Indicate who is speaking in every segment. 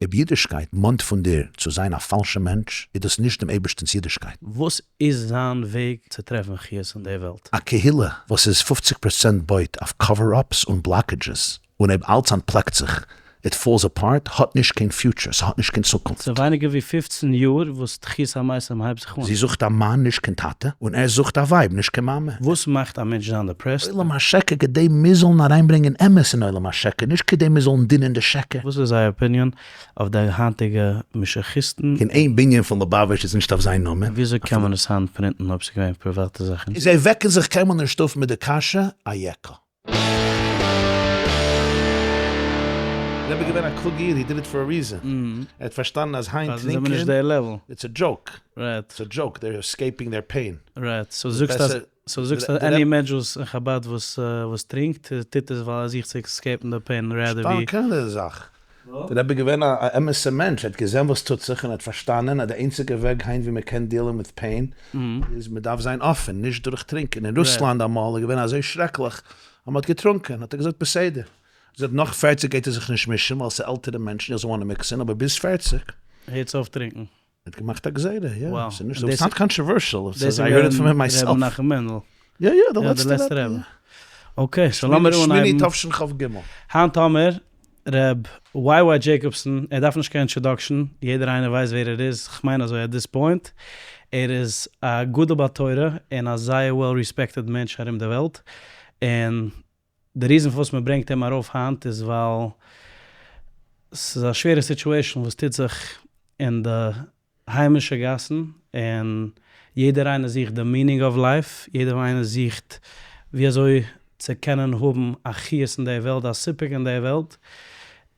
Speaker 1: אויב אידישקייט מאנט פון דיר צו זיין א פאלשע מענטש, איז דאס נישט דעם אייבערשטענס אידישקייט.
Speaker 2: וואס איז זיין וועג צו טרעפן חיות אין די וועלט?
Speaker 1: א קהילה וואס איז פופציג פראצענט בויט אויף cover ups און blockages, און אויב אלץ אנטפלעקט זיך, it falls apart, האט נישט קיין future, ס'האט נישט קיין צוקונפט.
Speaker 2: ס'איז ווייניגער ווי פופצן יאר וואס תחית המתים הייבט זיך אן.
Speaker 1: זי זוכט א מאן נישט קיין טאטע, און ער זוכט א ווייב נישט קיין מאמע.
Speaker 2: וואס מאכט א מענטש זיין depressed?
Speaker 1: עולם השקר כדי מיר זאלן אריינברענגען אמת אין עולם השקר, נישט כדי מיר זאלן דינען די שקר.
Speaker 2: וואס איז אייער opinion אויף די היינטיגע משיחיסטן?
Speaker 1: קיין איין בנין פון ליובאוויטש איז נישט אויף זיין נאמען.
Speaker 2: וויאזוי קען מען עס היינט print ן אויב ס'איז געווען פריוואטע זאכן?
Speaker 1: זיי וועקן זיך קיינמאל נישט אויף מיט די קשיא אייכה. רבי געווען א קלוגע איד, he did it for a reason, ער האט פארשטאנען אז היינט טרינקען it's a joke, it's a joke, they're escaping their pain.
Speaker 2: Right, so זאגסט אז so זאגסט אז any מענטש וואס אין חבד וואס וואס טרינקט טוט עס ווייל ער זוכט צו escape ן די pain rather ווי.
Speaker 1: נישטא קיין זאך. דער רבי געווען א אמת'ע מענטש, ער האט געזען וואס טוט זיך און ער האט פארשטאנען אז די איינציגע וועג היינט ווי מען קען deal ען מיט pain איז מען דארף זיין אפען, נישט דורך טרינקען. אין רוסלאנד אמאל איז געווען אזוי שרעקליך אז מען האט געטרונקען, האט ער געזאגט בסדר, זאגט נאך פערציג גייט ער זיך נישט מישן ווייל ס'איז עלטערע מענטשן איך זאל וואנען mix ן, אבער ביז פערציג.
Speaker 2: הערטס אויף טרינקען.
Speaker 1: ער האט געמאכט א גזירה, יא, ס'איז נישט,
Speaker 2: און
Speaker 1: it's not controversial,
Speaker 2: דאס איז געווען ר' מנחם מענדל.
Speaker 1: יא יא, די לעצטע רבי.
Speaker 2: Okay, so לאמיר אנהייבן.
Speaker 1: שמיני תשכ"ג.
Speaker 2: היינט האמיר ר' וויי וויי דזשעיקאבסאן, ער דארף נישט קיין introduction, יעדער איינער ווייסט ווער ער איז, כ'מיין אזוי at this point, ער איז א גדול בתורה און א זייער well respected מענטש ארום די וועלט, און די reason פארוואס מען ברענגט אים ארויף היינט איז ווייל ס'איז א שווערע situation וואס טוט זיך אין די היימישע גאסן און יעדער איינער זוכט די meaning of life, יעדער איינער זוכט ווי אזוי צו קענען האבן א חיות אין די וועלט, א סיפוק אין די וועלט,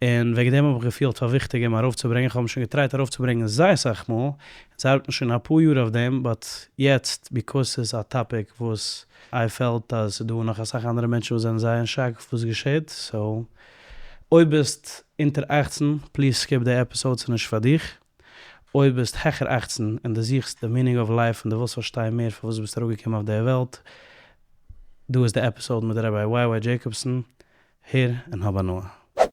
Speaker 2: און וועגן דעם האב איך געפילט פאר וויכטיג אים ארויפצוברענגען, איך האב אים שוין געטרייט ארויפצוברענגען זייער סאך מאל, אונז ארבעטן שוין אפאר יאר אויף דעם, but יעצט because ס'איז א topic וואס I felt אז ס'איז דא נאך אסאך אנדערע מענטשן וואס זענען זייער אין שאק וואס געשעט, so אויב ביסט אונטער 18 please skip די episode ס'איז נישט פאר דיך. אויב ביסט העכער 18 און דו זוכסט די meaning of life און דו ווילסט פארשטיין מער פארוואס דו ביסט אראפגעקומען אויף די וועלט, דא איז די episode מיט ראביי וויי וויי דזשעיקאבסאן, הער און האב הנאה.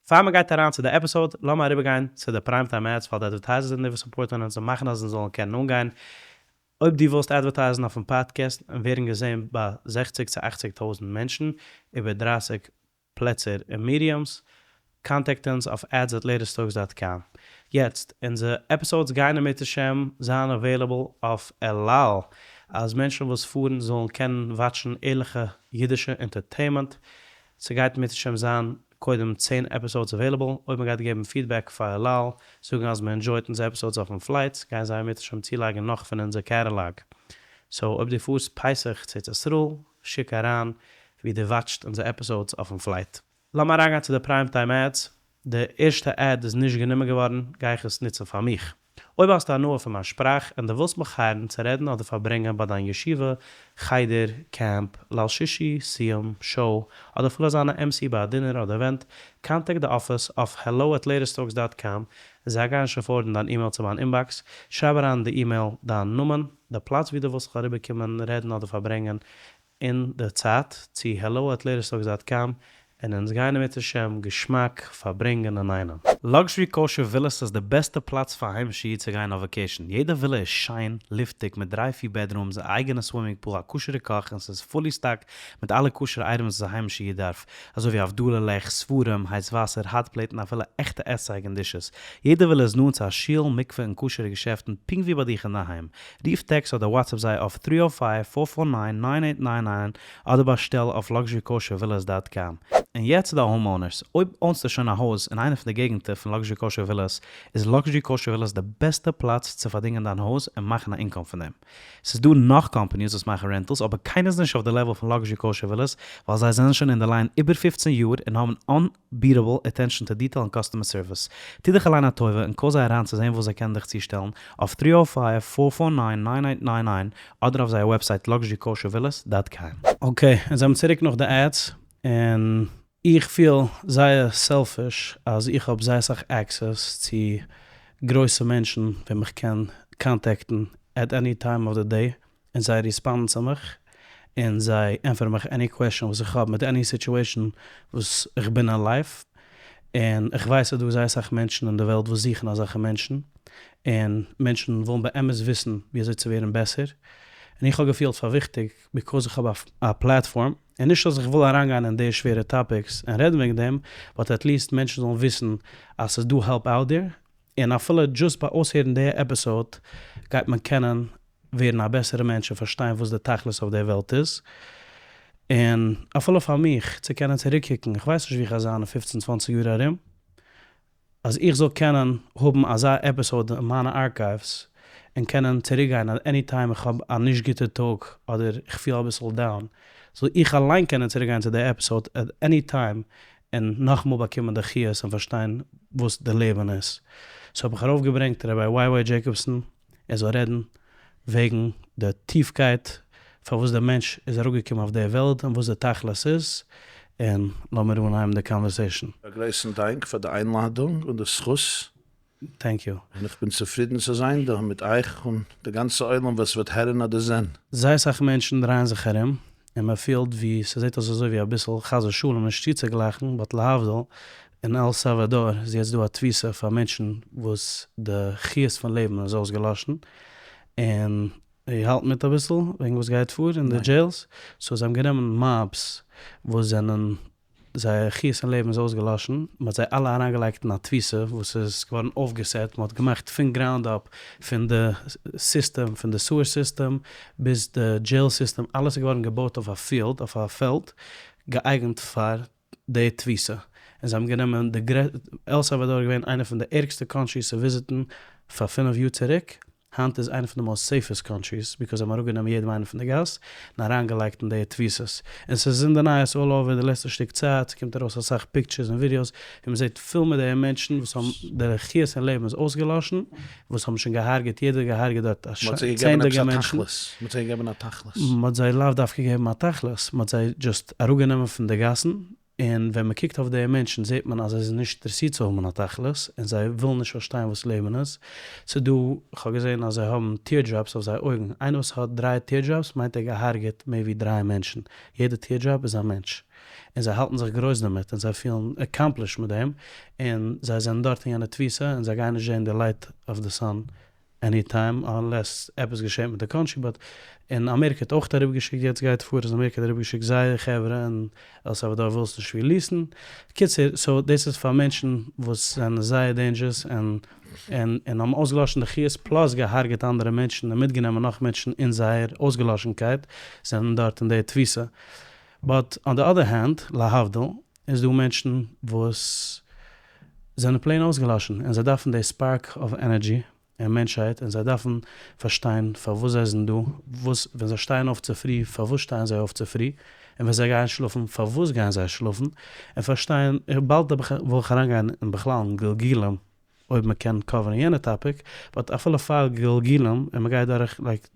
Speaker 2: פאר מען גייט אריין צו די episode, לאמיר אריבערגיין צו די prime time ads, ווייל די advertisers זענען די וואס support ן אונז און מאכן אז אונז זאלן קענען אנגיין. אויב דו ווילסט advertise ן אויפן פאדקעסט און ווערן געזען ביי זעכציג צו אכציג טויזנט מענטשן איבער דרייסיג פלעצער און mediums, contact אונז אויף ads at latesttalks dot com. יעצט, אונזער episodes גייען אם ירצה השם זיין available אויף אל על, אז מענטשן וואס פארן זאלן קענען watch ן ערליכע אידישע entertainment. ס'גייט אם ירצה השם זיין קודם צען episodes available, אויב מ'גייט געבן feedback פאר אל על, זאגן אז מ' enjoy ט אונזער episodes אויפן flights, גייען זיי אם ירצה השם צולייגן נאך פון אונזער catalog. So אויב דו פארסט פסח צו ארץ ישראל, שיק אריין ווי דו watch ט אונזער episodes אויפן flight. לאמיר אריינגיין צו די prime time ads, די ערשטע ad איז נישט גענומען געווארן, גיי איך עס נוצן פאר מיך. אויב האסטו הנאה פון מיין שפראך און דו ווילסט מיך hire ן צו רעדן אדער פארברענגען ביי דיין ישיבה, חדר, קעמפ, ליל שישי, סיום, show, אדער אפילו זיין א MC ביי א dinner אדער event, contact די אפיס אויף hello at latesttalks dot com, זיי גייען שוין forward ן דיין אימעיל צו מיין inbox, שרייב אריין אין די אימעיל דיין נאמען, די פלאץ ווי דו ווילסט זיך אריבערקומען רעדן אדער פארברענגען, אין די צייט צו hello at latesttalks dot com און אונז גייען אם ירצה השם געשמאק פארברענגען אינאיינעם. Luxury Kosher Villas איז די בעסטע פלאץ פאר א היימישע איד צו גיין אויף vacation, יעדע ווילע איז שיין, לופטיג, מיט דריי פיר bedrooms, א אייגענע swimming pool, א כשר'ע קאך און ס'איז fully stocked מיט אלע כשר'ע items וואס א היימישע איד דארף, אזוי ווי הבדלה לעכט, ספרים, הייס וואסער, hot plate און אפילו עכטע עסצייג און dishes. יעדע ווילע איז נאנט צו א שול, מקווה און כשר'ע געשעפטן פונקט ווי ביי דיך אינדערהיים. רוף טעקסט אדער WhatsApp זיי אויף three o five four four nine nine eight nine nine אדער באשטעל אויף Luxury Kosher Villas dot com. און יעצט צו די homeowners, אויב own סטו שוין א הויז אין איינע פון די געגנטער פון Luxury Kosher Villas, איז Luxury Kosher Villas די בעסטע פלאץ צו פארדינגען דיין הויז און מאכן א income פון דעם. ס'איז דא נאך companies וואס מאכן rentals אבער קיינער איז נישט אויף די level פון Luxury Kosher Villas ווייל זיי זענען שוין אין די line איבער 15 יאר און האבן unbeatable attention to detail און customer service. טו דיך אליין א טובה און call זיי אריין צו זען וואס זיי קענען דיך צושטעלן אויף three o five four four nine nine eight nine nine אדער אויף זייער website Luxury Kosher Villas dot com. Okay, אונז זעמיר צוריק נאך די ads, און איך פיל זייער selfish אז איך האב זייער סאך access צו גרויסע מענטשן וועם איך קען contact ן at any time of the day און זיי respond ן צו מיך און זיי ענטפערן מיך any question וואס איך האב מיט any situation וואס איך בין אין life. און איך ווייס אז דא איז זייער אסאך מענטשן אין די וועלט וואס זוכן אזעלכע מענטשן, און מענטשן ווילן באמת וויסן ווי אזוי צו ווערן בעסער, און איך האב געפילט פאר וויכטיג because איך האב א platform, און נישט אז איך וויל אריינגיין אין די שווערע topics און רעדן וועגן דעם, but at least מענטשן זאלן וויסן אז ס'איז דא help out there, און אפילו just ביי אויסהערן די episode גייט מען קענען ווערן א בעסערע מענטש און פארשטיין וואס די תכלית אויף די וועלט איז, און אפילו פאר מיך צו קענען צוריקקוקן, איך ווייס נישט ווי איך גיי זיין אין פופצן צוואנציג יאר ארום, אז איך זאל קענען האבן אזא episode אין מיינע archives און קענען צוריקגיין אז any time איך האב א נישט גוטע טאג אדער איך פיל אביסל down זאל איך אליין קענען צוריקגיין צו די episode at any time און נאכאמאל באקומען די חיות און פארשטיין וואס די לעבן איז. so האב איך ארויפגעברענגט ראביי וויי וויי דזשעיקאבסאן ער זאל רעדן וועגן די טיפקייט פארוואס דער מענטש איז אראפגעקומען אויף די וועלט און וואס די תכלית איז, און לאמיר אנהייבן די conversation.
Speaker 1: א גרויסן דאנק פאר די איינלאדונג און די זכות.
Speaker 2: Thank you.
Speaker 1: און איך בין צופרידן צו זיין דא מיט אייך און די גאנצע עולם וואס וועט הערן אדער זען.
Speaker 2: זייער סאך מענטשן דרייען זיך ארום און מען פילט ווי ס'זעט אויס אזוי ווי אביסל חס ושלום נישט צוצוגלייכן, but להבדיל, אין על סאלוואדאר איז יעצט דא א תפיסה פאר מענטשן וואס די חיות פון לעבן איז אויסגעלאשן, און איר האלט מיט אביסל וועגן וואס גייט פאר אין די jails, so זיי האבן גענומען mobs וואס זענען זייער חיות אין לעבן איז אויסגעלאשן, מען האט זיי אלע אריינגעלייגט אין א תפיסה וואס איז געווארן אויפגעסעט, מען האט געמאכט פון ground up, פון די סיסטעם, פון די sewer system ביז די jail system, אלעס איז געווארן געבויט אויף א field, אויף א פעלד געאייגנט פאר די תפיסה, און זיי האבן גענומען די גרע. על סאלוואדאר איז געווען איינע פון די ערגסטע countries צו וויזיטן פאר פינף יאר צוריק, היינט איז איינע פון די most safest countries because זיי האבן אראפגענומען יעדעם איינעם פון די גאס און אריינגעלייגט אין די תפיסות, און ס'איז אין די נייעס all over די לעצטע שטיק צייט, ס'קומט ארויס אסאך pictures און ווידיאוס ווי מ'זעט פול מיט די מענטשן וואס האבן די חיות אין לעבן איז אויסגעלאשן, וואס האבן שוין געהארגעט, יעדער האט געהארגעט דארט א
Speaker 1: מ'האט זיי געגעבן עפעס
Speaker 2: צענדליגע
Speaker 1: א
Speaker 2: מענטשן.
Speaker 1: תכלית, מ'האט זיי געגעבן א תכלית.
Speaker 2: מ'האט זיי לאו דווקא געגעבן א תכלית, מ'האט זיי just אראפגענומען פון די גאסן, און ווען מ'קוקט אויף די מענטשן זעט מען אז זיי זענען נישט אינטערעסירט צו האבן א תכלית, און זיי ווילן נישט פארשטיין וואס לעבן איז. ס'איז דא, כ'האב געזען אז זיי האבן tear drops אויף זייער אויגן, איינער וואס האט דריי tear drops מיינט ער געהארגעט מער ווי דריי מענטשן, יעדע tear drop איז א מענטש. און זיי האלטן זיך גרויס דערמיט און זיי פילן accomplished מיט דעם, און זיי זענען דארט אין יענע תפיסה און זיי גייען נישט זען די light of the sun any time unless עפעס געשעט מיט די country, but און אמעריקע האט אויך אראפגעשיקט יעצט גייט פאר אז אמעריקע האט אראפגעשיקט זייער חברה און על סאלוואדאר וויל עס נישט release ן, קיצור so דאס איז פאר מענטשן וואס זענען זייער dangerous און און און האבן אויסגעלאשן די חיות plus געהארגעט אנדערע מענטשן און מיטגענומען נאך מענטשן אין זייער אויסגעלאשנקייט זענען דארט אין די תפיסה. But on the other hand, להבדיל, איז דא מענטשן וואס זענען plain אויסגעלאשן און זיי דארפן די spark of energy אין מענטשהייט און זיי דארפן פארשטיין פארוואס זיי זענען דא, וואס ווען זיי שטייען אויף צופרי פארוואס שטייען זיי אויף צופרי, און ווען זיי גייען שלאפן פארוואס גייען זיי שלאפן, און פארשטיין, באלד וויל איך אריינגיין אין בכלל אין גלגולים אויב מען קען cover ן יענע topic, but אפילו פאר גלגולים און מען גייט דורך like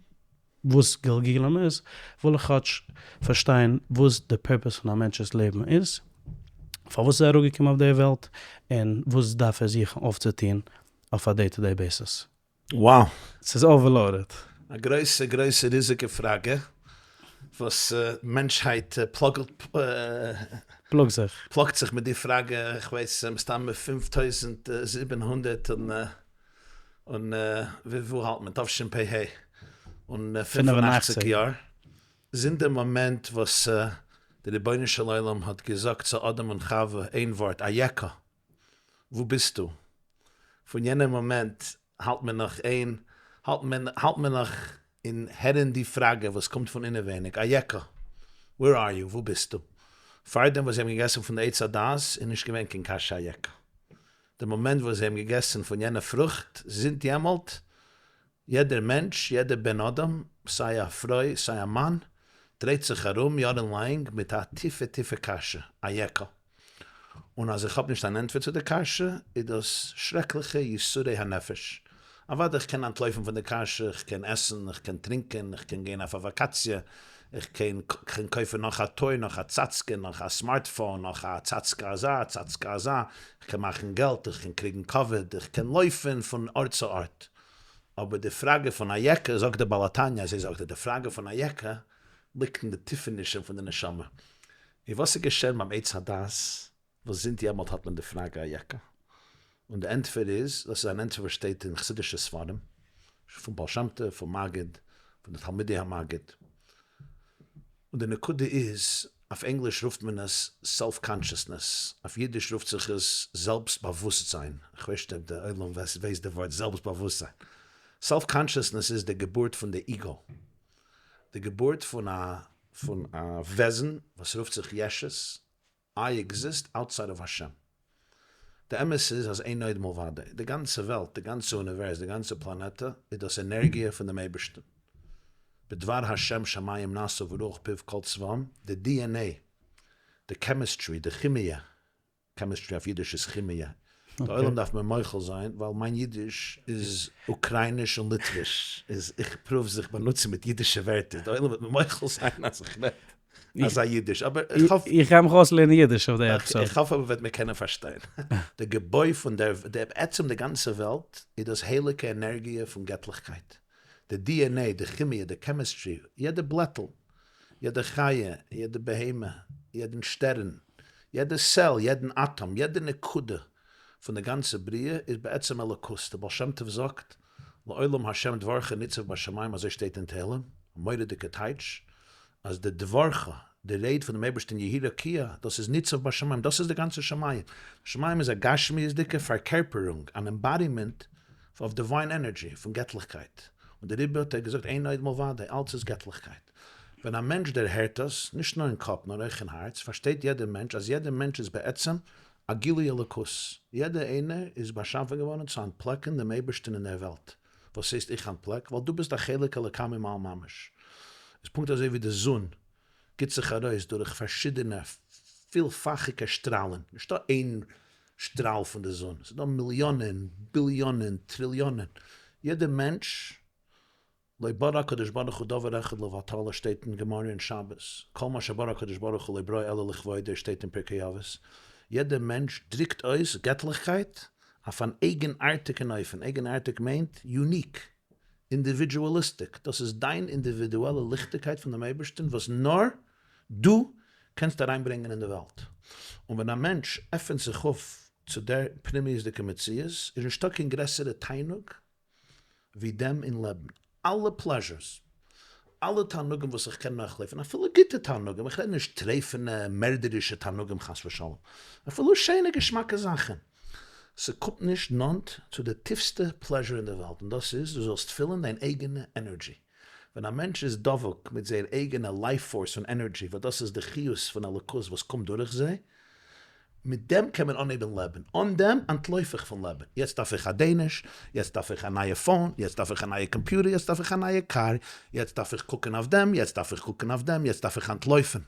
Speaker 2: וואס גלגולים איז, וויל איך כאטש פארשטיין וואס די purpose פון א מענטש'ס לעבן איז, פארוואס איז ער אראפגעקומען אויף די וועלט, און וואס דארף ער זוכן אויפצוטון אויף א day to day basis.
Speaker 1: Wow!
Speaker 2: ס'איז overloaded.
Speaker 1: א גרויסע גרויסע ריזיגע פראגע וואס מענטשהייט פלאגט
Speaker 2: פלאגט זיך.
Speaker 1: פלאגט זיך מיט די פראגע, כ'ווייס מסתמא 5700 און און וואו האלט מען? תשפ ה און 85 יאר זינט די מאמענט וואס די רבונו של עולם האט געזאגט צו אדם און חווה איין ווארט איכה וואו ביסטו? פון יענע מאמענט האלט מען נאך אין האלט מען האלט מען נאך אין הערן די פראגע וואס קומט פון אינעווייניג איכה where are you וואו ביסטו? פארדעם וואס זיי האבן געגעסן פון די עץ הדעת איז נישט געווען קיין קשיא איכה די מאמענט וואס זיי האבן געגעסן פון יענע פרוכט, זינט יעמאלט, יעדער מענטש, יעדער בן אדם, סיי א פרוי סיי א מאן, דרייט זיך ארום יארן לאנג מיט א טיפע טיפע קשיא, איכה. און אז איך האב נישט אן ענטפער צו די קשיא, איז דאס שרעקליכע יסורי הנפש. אוודאי איך קען אנטלויפן פון די קשיא, איך קען עסן, איך קען טרינקען, איך קען גיין אויף א וואקאציע, איך קען קויפן נאך א toy, נאך א צאצקע, נאך א smartphone, נאך א צאצקע אזא, צאצקע אזא, איך קען מאכן געלט, איך קען קריגן כבוד, איך קען לויפן פון ארט צו ארט. אבער די פראגע פון איכה, זאגט דער בעל התניא, אזוי זאגט ער, די פראגע פון איכה ליגט אין די טיפענישן פון די נשמה. און וואס איז געשען ביים עץ הדעת? וואס זינט יעמאלט האט מען די פראגע אייכה? און די ענטפער איז, דאס איז אן ענטפער וואס שטייט אין חסידישע ספרים, פון בעל שם טוב, פון מגיד, פון די תלמידי המגיד, און די נקודה איז, אויף ענגליש רופט מען עס self consciousness, אויף אידיש רופט זיך עס זעלבסט באוואוסטזיין, איך ווייס נישט אויב די עולם ווייסט די ווארט זעלבסט באוואוסטזיין. self consciousness איז די געבורט פון די ego, די געבורט פון א פון א וועזן וואס רופט זיך ישות, I exist outside of השם. די אמת איז אז אין עוד מלבדו, די גאנצע וועלט, די גאנצע אוניווערס, די גאנצע פלאנעטע איז דאס ענערגיע פון דעם אייבערשטן. בדבר השם שמים נעשו ורוח פיו כל צבאם, די DNA, די chemistry, די כימיע, chemistry אויף אידיש איז כימיע, די עולם דארף מיר מוחל זיין ווייל מיין אידיש איז אוקרייניש און ליטוויש, איז איך פרואוו זיך באנוצן מיט אידישע ווערטער, די עולם וועט מיר מוחל זיין אז איך רעד אזא אידיש, אבער איך האף.
Speaker 2: איך גיי מיך אויסלערנען אידיש אויף די episode.
Speaker 1: איך האף אבער וועט מיר קענען פארשטיין. די געבוי פון דער, בעצם די גאנצע וועלט איז דאס הייליגע ענערגיע פון געטליכקייט. די DNA, די כימיע, די chemistry, יעדע בלעטל, יעדע חיה, יעדע בהמה, יעדן שטערן, יעדע cell, יעדן אטאם, יעדע נקודה פון די גאנצע בריאה איז בעצם אלוקות. דער בעל שם טוב זאגט, לעולם ה' דברך ניצב בשמים, אזוי שטייט אין תהלים, א מורא'דיגע טייטש, אז די דברך, די רייד פונעם אייבערשטען יהי רקיע, דאס איז ניצב בשמים, דאס איז די גאנצע שמים. שמים איז א גשמיות'דיגע פארקערפערונג, אן embodiment of divine energy, פון געטליכקייט. און דעריבער האט ער געזאגט אין עוד מלבדו, אלץ איז געטליכקייט. ווען א מענטש דערהערט דאס, נישט נאר אין קאפ נאר אויך אין הארץ, פארשטייט יעדער מענטש אז יעדער מענטש איז בעצם א גילוי אלוקות. יעדער איינער איז באשאפן געווארן צו אנטפלעקן דעם אייבערשטן אין דער וועלט. וואס הייסט איך אנטפלעק? ווייל דו ביסט א חלק אלוקה ממעל ממש. איז פונקט אזוי ווי די זון גיט זיך ארויס דורך פארשידענע פילפאכיגע שטראלן, נישטא איין שטראל פון די זון, ס'איז דא מיליאנען, ביליאנען, טריליאנען, יעדער מענטש, לא ברא הקדוש ברוך הוא דבר אחד לבטלה שטייט אין גמרא אין שבת, כל מה שברא הקדוש ברוך הוא לא ברא אלא לכבודו שטייט אין פרקי אבות, יעדער מענטש דריקט אויס געטליכקייט אויף אן אייגנארטיגן אופן, אייגנארטיג מיינט unique, individualistic, דאס איז דיין אינדיווידועלע ליכטיגקייט פון דעם אייבערשטן וואס נאר דו קענסט אריינברענגען אין די וועלט, און ווען א מענטש עפענט זיך אויף צו דער פנימיות'דיגע מציאות, איז נישטא קיין גרעסערע תענוג ווי דעם אין לעבן. אלע pleasures, אלע תענוגים וואס איך קען נאכלויפן, אפילו גוטע תענוגים, איך רעד נישט טרייפענע מערדערישע תענוגים חס ושלום, אפילו שיינע געשמאקע זאכן, ס'קומט נישט נאנט צו די טיפסטע pleasure אין די וועלט, און דאס איז דו זאלסט פילן דיין אייגענע energy. ווען א מענטש איז דבוק מיט זייער אייגענע life force און energy, וואס דאס איז די חיות פון אלוקות וואס קומט דורך זיי, מיט דעם קען מען אנהייבן לעבן, אן דעם אנטלויף איך פון לעבן, יעצט דארף איך א Danish, יעצט דארף איך א נייע phone, יעצט דארף איך א נייע קאמפיוטער, יעצט דארף איך א נייע קאר, יעצט דארף איך קוקן אויף דעם, יעצט דארף איך קוקן אויף דעם, יעצט דארף איך אנטלויפן.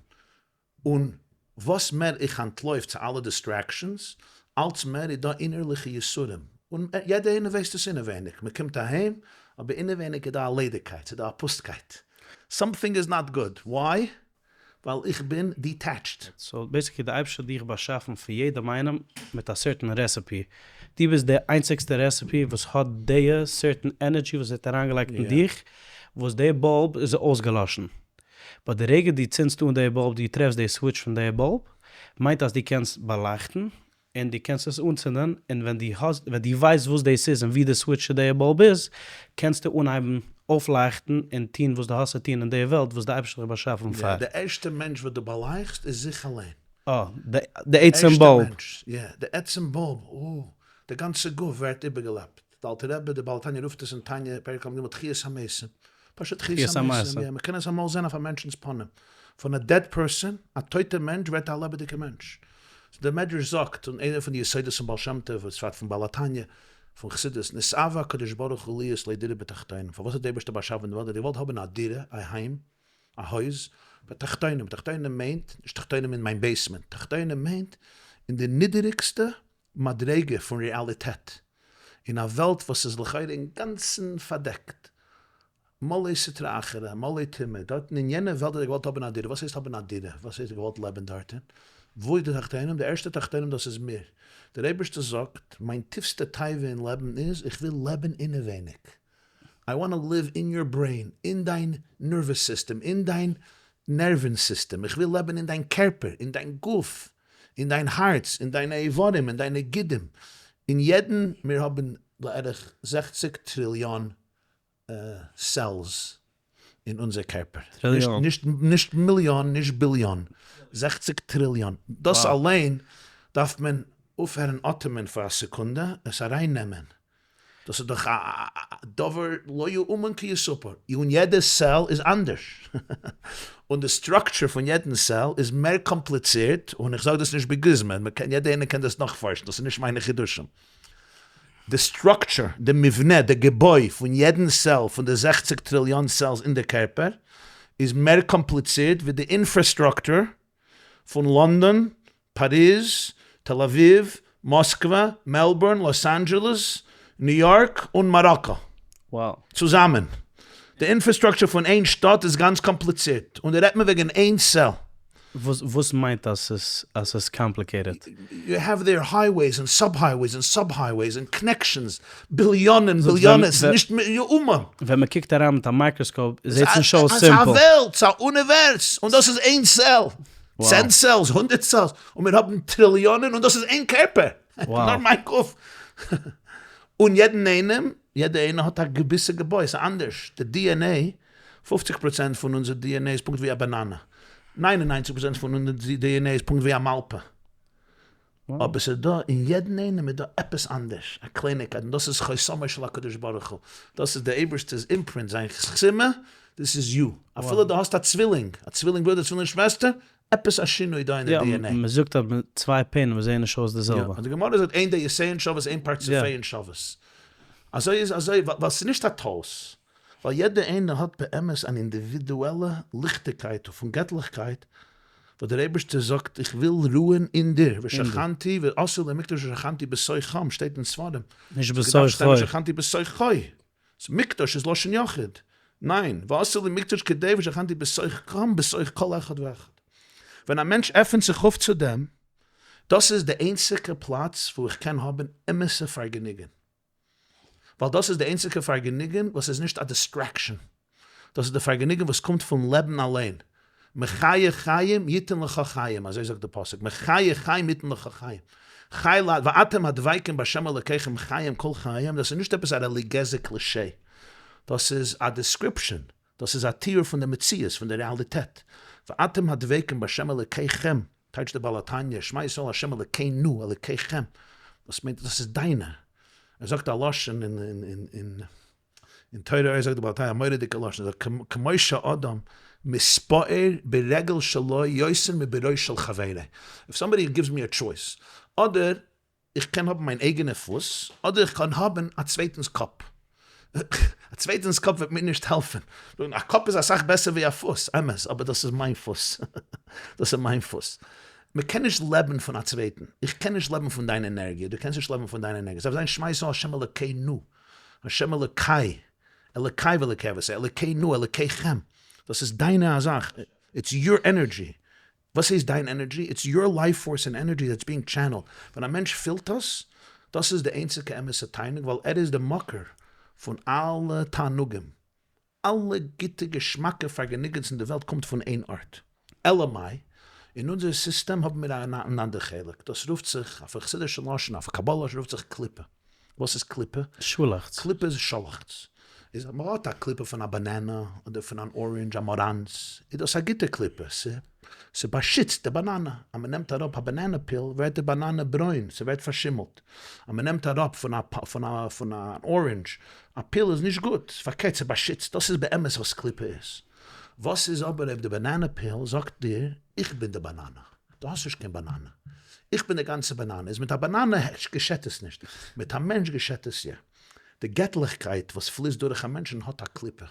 Speaker 1: און וואס מער איך אנטלויף צו אלע distractions, אלץ מער איז דא אינערליכע יסורים, און יעדער איינער ווייסט עס אינעווייניג, מען קומט אהיים, אבער אינעווייניג איז דא א ליידיגקייט, ס'איז דא א פוסטקייט, something is not good, why? ווייל איך בין detached.
Speaker 2: so basically די אייבערשטער האט דיך באשאפן פאר יעדעם איינעם מיט א certain recipe, דו ביסט די איינציגסטע recipe וואס האט די certain energy וואס ער האט אריינגעלייגט אין דיך, וואס די bulb איז אויסגעלאשן, but די רגע דו צינדסט אן די bulb, דו טרעפסט די switch פון די bulb, מיינט אז דו קענסט באלייכטן, און דו קענסט עס אנצינדען, און ווען דו האסט, ווען דו ווייסט וואס דאס איז און ווי די switch צו די bulb איז, קענסטו אנהייבן אויפלייכטן און טון וואס דו האסט צו טון אין די וועלט וואס די אייבערשטער האט דיך באשאפן פאר.
Speaker 1: די ערשטע מענטש וואס דו באלייכסט איז זיך אליין.
Speaker 2: אה, די עצם bulb.
Speaker 1: יא, די עצם bulb, אה, די גאנצע גוף ווערט איבערגעלעבט. די אלטע רבי, די בעל התניא רופט עס אין תניא פרק לג תחיית המתים. פשוט תחיית המתים, יא, מ'קען עס אמאל זען אויף א מענטשנ'ס פנים. פון א dead person, א טויטע מענטש ווערט א לעבעדיגע מענטש. דער מדרש זאגט, און איינער פון די יסודות פון בעל שם טוב, ובפרט פון בעל התניא, פון חסידות, נתאווה הקדוש ברוך הוא להיות לו דירה בתחתונים, פארוואס האט דער אייבערשטער באשאפן די וועלט, ער האט געוואלט האבן א דירה, א היים, א הויז, בתחתונים, תחתונים מיינט, נישט תחתונים אין מיין basement, תחתונים מיינט אין די נידעריגסטע מדריגה פון רעאליטעט, אין א וועלט וואס איז לכאורה אינגאנצן פארדעקט, מלא סטרא אחרא, מלא טומאה, דארטן אין יענע וועלט האט ער געוואלט האבן א דירה, וואס הייסט האבן א דירה? וואס הייסט געוואלט לעבן דארטן? וואו איז די תחתונים? די ערשטע תחתונים דאס איז מיר, דער אייבערשטער זאגט, מיין טיפסטע תאווה אין לעבן איז, איך וויל לעבן אינעווייניג, I want to live in your brain, אין דיין nervous system, אין דיין נערוון סיסטעם, איך וויל לעבן אין דיין קערפער, אין דיין גוף. אין דיין הארץ, אין דיינע איברים, אין דיינע גידים, אין יעדן, מיר האבן לערך 60 טריליאן cells אין אונזער קערפער.
Speaker 2: טריליאן.
Speaker 1: נישט מיליאן, נישט ביליאן, 60 טריליאן. דאס אליין דארף מען אויפהערן אטעמען פאר א סעקונדע, עס ארייננעמען. דאס איז דאך א דבר לא יאומן כי יסופר. און יעדע cell איז אנדערש. און די structure פון יעדן cell איז מער קאמפליצירט, און איך זאג דאס נישט בגוזמא, יעדער איינער קען דאס נאכפארשן, דאס איז נישט מיינע חידושים. די structure, די מבנה, די געבוי פון יעדן cell פון די 60 טריליאן cells אין די קערפער איז מער קאמפליצירט ווי די אינפראסטרוקטור פון לאנדאן, פאריז, תל אביב, מאסקווע, מעלבורן, לאס אנדזשעלעס, ניו יארק און מאראקא צוזאמען. די אינפראסטרוקטור פון איין שטאט איז גאנץ קאמפליצירט, און דא רעדט מען וועגן איין cell.
Speaker 2: וואס מיינט אז ס'איז complicated?
Speaker 1: You have there highways און sub highways און sub highways און connections, ביליאנען ביליאנען, ס'איז נישט יאומן.
Speaker 2: ווען מ'קוקט אריין מיט א מיקראסקאופ זעהט עס נישט אויס simple.
Speaker 1: ס'איז א וועלט, ס'איז א אוניווערס, און דאס איז איין cell, 10 cells, 100 cells, און מיר האבן טריליאנען און דאס איז איין קערפער, נאר מיין גוף. און יעדן איינעם, יעדער איינער האט א געוויסע געבוי, ס'איז אנדערש, די DNA 50% פון אונזער DNA איז פונקט ווי א באנאנע, 99% פון אונזער DNA איז פונקט ווי א מאלפע. אבער ס'איז דא אין יעדן איינעם איז דא עפעס אנדערש, א קלייניגקייט, און דאס איז חותמו של הקדוש ברוך הוא, דאס איז דער אייבערשטער'ס imprint, זיין חתימה, דאס איז you. אפילו דו האסט א צווילינג, א צווילינג ברודער, צווילינג שוועסטער, עפעס א שינוי דא אין די DNA.
Speaker 2: יא, מ'זאגט אז צוויי פענעם זעען נישט אויס די זעלבע.
Speaker 1: יא, די גמרא זאגט אין דעותיהן שוות אין פרצופיהן שוות. אזוי איז אזוי, ווייל ס'איז נישט א טעות. ווייל יעדער איינער האט באמת אן אינדיווידועלע ליכטיגקייט פון געטליכקייט וואס דער אייבערשטער זאגט איך וויל רוען אין דיר, ושכנתי ועשו לי מקדש ושכנתי בתוכם שטייט אין ספרים,
Speaker 2: נישט בתוכו.
Speaker 1: ושכנתי בתוכו, מקדש איז לשון יחיד, ניין, ועשו לי מקדש כדי ושכנתי בתוכם בתוך כל אחד ואחד. ווען א מענטש עפענט זיך אויף צו דעם, דאס איז די איינציגע פלאץ וואו איך קען האבן אמת'ע פארגעניגן. ווייל דאס איז די איינציגע פארגעניגן וואס איז נישט א distraction, דאס איז די פארגעניגן וואס קומט פון לעבן אליין, מחיה חיים יתן לך חיים, אזוי זאגט די פסוק, מחיה חיים יתן לך חיים, חי ל, ואתם הדבקים בה' אלוקיכם חיים כל חייהם, דאס איז נישט עפעס א רעליגיעזע קלישעי, דאס איז א description, דאס איז א תיאור פון די מציאות, פון די רעאליטעט, ואתם הדבקים בה' אלוקיכם, טייטשט דער בעל התניא, שמע ישראל ה' אלקינו אלקיכם, דאס מיינט דאס איז דיינע, ער זאגט א לשון אין תורה אור זאגט דער בעל התניא א מורא'דיגע לשון, ער זאגט כמו שאדם מתפאר ברגל שלו יותר מבראש של חברו, if somebody gives me a choice, אדער איך קען האבן מיין אייגענע פוס, אדער איך קען האבן א צווייטנס קאפ. א צווייטנס קאפ וועט מיר נישט העלפן. א קאפ איז אסאך בעסער ווי א פוס, אמת, אבער דאס איז מיין פוס. דאס איז מיין פוס. מען קען נישט לעבן פון א צווייטן. איך קען נישט לעבן פון דיין ענערגיע, דו קענסט נישט לעבן פון דיין ענערגיע. עס דארף זיין שמע ישראל השם אלוקינו, השם אלוקי, אלוקי ואלוקי אבותי, אלוקינו, אלוקיכם. דאס איז דיינע א זאך. It's your energy. וואס הייסט דיין energy? It's your life force און energy that's being channeled. ווען א מענטש פילט דאס, דאס איז די איינציגע אמת'ע תענוג, ווייל ער איז די מקור פון אלע תענוגים. אלע גוטע געשמאקע פארגעניגענס אין די וועלט קומט פון איין ארט. אלא מאי, אין אונזער סיסטעם האבן מיר אן אנדער חלק, דאס רופט זיך, אויף א חסידישע לשון, אויף א קבלה לשון רופט זיך קליפה. וואס איז קליפה?
Speaker 2: שאלעכץ.
Speaker 1: קליפה איז שאלעכץ. איז אז מ'האט א קליפה פון א באנאנע אדער פון אן orange, א מאראנץ, איז דאס א גוטע קליפה, ס'באשיצט די באנאנע. אז מ'נעמט אראפ א banana peel ווערט די באנאנע ברוין, ס'ווערט פארשימלט. אז מ'נעמט אראפ פון א פון א פון אן orange א peel איז נישט גוט, פארקערט ס'באשיצט. דאס איז באמת וואס קליפה איז. וואס איז אבער אויב די banana peel זאגט דיר איך בין די באנאנע? דו האסט נישט קיין באנאנע. איך בין די גאנצע באנאנע. איז מיט א באנאנע געשעט עס נישט. מיט א מענטש געשעט עס יא. די געטליכקייט וואס פליסט דורך א מענטשן האט א קליפה.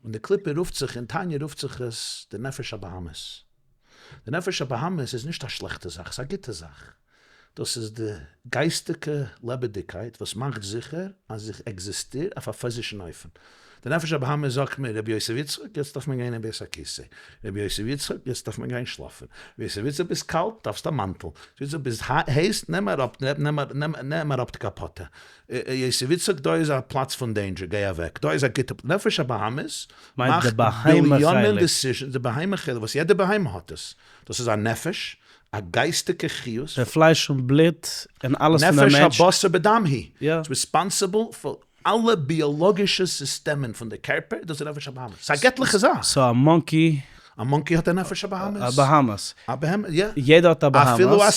Speaker 1: און די קליפה רופט זיך, אין תניא רופט זיך עס די נפש הבהמית. די נפש הבהמית איז נישט א שלעכטע זאך, ס'איז א גוטע זאך. דאס איז די גייסטיגע לעבעדיגקייט וואס מאכט זיכער אז איך עקזיסטיר אויף א פיזישן אופן. די נפש הבהמית זאגט מיר, רבי יוסף יצחק, יעצט דארף מען גיין אין בית הכסא. רבי יוסף יצחק, יעצט דארף מען גיין שלאפן. רבי יוסף יצחק, ביסט קאלט, דארפסט א מאנטל. יוסף יצחק, ביסט הייס, נעם אראפ, נעם אראפ די קאפאטע. יוסף יצחק, דא איז א פלאץ פון danger, גיי אוועק. דא איז א גוטע פלאץ. נפש הבהמית מאכט ביליאנען decisions, די בהמה חלק, וואס יעדע בהמה האט עס. דאס איז א נפש, א גייסטיגע חיות.
Speaker 2: די פלייש און בלוט און אלעס פון דער מענטש.
Speaker 1: נפש הבשר בדם היא. איז responsible פאר אלע ביאלאגישע סיסטעמען פון די קערפער, דאס איז נפש הבהמית. ס'איז א געטליכע זאך.
Speaker 2: so א monkey.
Speaker 1: א monkey האט א נפש הבהמית.
Speaker 2: א בהמית.
Speaker 1: א בהמה, יא.
Speaker 2: יעדער האט א בהמית.
Speaker 1: אפילו א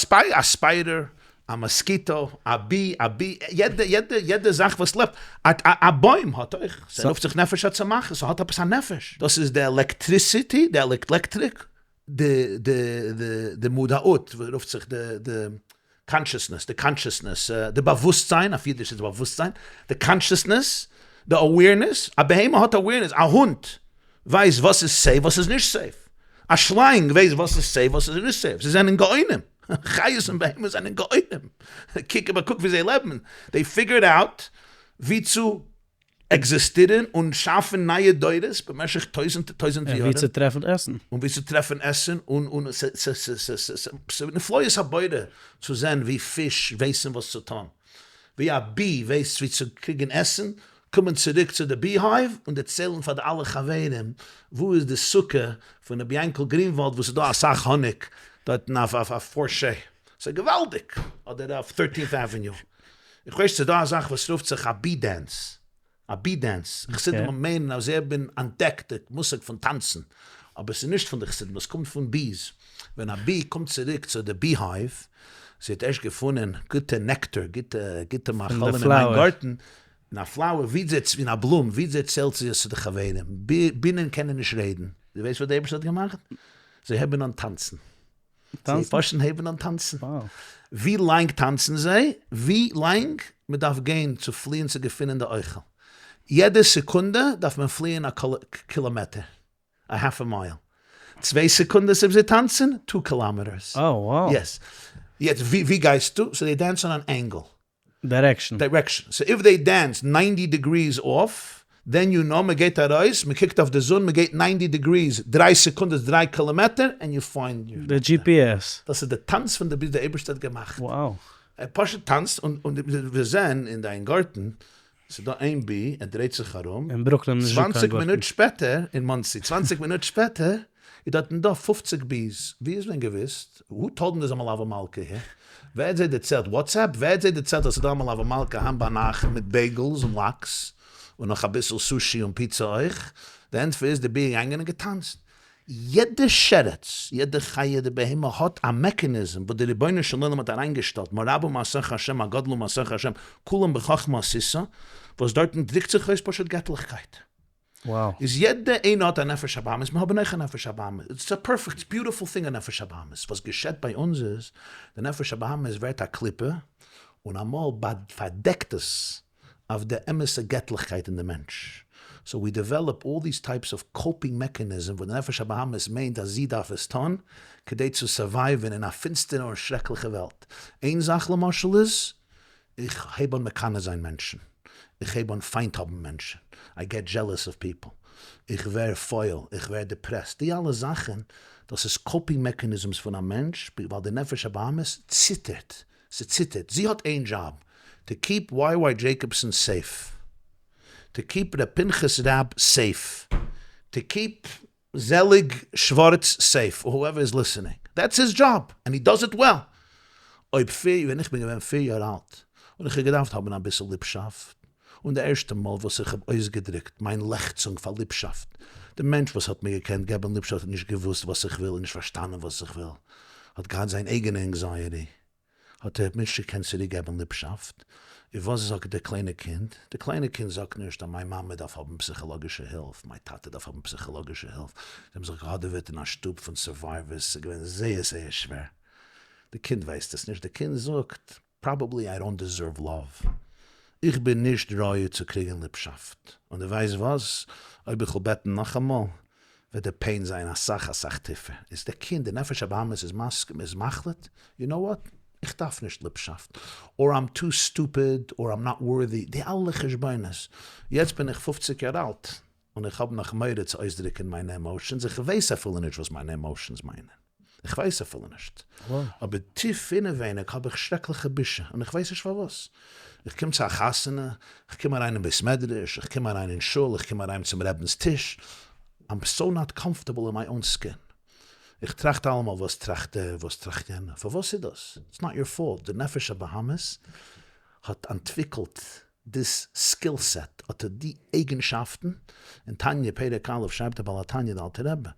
Speaker 1: spider, א mosquito, א bee, א בי, יעדע, יעדע, יעדע זאך וואס לעבט, א בוים האט אויך, ס'רופט זיך נפש הצומחת, ס'האט עפעס א נפש. דאס איז די electricity, די עלעקטריק, די די די די מודעות, וואס רופט זיך די די consciousness, די consciousness, די באוואוסטזיין, אויף אידיש איז באוואוסטזיין, די consciousness, די awareness, א בהמה האט awareness, א הונט ווייסט וואס איז safe וואס איז נישט safe, א שלאנג ווייסט וואס איז safe וואס איז נישט safe, זיי זענען גאונים, חיות און בהמות זענען גאונים, קוק אבער קוק ווי זיי לעבן, they figured out ווי צו עקזיסטירן און שאפן נייע דורות במשך טויזענטער טויזענטער יארן.
Speaker 2: און ווי צו טרעפן עסן.
Speaker 1: און ווי צו טרעפן עסן, און און ס'איז נפלאות הבורא צו זען ווי פיש ווייסן וואס צו טון, ווי א bee ווייסט ווי צו קריגן עסן, קומען צוריק צו די beehive און דערציילן פאר די אלע חברים וואו איז די סוכה פון רבי יענקל גרינוואלד וואו ס'איז דא אסאך האניג דארטן אויף אויף פארשעי, ס'איז געוואלדיג! אדער אויף Thirteenth Avenue. איך ווייס ס'איז דא א זאך וואס רופט זיך א bee dance, א bee dance, חסידים מיינען אז זיי האבן אנטדעקט די מושג פון טאנצן, אבער ס'איז נישט פון די חסידים, עס קומט פון bees, ווען א bee קומט צוריק צו די beehive, זי האט ערשט געפונען גוטע nectar, גוטע גוטע מאכלים אין מיין גארטן, אין א flower, ווי זי, אין א בלום, ווי דערציילט זי עס צו די חברים, בינען קענען נישט רעדן, דו ווייסט וואס די אייבערשטער האט געמאכט? זיי הייבן אן טאנצן. זיי פשוט הייבן אן טאנצן. ווי לאנג טאנצן זיי? ווי לאנג מען דארף גיין צו פליען צו געפינען די אוכל. יעדע סעקונדע דארף מען פליען א קילאמעטער, א half א mile. צוויי סעקונדעס אויב זיי טאנצן, two kilometers. Yes. יעצט ווי גייסטו? So they dance on an angle.
Speaker 2: Direction.
Speaker 1: Direction. So if they dance ninety degrees off, then you know מ'גייט ארויס, מ'קוקט אויף די זון, מ'גייט ninety degrees, דריי סעקונדעס דריי קילאמעטער, and you find your.
Speaker 2: די GPS.
Speaker 1: דאס איז די טאנץ פון די bees די אייבערשטער האט געמאכט.
Speaker 2: Wow.
Speaker 1: ער פשוט טאנצט, און און מיר זעהן אין דיין גארטן, ס'איז דא איין bee, ער דרייט זיך ארום,
Speaker 2: אין ברוקלין איז נישטא קיין
Speaker 1: צוואנציג
Speaker 2: גארטן.
Speaker 1: מינוט שפעטער, אין מאנסי, צוואנציג מינוט שפעטער, איז דארטן דא פופציג bees, ווי האסט דען געוויסט? Who told them there's a מלוה מלכה here? ווער האט זיי דערציילט? WhatsApp? ווער האט זיי דערציילט אז ס'איז דא א מלוה מלכה היינט ביינאכט מיט bagels און לאקס און נאך אביסל סושי און פיצא אויך? די ענטפער איז די bee געגאנגען און געטאנצט. יעדע שרץ, יעדע חיה, יעדע בהמה האט א mechanism וואס די רבונו של עולם האט אריינגעשטעלט, מה רבו מעשיך השם מה גדלו מעשיך השם כולם בחכמה עשית, וואס דארטן דריקט זיך אויס פשוט געטליכקייט. איז יעדע איינער האט א נפש הבהמית, מיר האבן אויך א נפש הבהמית, it's a perfect beautiful thing א נפש הבהמית, וואס געשעט ביי אונז איז, די נפש הבהמית ווערט א קליפה, און אמאל פארדעקט עס אויף די אמת'ע געטליכקייט אין די מענטש, so we develop all these types of coping mechanism וואס די נפש הבהמית מיינט אז זי דארף עס טון כדי צו survive ן אין א פינסטערע און שרעקליכע וועלט, איין זאך למשל איז, איך הייב אן מקנא זיין מענטשן, איך הייב אן פיינט האבן מענטשן, I get jealous of people, איך ווער פויל, איך ווער depressed, די אלע זאכן דאס איז coping mechanisms פון א מענטש ווייל די נפש הבהמית ציטערט, ס'ציטערט, זי האט איין דזשאב, to keep YY Jacobson safe, to keep ר' פנחס רב safe, to keep זעליג שווארץ safe, or whoever is listening, that's his job, and he does it well. אויב פיר, ווען איך בין געווען פיר יאר אלט, און איך האב געדארפט האבן אביסל ליבשאפט, און די ערשטע מאל וואס איך האב אויסגעדריקט מיין לעכצונג פאר ליבשאפט, די מענטש וואס האט מיר געקענט געבן ליבשאפט האט נישט געוואוסט וואס איך וויל און נישט פארשטאנען וואס איך וויל, האט געהאט זיין אייגענע anxiety, האט ער נישט געקענט צוריק געבן ליבשאפט, און וואס זאגט די קליינע קינד? די קליינע קינד זאגט נישט אז מיין מאמע דארף האבן פסיכאלאגישע הילף, מיין טאטע דארף האבן פסיכאלאגישע הילף, זיי האבן זיך געהאדעוועט אין א שטוב פון survivors, ס'איז געווען זייער זייער שווער, די קינד ווייסט עס נישט, די קינד זאגט probably I don't deserve love, איך בין נישט ראוי צו קריגן ליבשאפט, און דו ווייסט וואס, אויב איך וועל בעטן נאכאמאל, וועט די pain זיין אסאך אסאך טיפער, איז די קינד, די נפש הבהמית איז מסכים, איז מחליט, you know what, איך דארף נישט ליבשאפט, or I'm too stupid, or I'm not worthy, די אלע חשבונות, יעצט בין איך פופציג יאר אלט, און איך האב נאך מורא צו אויסדרוקן מיינע emotions, איך ווייס אפילו נישט וואס מיינע emotions מיינען, איך ווייס אפילו נישט, אבער טיף אינעווייניג האב איך שרעקליכע בושה, און איך ווייס נישט פארוואס. איך קום צו א חתונה, איך קום אריין אין בית מדרש, איך קום אריין אין שול, איך קום אריין צום רבינ'ס טיש, I'm so not comfortable in my own skin. איך טראכט אלעמאל וואס טראכט דער, וואס טראכט יענער, פארוואס איז דאס? It's not your fault, די נפש הבהמית האט אנטוויקלט this skill set, אט די אייגנשאפטן, אין תניא פרק א' שרייבט דער בעל התניא דער אלטער רבי,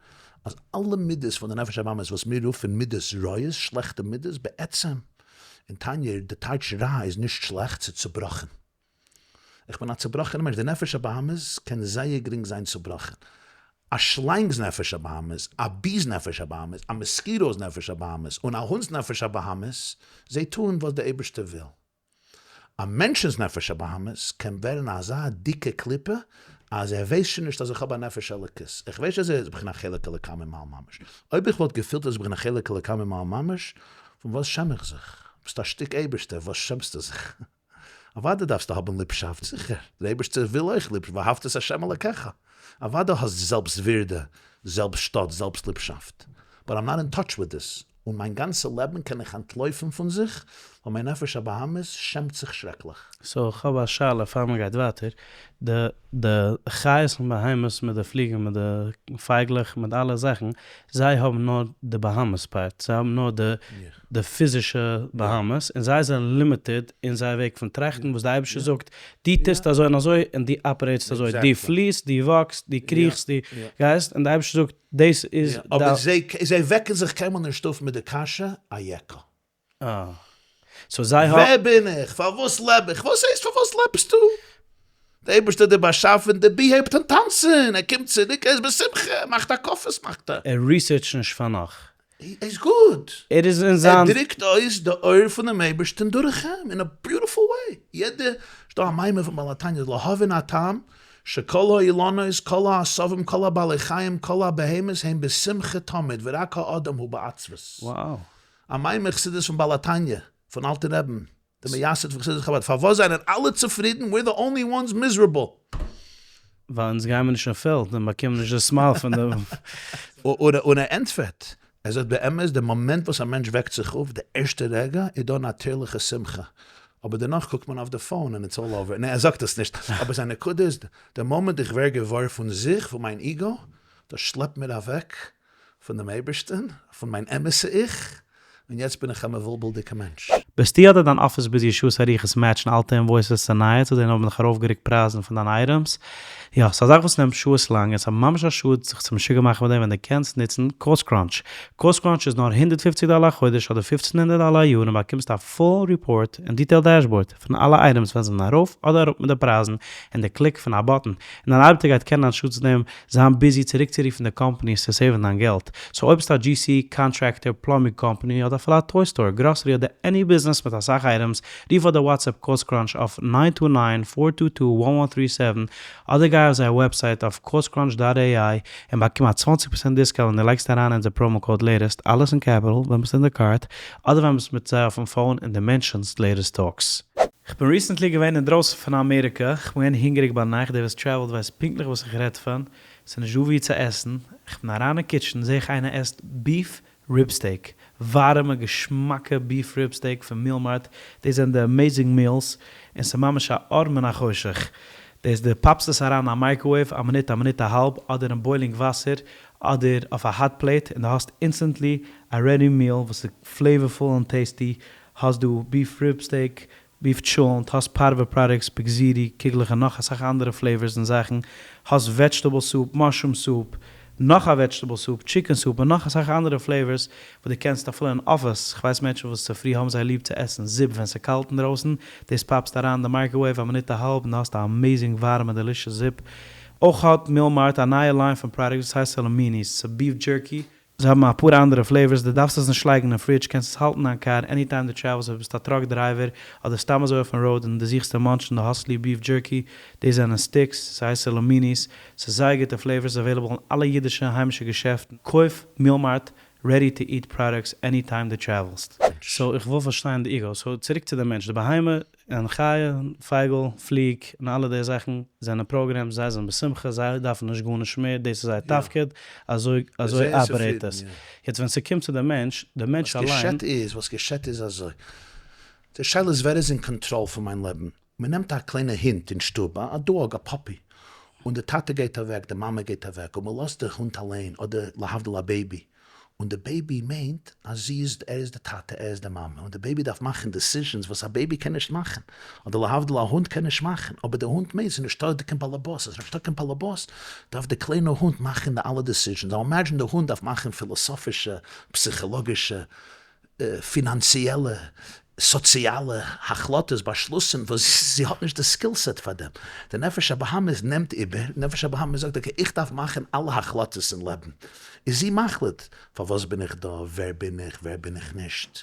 Speaker 1: אז אלע מידות פון די נפש הבהמית וואס מיר רופן מידות רעות, שלעכטע מידות, בעצם אין תניא די טייטש רע איז נישט שלעכט, ס'איז צובראכן. איך בין א צובראכענער מענטש, די נפש הבהמית קען זייער גרינג זיין צובראכן. א שלאנג'ס נפש הבהמית, א בי'ס נפש הבהמית, א mosquito's נפש הבהמית, און א הונט'ס נפש הבהמית, זיי טוען וואס דער אייבערשטער וויל. א מענטשנ'ס נפש הבהמית קען ווערן אזא דיקע קליפה אז ער ווייסט שוין נישט אז איך האב א נפש אלוקית, איך ווייס אז ער איז בחינת חלק אלוקה ממעל ממש. אויב איך וואלט געפילט אז איך בין א חלק אלוקה ממעל ממש, פון וואס שעם איך זיך? ביסט א שטיק אייבערשטער, וואס שעמסטו זיך? אוודאי דארפסטו האבן ליבשאפט, זיכער, דער אייבערשטער וויל אויך ליבשאפט, ואהבת את ה' אלקיך, אוודאי האסט זעלבסט ווירדע, זעלבסט שטאט, זעלבסט ליבשאפט, but I'm not in touch with this, און מיין גאנצע לעבן קען איך אנטלויפן פון זיך, ווייל מיין נפש הבהמית שעמט זיך שרעקליך.
Speaker 2: So כ'האב א שאלה פאר מ'גייט ווייטער, די די חיות און בהמות מיט די פליגן מיט די פייגלעך מיט אלע זאכן, זיי האבן נאר די בהמות part, זיי האבן נאר די די פיזישע בהמות, און זיי זענען limited אין זייער וועג פון טראכטן וואס די אייבערשטער זאגט, דו טוסט אזוי און אזוי און דו operate סט אזוי, דו פליסט, דו walk סט, דו קריכסט, דו גייסט, און די אייבערשטער זאגט דאס איז
Speaker 1: די. אבער זיי זיי וועקן זיך קיינמאל נישט אויף מיט די קשיא אייכה.
Speaker 2: אה. So זיי האבן.
Speaker 1: ווער בין איך? פארוואס לעב איך? וואס הייסט פארוואס לעבסטו? דער אייבערשטער האט דיר באשאפן, דער בי הייבט אן טאנצן, ער קומט צוריק, ער איז בשמחה, ער מאכט הקפות מאכט ער.
Speaker 2: ער research ט נישט פאר נאך.
Speaker 1: ער איז גוט.
Speaker 2: ער איז אין זיין.
Speaker 1: ער דרוקט אויס די אור פונעם אייבערשטן דורך אים, אין א beautiful way. יעדע, ס'דא א מאמר פון בעל התניא, להבין הטעם, שכל האילנות, כל העשבים, כל הבעלי חיים, כל הבהמות, הם בשמחה תמיד, ורק האדם הוא בעצבות.
Speaker 2: Wow.
Speaker 1: א מאמר חסידות פון בעל התניא, פון אלטן רעבן, דער מייסד פון חסידות חבד, פארוואס זענען אלע צופרידן, we're the only ones miserable?
Speaker 2: ווייל אונז גיימער נישט אין פעלד און באקומען נישט די smell פון די.
Speaker 1: און ער ענטפערט, ער זאגט באמת די מאמענט וואס א מענטש וועקט זיך אויף, די ערשטע רגע איז דא נאטירליכע שמחה, אבער דערנאך קוקט מען אויף די phone און it's all over, ניין ער זאגט עס נישט, אבער זיין נקודה איז, די מאמענט איך ווער געוואר פון זיך, פון מיין ego, דאס שלעפט מיר אוועק פון דעם אייבערשטען, פון מיין אמת'ע איך, און יעצט בין איך א מבולבל'דיגע מענטש.
Speaker 2: ביסטו אדער דיין אפיס busy שעות אריכות match ן אלטע invoices צו נייע צו דען האבן דיך ארויפגערוקט פרייזן פון דיינע items? יא, ס'איז א זאך וואס נעמט שעות לאנג און ס'איז ממש א שאד זיך צו משוגע מאכן מיט דעם ווען דו קענסט נוצן Cost Crunch. Cost Crunch איז נאר 150 דאלער א חודש אדער 1500 דאלער א יאר און באקומסט א full report און detailed dashboard פון אלע items ווען זיי זענען ארויף אדער אראפ מיט די פרייזן און די קליק פון א button און דיין ארבעטער גייט קענען אנשטאטס דעם זיין busy צוריקצורופן די companies צו save ן דיין געלט. So אויב ביסטו א GC, contractor, plumbing company, אדער אפילו א toy store, גראסערי אדער any ביזנעס מיט אסאך items, רוף אדער WhatsApp Cost Crunch אויף nine two nine four two two one one three seven אדער גיי אויף זייער website אויף costcrunch dot AI און באקום א צוואנציג פראצענט discount ווען דו לייגסט אריין אונזער promo code latest, אלעס אין capital, ווען ביסט אין די cart, אדער ווען ביסט מיט זיי אויפן phone און דו mention סט Latest Talks. כ'בין recently געווען אינדרויסן פון אמעריקע, כ'בין געווען הונגעריג ביינאכט, דער וואס travel ט ווייסט פונקטליך וואס איך רעד פון, ס'איז נישט דא וואו צו עסן, כ'בין אריין אין kitchen זעה איך איינער עסט beef rib steak, ווארעמע געשמאקע beef rib steak פון Meal Mart, דאס זענען די amazing meals, און ס'איז ממש א אור מן החושך, דאס דו פאפסט עס אריין אין א microwave א מינוט א מינוט א האלב אדער אין boiling וואסער אדער אויף א hot plate און דו האסט instantly א ready meal וואס איז flavorful און tasty, האסט דא beef rib steak, beef טשולענט, האסט פארווע products, בגזירי, קוגלעך און נאך אסאך אנדערע flavors און זאכן, האסט vegetable soup, mushroom soup, נאך א vegetable soup, chicken soup און נאך אסאך אנדערע flavors וואס דו קענסט אפילו אין אפיס, כ'ווייס מענטשן וואס צופרי האבן זיי ליב צו עסן זופ ווען ס'קאלט אינדרויסן, דאס פאפסט אריין אין די microwave א מינוט א האלב און דו האסט א amazing ווארעמע delicious זופ. אויך האט Meal Mart א נייע line פון products וואס הייסט סאלאמיניס, ס'איז beef jerky, זיי האבן אפאר אנדערע flavors, דו דארפסט עס נישט לייגן אין fridge, קענסט עס האלטן אין דיין קאר anytime דו travel סט, אויב ביסטו א truck driver, אדער סתם אזוי אויפן road און דו זוכסט צו munch ן, דו האסט ליב beef jerky, דאס זענען sticks, ס'הייסט סאלאמיניס, ס'איז זייער גוטע flavors, available אין אלע אידישע און היימישע געשעפטן, קויף Meal Mart ready to eat products anytime דו travel סט. So איך וויל פארשטיין די ego, so צוריק צו די מענטש, די בהמה און חיה, פייגל, פליג, און אלע די זאכן זענען programmed, זיי זענען בשמחה, זיי דארפן נישט גארנישט מער, דאס איז זייער תפקיד, אזוי אזוי operate עס. יעצט ווען ס'קומט צו די מענטש, די מענטש
Speaker 1: וואס
Speaker 2: אליין.
Speaker 1: געשעט איז, וואס געשעט איז אזוי, די שאלה איז ווער איז אין קאנטראל פון מיין לעבן, מען נעמט א קליינע הונט אין שטוב, א dog, א puppy, און די טאטע גייט אוועק, די מאמע גייט אוועק, און מען לאזט די הונט אליין, אדער להבדיל א baby. און די baby מיינט אז זי איז, ער איז די טאטע, ער איז די מאמע, און די baby דארף מאכן decisions וואס א baby קען נישט מאכן, אדער להבדיל א הונט קען נישט מאכן, אבער די הונט מיינט ס'איז נישטא קיין באלעבאס, אז נישטא קיין באלעבאס דארף די קליינע הונט מאכן די אלע decisions, now imagine די הונט דארף מאכן פילאסאפישע, פסיכאלאגישע, פינאנציעלע, סאציאלע החלטות, באשלוסן וואס זי האט נישט די skill set פאר דעם. די נפש הבהמית נעמט איבער, נפש הבהמית זאגט okay איך דארף מאכן אלע החלטות אין לעבן, איז זי מחליט פארוואס בין איך דא, ווער בין איך, ווער בין איך נישט,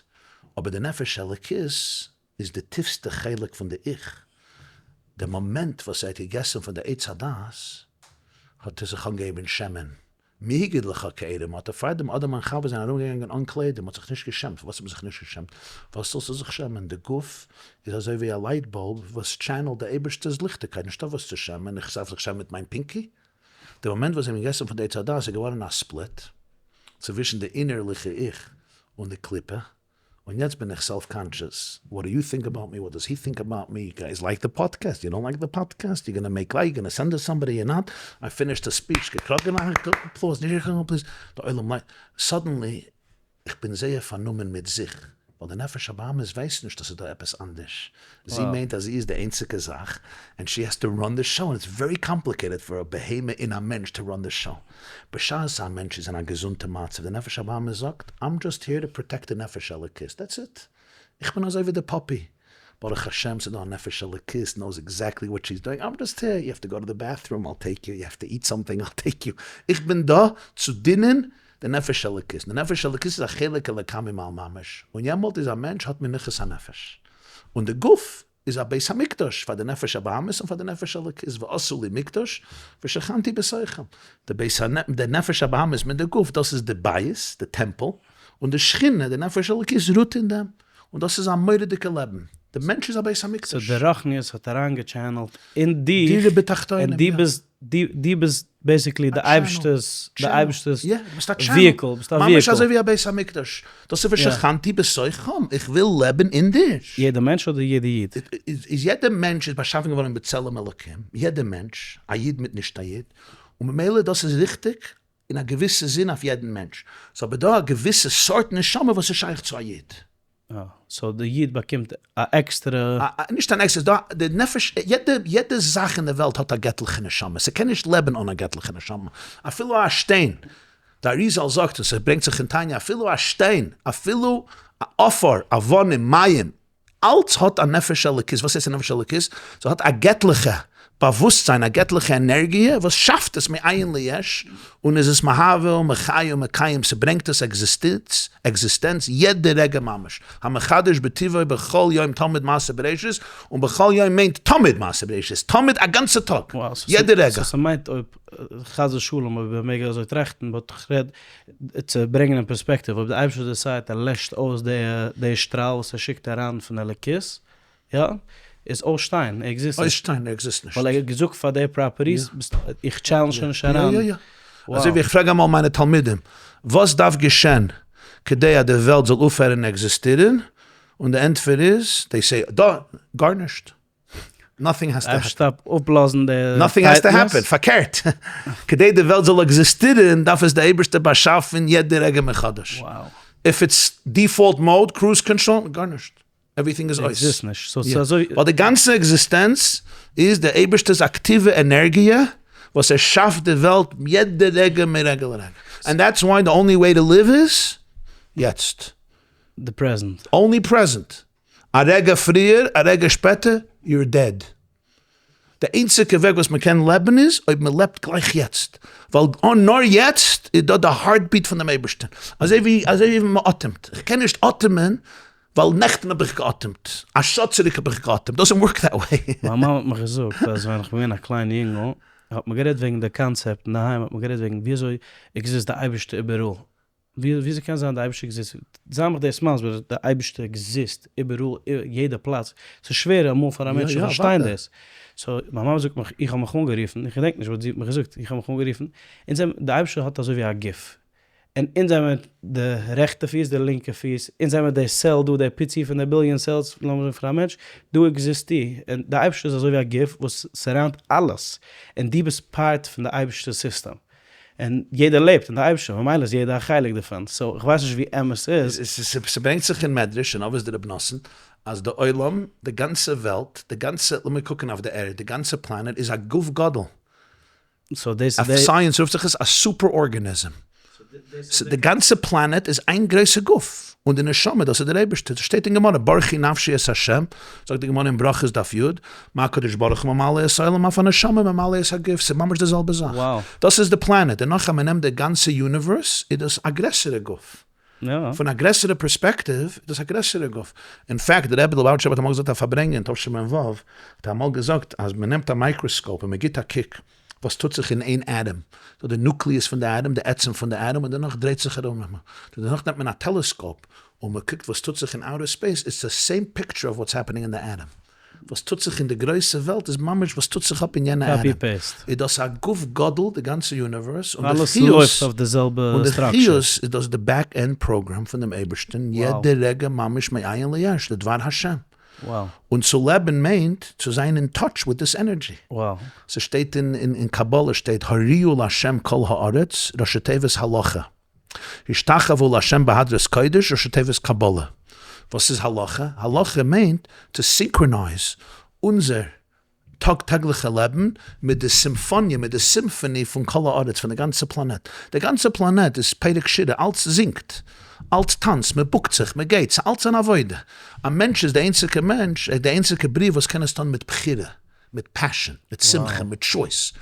Speaker 1: אבער די נפש אלוקית איז די טיפסטע חלק פון די איך, די מאמענט וואס ער האט געגעסן פון די עץ הדעת האט ער זיך אנגעהויבן שעמען, מי הגיד לך כי ערום אתה, פאר דעם אדם און חווה זענען ארום געגאנגען אן קליידער, מען האט זיך נישט געשעמט, פארוואס האט מען זיך נישט געשעמט? וואס זאלסטו זיך שעמען, די גוף איז אזוי ווי א light bulb וואס channel ט די אייבערשטער'ס ליכטיגקייט, נישטא וואס צו שעמען, איך דארף זיך שעמען מיט מיין pinky? די מאמענט וואס זיי האבן געגעסן פון די עץ הדעת איז געווארן א split צווישן די אינערליכע איך און די קליפה, און יעצט בין איך self conscious, what do you think about me, what does he think about me, you guys like the podcast, you don't like the podcast, you gonna make like, you gonna send to somebody, you not, I finished the speech, געקראגן א applause, נישט געקראגן applause, די עולם like, suddenly, איך בין זייער פארנומען מיט זיך, ווייל די נפש הבהמית ווייסט נישט אז ס'איז דא עפעס אנדערש, זי מיינט אז זי איז די איינציגע זאך, and she has to run the show, און it's very complicated פאר א בהמה און א מענטש to run the show. בשעת א מענטש איז אין א געזונטע מצב, די נפש הבהמית זאגט, I'm just here to protect די נפש אלוקית, that's it. איך בין אזוי ווי די puppy, ברוך השם ס'איז דא א נפש אלוקית, knows exactly what she's doing, I'm just here, you have to go to the bathroom, I'll take you, you have to eat something, I'll take you. איך בין דא צו דינען די נפש אלוקית. די נפש אלוקית איז א חלק אלוקה ממעל ממש, און יעמאלט איז א מענטש האט מנוחת הנפש. און די גוף איז א בית המקדש פאר די נפש הבהמית און פאר די נפש אלוקית, ועשו לי מקדש ושכנתי בתוכם, די בית די נפש הבהמית מיט די גוף דאס איז די בית, די טעמפל, און די שכינה, די נפש אלוקית רוט אין דעם, און דאס איז א מורא'דיגע לעבן, די מענטש איז א בית המקדש.
Speaker 2: so די רוחניות האט אריינגע channel ט אין דיך,
Speaker 1: דירה בתחתונים,
Speaker 2: און דו ביסט דו ביסט basically די אייבערשטער'ס די אייבערשטער'ס vehicle, ביסט א vehicle.
Speaker 1: ממש אזוי ווי א בית המקדש, דאס איז ושכנתי בתוכם, איך וויל לעבן אין דיר.
Speaker 2: יעדע מענטש אדער יעדע איד?
Speaker 1: איז יעדע מענטש איז באשאפן געווארן בצלם אלוקים, יעדע מענטש, א איד מיט נישט א איד, און ממילא דאס איז ריכטיג אין א געוויסע זין אויף יעדן מענטש, ס'איז אבער דא א געוויסע סארט נשמה וואס איז שייך צו א איד.
Speaker 2: אה, so די איד באקומט א עקסטערע.
Speaker 1: נישט אן עקסטערע, ס'איז דא די נפש, יעדע יעדע זאך אין די וועלט האט א געטליכע נשמה, ס'קען נישט לעבן אן א געטליכע נשמה, אפילו א שטיין, די אריזל זאגט און ס'ברענגט זיך אין תניא, אפילו א שטיין, אפילו א עפר, אבנים, מים, אלץ האט א נפש אלוקית, וואס הייסט א נפש אלוקית? ס'האט א געטליכע באוואוסטזיין, א געטליכע ענערגיע וואס שאפט עס מאין ליש, און איז עס מהווה ומחיה ומקיים, ס'ברענגט עס עקזיסטענץ, עקזיסטענץ יעדע רגע ממש, המחדש בטובו בכל יום תמיד מעשה בראשית, און בכל יום מיינט תמיד מעשה בראשית, תמיד א גאנצע טאג, יעדע רגע.
Speaker 2: so ס'מיינט אויב חס ושלום אויב ער מעג אזוי טראכטן, but כ'רעד צו ברענגען אין פערספעקטיוו, אויב די אייבערשטער decide ט ער לעשט אויס די שטראל וואס ער שיקט אריין פון אלוקית, יא, איז אויס שטיין, ער עקזיסט נישט.
Speaker 1: אויס שטיין, ער עקזיסט נישט.
Speaker 2: ווייל ער האט געזאגט פאר די properties, איך channel שוין נישט אריין.
Speaker 1: יא יא יא. אזוי ווי איך פרעג אמאל מיינע תלמידים, וואס דארף געשען כדי אז די וועלט זאל אויפהערן עקזיסטירן? און די ענטפער איז, they say, דא, גארנישט. Nothing has to happen.
Speaker 2: אפשר אפלאזן די
Speaker 1: Nothing has to happen, פארקערט, כדי די וועלט זאל עקזיסטירן דארף עס די אייבערשטער באשאפן יעדע רגע מחדש. If it's default mode, cruise control, גארנישט. Everything איז אויס.
Speaker 2: עקזיסט נישט. so ס'איז אזוי.
Speaker 1: ווייל די גאנצע עקזיסטענץ איז די אייבערשטער'ס אקטיווע ענערגיע וואס ער שאפט די וועלט יעדע רגע מרגע לרגע. And that's why the only way to live איז יעצט.
Speaker 2: די present.
Speaker 1: Only present. א רגע פריער א רגע שפעטער, you're dead. די איינציגע וועג וואס מען קען לעבן איז אויב מען לעבט גלייך יעצט, ווייל נאר יעצט איז דא די heartbeat פון דעם אייבערשטען, אזוי ווי אזוי ווי מען אטעמט, איך קען נישט אטעמען ווייל נעכטן האב איך געאטעמט, א שעה צוריק האב איך געאטעמט, doesn't work that way.
Speaker 2: מיין מאמע האט מיך געזאגט אז ווען איך בין געווען א קליין יונגל האט מען גערעדט וועגן די קאנצעפט אינדערהיים האט מען גערעדט וועגן ווי אזוי עקזיסט די אייבערשטער איבעראל, וויאזוי קען זיין די אייבערשטער עקזיסט? זיי מיך דאס מסביר, די אייבערשטער עקזיסט איבעראל, יעדע פלאץ, ס'איז שווער אמאל פאר א מענטש צו פארשטיין דאס, so מיין מאמע זאגט מיך, איך האב מיך אנגערופן, איך געדענק נישט וואס זי האט מיך געזאגט, איך האב מיך אנגערופן, אונז זעמיר, די אייבערשטער האט אזוי ווי א גוף, און אונז זעמיר די רעכטע פיס, די לינקע פיס, אונז זעמיר די cell דא, די פיצי פון די billion cells, לאמיר זאגן פון א מענטש, דא עקזיסטו, און די אייבערשטער איז אזוי ווי א גוף וואס surround ט אלעס, און דו ביסט part פון די אייבערשטער'ס סיסטעם. און יעדער לעבט און די אייבערשטער, ממילא איז יעדער א חלק דערפון, so איך ווייס נישט ווי אמת ס'איז.
Speaker 1: ס'ברענגט זיך אין מדרש אין אבות דרבי נתן אז די עולם, די גאנצע וועלט, די גאנצע, לאמיר קוקן אויף די ערד, די גאנצע planet איז א גוף גדול.
Speaker 2: so דאס איז די.
Speaker 1: אויף science רופט זיך עס א super organism. די גאנצע planet איז איין גרויסע גוף, און די נשמה דאס איז דער אייבערשטער, דאס שטייט אין גמרא, ברכי נפשי את ה', זאגט די גמרא אין ברכות דף י', מה הקדוש ברוך הוא ממלא את העולם אף הנשמה ממלא את הגוף, ס'איז ממש די זעלבע זאך, דאס איז די planet, און נאך אז מ'נעמט די גאנצע universe איז דאס א גרעסערע גוף, פון א גרעסערע פערספעקטיוו איז דאס א גרעסערע גוף, אין fact דער רבי ליובאוויטשער רבי האט אמאל געזאגט א פארברענגען תשמ ו, האט ער אמאל געזאגט אז מ'נעמט א microscope און מ'גיבט א קוק וואס טוט זיך אין איין atom, so די nucleus פון די atom, די עצם פון די atom, און דערנאך דרייט זיך ארום, דערנאך נעמט מען א טעלעסקאופ און מען קוקט וואס טוט זיך אין outer space, it's the same picture of what's happening אין די atom, וואס טוט זיך אין די גרויסע וועלט איז ממש וואס טוט זיך אפ אין יענע atom, איז דאס א גוף גדול די גאנצע universe, און די חיות, און די חיות איז דאס די back end program פון דעם אייבערשטען יעדע רגע ממש מאין ליש, די דבר השם. און צו לעבן מיינט צו זיין אין touch with this energy. ס'שטייט אין קבלה שטייט הריעו לה' כל הארץ, ראשי תיבות הלכה. השתחוו לה' בהדרת קודש, ראשי תיבות קבלה. וואס איז הלכה? הלכה מיינט צו synchronize אונזער טאג טעגליכע לעבן מיט די סימפאניע, מיט די symphony פון כל הארץ, פון די גאנצע planet. די גאנצע planet איז פרק שירה, אלץ זינגט, אלץ טאנצט, מען בוקט זיך, מען גייט, ס'איז אלץ אן עבודה. א מענטש איז די איינציגע מענטש, די איינציגע בריאה וואס קען עס טון מיט בחירה, מיט passion, מיט שמחה, מיט choice.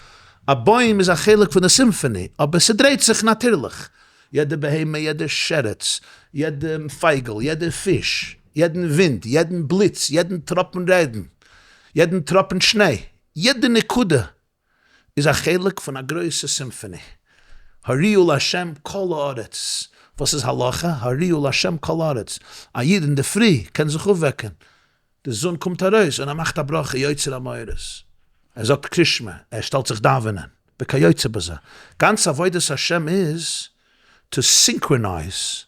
Speaker 1: א בוים איז א חלק פון די symphony, אבער ס'דרייט זיך נאטירליך. יעדע בהמה, יעדע שרץ, יעדע פייגל, יעדע פיש, יעדן ווינט, יעדן בליץ, יעדן טראפן רעגן, יעדן טראפן שניי, יעדע נקודה איז א חלק פון א גרויסע symphony. הריעו לה' כל הארץ. וואס איז הלכה? הריעו לה' כל הארץ. א איד אינדערפרי קען זיך אויפוועקן, די זון קומט ארויס און ער מאכט א ברכה יוצר המאורות, ער זאגט קרישמע, ער שטעלט זיך דאווענען, וכיוצא בזה. גאנץ עבודת השם איז to synchronize,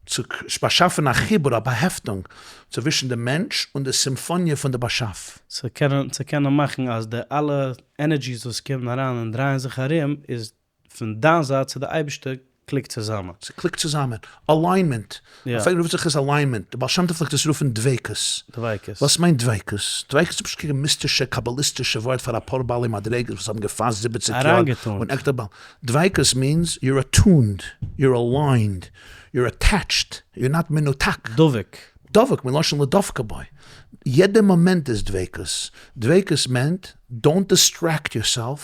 Speaker 1: צו באשאפן א חיבור, א באהעפטונג, צווישן די מענטש און די סימפאניע פון די באשאף.
Speaker 2: צו קענען צו קענען מאכן אז די אלע energies וואס קומען אריין און דרייען זיך ארום איז פון דיין זייט צו די אייבערשטער קליקט צוזאמען.
Speaker 1: ס'קליקט צוזאמען. Alignment. אויף ענגליש רופט זיך עס alignment. די בעל שם טוב פלעגט עס רופן דביקות.
Speaker 2: דביקות.
Speaker 1: וואס מיינט דביקות? דביקות איז פשוט קיין מיסטישע קאבאליסטישע ווארט פאר אפאר בעלי מדריגות וואס האבן געפאסט זיבעציג יאר און עכטע בעל. דביקות means you're attuned, you're aligned, you're attached, you're not מנותק.
Speaker 2: דבוק.
Speaker 1: דבוק מלשון לדבקה בו. יעדע מאמענט איז דביקות. דביקות מיינט don't distract yourself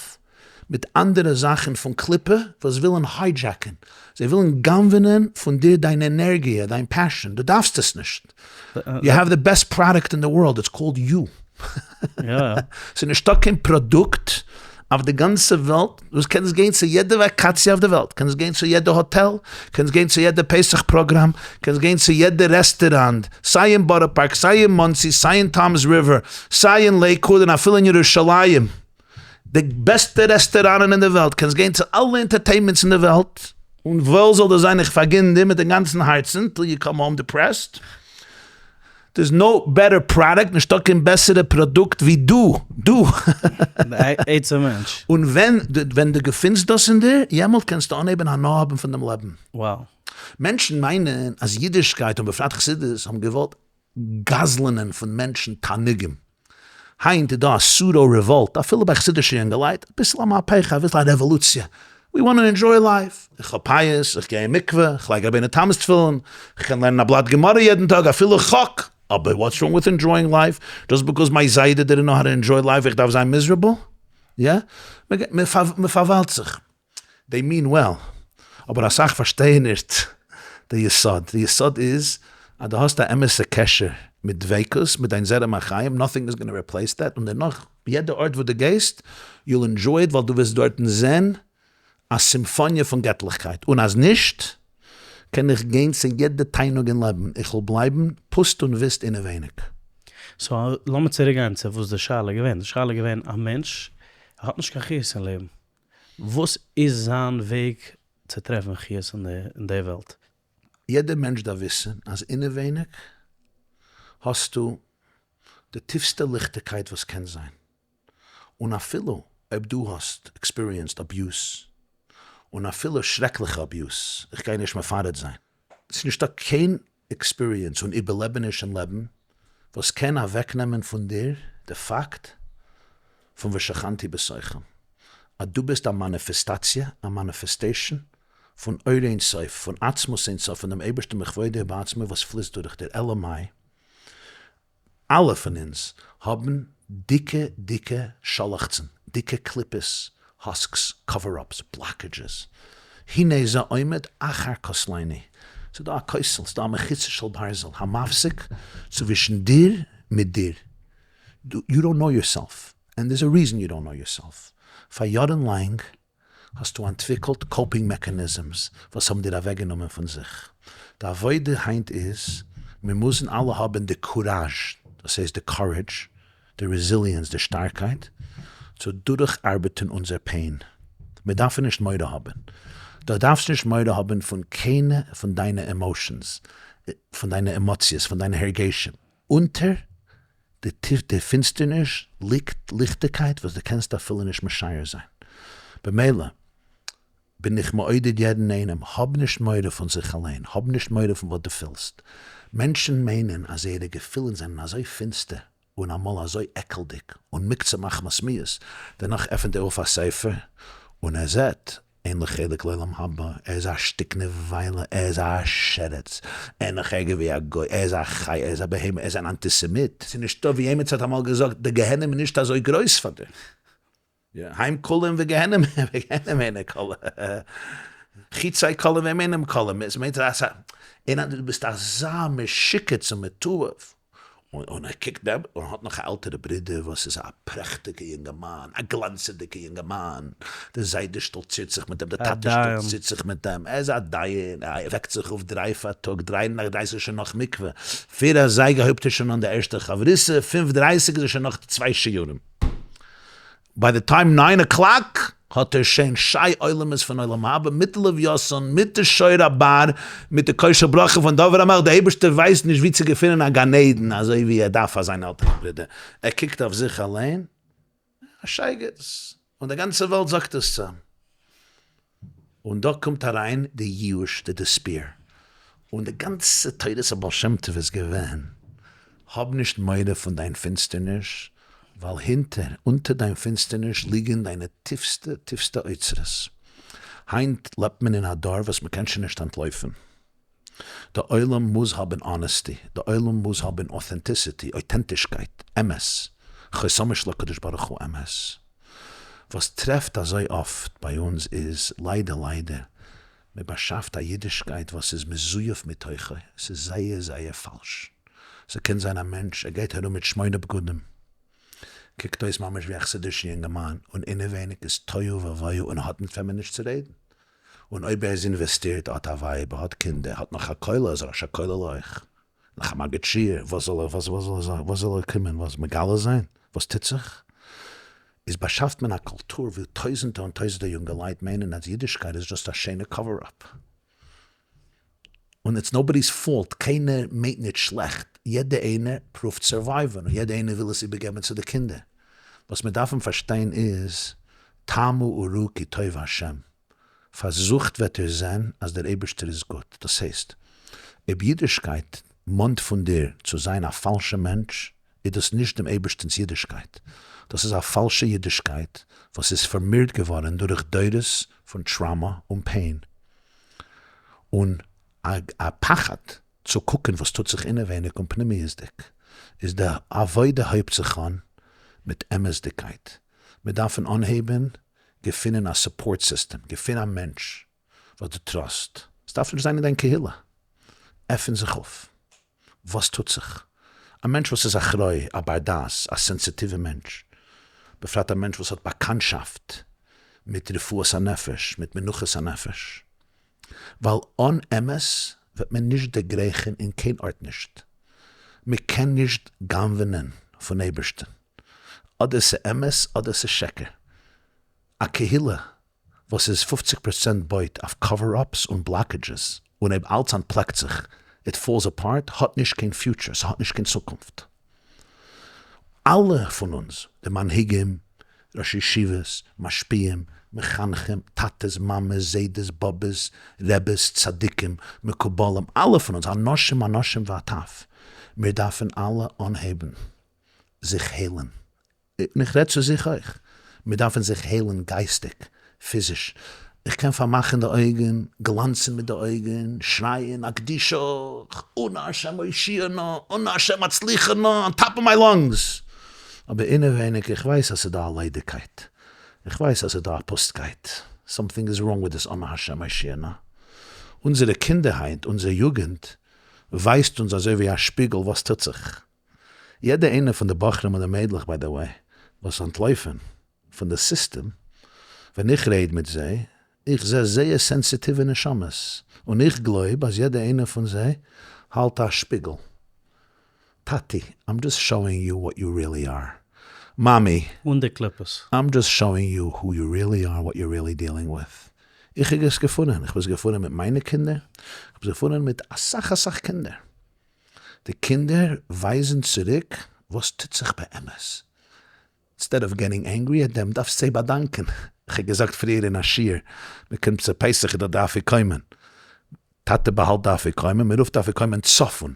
Speaker 1: מיט אנדערע זאכן פון קליפה וואס ווילן hijack ען, זיי ווילן גנב'נען פון דיר דיין ענערגיע, דיין passion, דו דארפסט עס נישט, you have the best product in the world, it's called you. ס'איז נישטא קיין פראדוקט אויף די גאנצע וועלט, דו קענסט גיין צו יעדע וואקאציע אויף די וועלט, קענסט גיין צו יעדע האטעל, קענסט גיין צו יעדע פסח פראגראם, קענסט גיין צו יעדע רעסטעראנט, סיי אין בארא פארק, סיי אין מאנסי, סיי אין טאמס ריווער, סיי אין לעיקוואד און אפילו אין ירושלים, די בעסטע רעסטעראנען אין די וועלט, קענסט גיין צו אלע entertainments אין די וועלט, און וואויל זאל דיר זיין איך פארגין דיר מיטן גאנצן הארצן, till you come home depressed, there's no better product, נישטא קיין בעסערע פראדוקט ווי דו, דו.
Speaker 2: די עצם מענטש.
Speaker 1: און ווען ווען דו געפינסט דאס אין דיר, יעמאלט קענסטו אנהייבן הנאה האבן פון דעם לעבן.
Speaker 2: Wow.
Speaker 1: מענטשן מיינען אז אידישקייט און בפרט חסידות האבן געוואלט גזל'נען פון מענטשן תענוגים. היינט איז דא א pseudo revolt אפילו ביי חסידישע יונגעלייט, אביסל א מהפכה, אביסל א רעוואלוציע, we want to enjoy life, איך האב פיאות, איך גיי אין מקווה, איך לייג רבינו תם'ס תפילין, איך קען לערנען א בלאט גמרא יעדן טאג, אפילו חק, אבער what's wrong with enjoying life? Just because my זיידע didn't know how to enjoy life איך דארף זיין miserable? יא? מען פארוויילט זיך. They mean well, אבער אסאך פארשטייען נישט די יסוד, די יסוד איז אז דו האסט א אמת'ע קשר מיט דביקות, מיט דיין זרם החיים, nothing is gonna replace that, און דערנאך יעדע ארט וואו דו גייסט, you'll enjoy it ווייל דו וועסט דארטן זען א סימפאניע פון געטליכקייט, און אז נישט, קען איך גיין צו יעדע תענוג אין לעבן, איך וועל בלייבן פוסט און וויסט אינעווייניג.
Speaker 2: So לאמיר צוריק גיין צו וואס די שאלה איז געווען, די שאלה איז געווען א מענטש האט נישט קיין חיות אין לעבן, וואס איז זיין וועג צו טרעפן חיות אין די וועלט?
Speaker 1: יעדער מענטש דארף וויסן אז אינעווייניג האסטו די טיפסטע ליכטיגקייט וואס קען זיין, און אפילו אויב דו האסט experienced abuse, און אפילו שרעקליכע abuse, איך גיי נישט מפרט זיין. ס'איז נישטא קיין experience און איבערלעבעניש אין לעבן וואס קען אוועקנעמען פון דיר די פאקט פון ושכנתי בתוכם, אז דו ביסט א מאניפעסטאציע, א manifestation, פון אור אין סוף, פון עצמות אין סוף, פון דעם אייבערשטן בכבודו ובעצמו וואס פליסט דורך דיר, אלא מאי, אלע פון אונז האבן דיקע דיקע שאלעכצן, דיקע קליפות, husks, cover-ups, blockages. הנה זה עומד אחר כתלנו. ס'איז דא א כותל, ס'איז דא א מחיצה של ברזל, המפסיק צווישן דיר מיט דיר. You don't know yourself, and there's a reason you don't know yourself. פאר יארן לאנג האסטו אנטוויקלט coping mechanisms וואס האבן דיר אוועקגענומען פון זיך. די עבודה היינט איז, מיר מוזן אלע האבן די קוראזש, דאס הייסט די courage, די resilience, די שטארקייט, צו דורכארבעטן אונזער pain. מיר דארפן נישט מורא האבן. דו דארפסט נישט מורא האבן פון קיינע פון דיינע emotions, פון דיינע עמאציעס, פון דיינע הרגשים. אונטער די טיף די פינסטערניש ליגט ליכטיגקייט וואס דו קענסט אפילו נישט משער זיין. במילא בין איך מעודד יעדן איינעם, האב נישט מורא פון זיך אליין, האב נישט מורא פון וואס דו פילסט. מענטשן מיינען אז זייערע געפילן זענען אזוי פינסטער און אמאל אזוי עקלדיג און מוקצה מחמת מיאוס, דערנאך עפענט ער אויף א ספר און ער זעט אין לו חלק לעולם הבא, ער איז א שטיק נבילה, ער איז א שרץ, ער איז נאך ערגער ווי א גוי, ער איז א חיה, ער איז א בהמה, ער איז אן אנטיסעמיט. ס'איז נישטא, ווי עימיצער האט אמאל געזאגט, די גיהנום איז נישט אזוי גרויס פאר דיר. הם כלים וגיהנום, וגיהנום אינה כלה. חיצי כלים והם אינם כלים, עס מיינט אז דו ביסט אזא משוקץ און מתועב. און ער קוקט נעבעך און האט נאך א עלטערע ברודער וואס איז א פרעכטיגע יונגערמאן, א גלאנצעדיגע יונגערמאן, די זיידע שטאלצירט זיך מיט דעם, די טאטע שטאלצירט זיך מיט דעם, ער איז א דיין, ער וועקט זיך אויף דריי פארטאג, דריי נאך דרייסיג איז שוין נאך מקווה, פיר אזייגער הויבט ער שוין אן די ערשטע חברותא, פינף דרייסיג איז ער שוין נאך צוויי שיעורים. By the time nine o'clock האט ער שוין שי עולמות פון עולם הבא מיט די לוויתן, מיט די שור הבר, מיט די כוס של ברכה פון דוד המלך, דער אייבערשטער ווייסט נישט ווי צו געפינען א גן עדן אזוי ווי ער דארף פאר זיין עלטערע ברודער, ער קוקט אויף זיך אליין, א שייגעץ, און די גאנצע וועלט זאגט עס צו אים. און דא קומט אריין די ייאוש, די despair, און די גאנצע תורת הבעל שם טוב איז געווען, האב נישט מורא פון דיין פינסטערניש, ווייל הינטער, אונטער דיין פינסטערניש ליגן דיינע טיפסטע טיפסטע אוצרות. היינט לעבט מען אין א דור וואס מ'קען שוין נישט אנטלויפן. די עולם מוז האבן honesty, די עולם מוז האבן authenticity, אויטענטישקייט, אמת, חותמו של הקדוש ברוך הוא אמת. וואס טרעפט אזוי אפט ביי אונז איז, ליידער ליידער, מען באשאפט א אידישקייט וואס איז מזויף מתוכו, ס'איז זייער זייער פאלש. ס'קען זיין א מענטש, ער גייט ארום מיט שמונה בגדים, קוקט אויס ממש ווי א חסידישע יונגערמאן, און אינעווייניג איז תוהו ובוהו און האט מיט וועמען נישט צו רעדן. און אויב ער איז אינוועסטירט, האט א ווייב, האט קינדער, האט נאך א כולל, איז ראש הכולל אויך, נאך א מגיד שיעור, וואס זאל ער, וואס זאל ער, וואס זאל ער קומען, וואס, מגלה זיין? וואס טוט זיך? איז באשאפט מען א קולטור וואו טויזענטער און טויזענטער יונגעלייט מיינען אז אידישקייט איז just א שיינע cover up. און it's nobody's fault, קיינער מיינט נישט שלעכט, יעדער איינער פרואווט survive ן און יעדער איינער וויל עס איבערגעבן צו די קינדער. וואס מיר דארפן פארשטיין איז, טעמו וראו כי טוב ה', פארזוכט וועט איר זען אז דער אייבערשטער איז גוט, דאס הייסט, אויב אידישקייט מאנט פון דיר צו זיין א פאלשע מענטש, איז דאס נישט דעם אייבערשטענס אידישקייט, דאס איז א פאלשע אידישקייט וואס איז פארמירט געווארן דורך דורות פון trauma און pain, און א פחד צו קוקן וואס טוט זיך אינעווייניג און פנימיות'דיג, איז די עבודה הויבט זיך אן מיט אמת'דיגקייט, מיר דארפן אנהייבן געפינען א support system, געפין א מענטש וואס דו trust, עס דארף נישט זיין אין דיין קהילה, עפן זיך אויף, וואס טוט זיך? א מענטש וואס איז אחראי, א בר דעת, א סענסיטיווע מענטש, בפרט א מענטש וואס האט באקאנטשאפט מיט רפואת הנפש, מיט מנוחת הנפש, ווייל אן אמת וועט מען נישט דערגרייכן אין קיין ארט נישט, מען קען נישט גנב'נען פון אייבערשטן, אדער ס'אמת אדער ס'שקר, א קהילה וואס איז פופציג פראצענט בויט אויף cover ups און blockages, און אויב אלץ אנטפלעקט זיך, it falls apart, האט נישט קיין future, ס'האט נישט קיין צוקונפט. אלע פון אונז, די מנהיגים, ראשי ישיבות, משפיעים, מחנכים, טאטעס, מאמעס, זיידעס, באבעס, רעבעס, צדיקים, מקובלים, אלע פון אונז, הנשים האנשים והטף, מיר דארפן אלע אנהייבן זיך היילן, און איך רעד צו זיך אויך, מיר דארפן זיך היילן גייסטיג, פיזיש, איך קען פארמאכן די אויגן, גלאנצן מיט די אויגן, שרייען אקדישך, אנא השם הושיעה נא, אנא השם הצליחה נא, on top of my lungs, אבער אינעווייניג איך ווייס אז ס'איז דא א ליידיגקייט, איך ווייס אז ס'איז דא א פוסטקייט, something is wrong with this אנא השם הושיעה נא. אונזערע קינדער היינט, אונזער יוגענט, ווייזט אונז אזוי ווי א שפיגל וואס טוט זיך. יעדע איינע פון די בחורים און די מיידלעך by the way וואס אנטלויפן פון די סיסטעם, ווען איך רעד מיט זיי, איך זע זייער סענסיטיווע נשמות, און איך גלויב אז יעדע איינע פון זיי האלט א שפיגל. טאטי, I'm just showing you what you really are. מאמי,
Speaker 2: אן די קליפות.
Speaker 1: I'm just showing you who you really are, what you really dealing with. איך האב עס געפונען, איך האב עס געפונען מיט מיינע קינדער, איך האב עס געפונען מיט אסאך אסאך קינדער. די קינדער ווייזן צוריק וואס טוט זיך באמת. instead of getting angry at them דארפסט זיי באדאנקען. איך האב געזאגט פריער אין א שיעור, מען קומט צו פסח איז דא די אפיקומן, טאטע באהאלט די אפיקומן, מען רופט די אפיקומן צפון,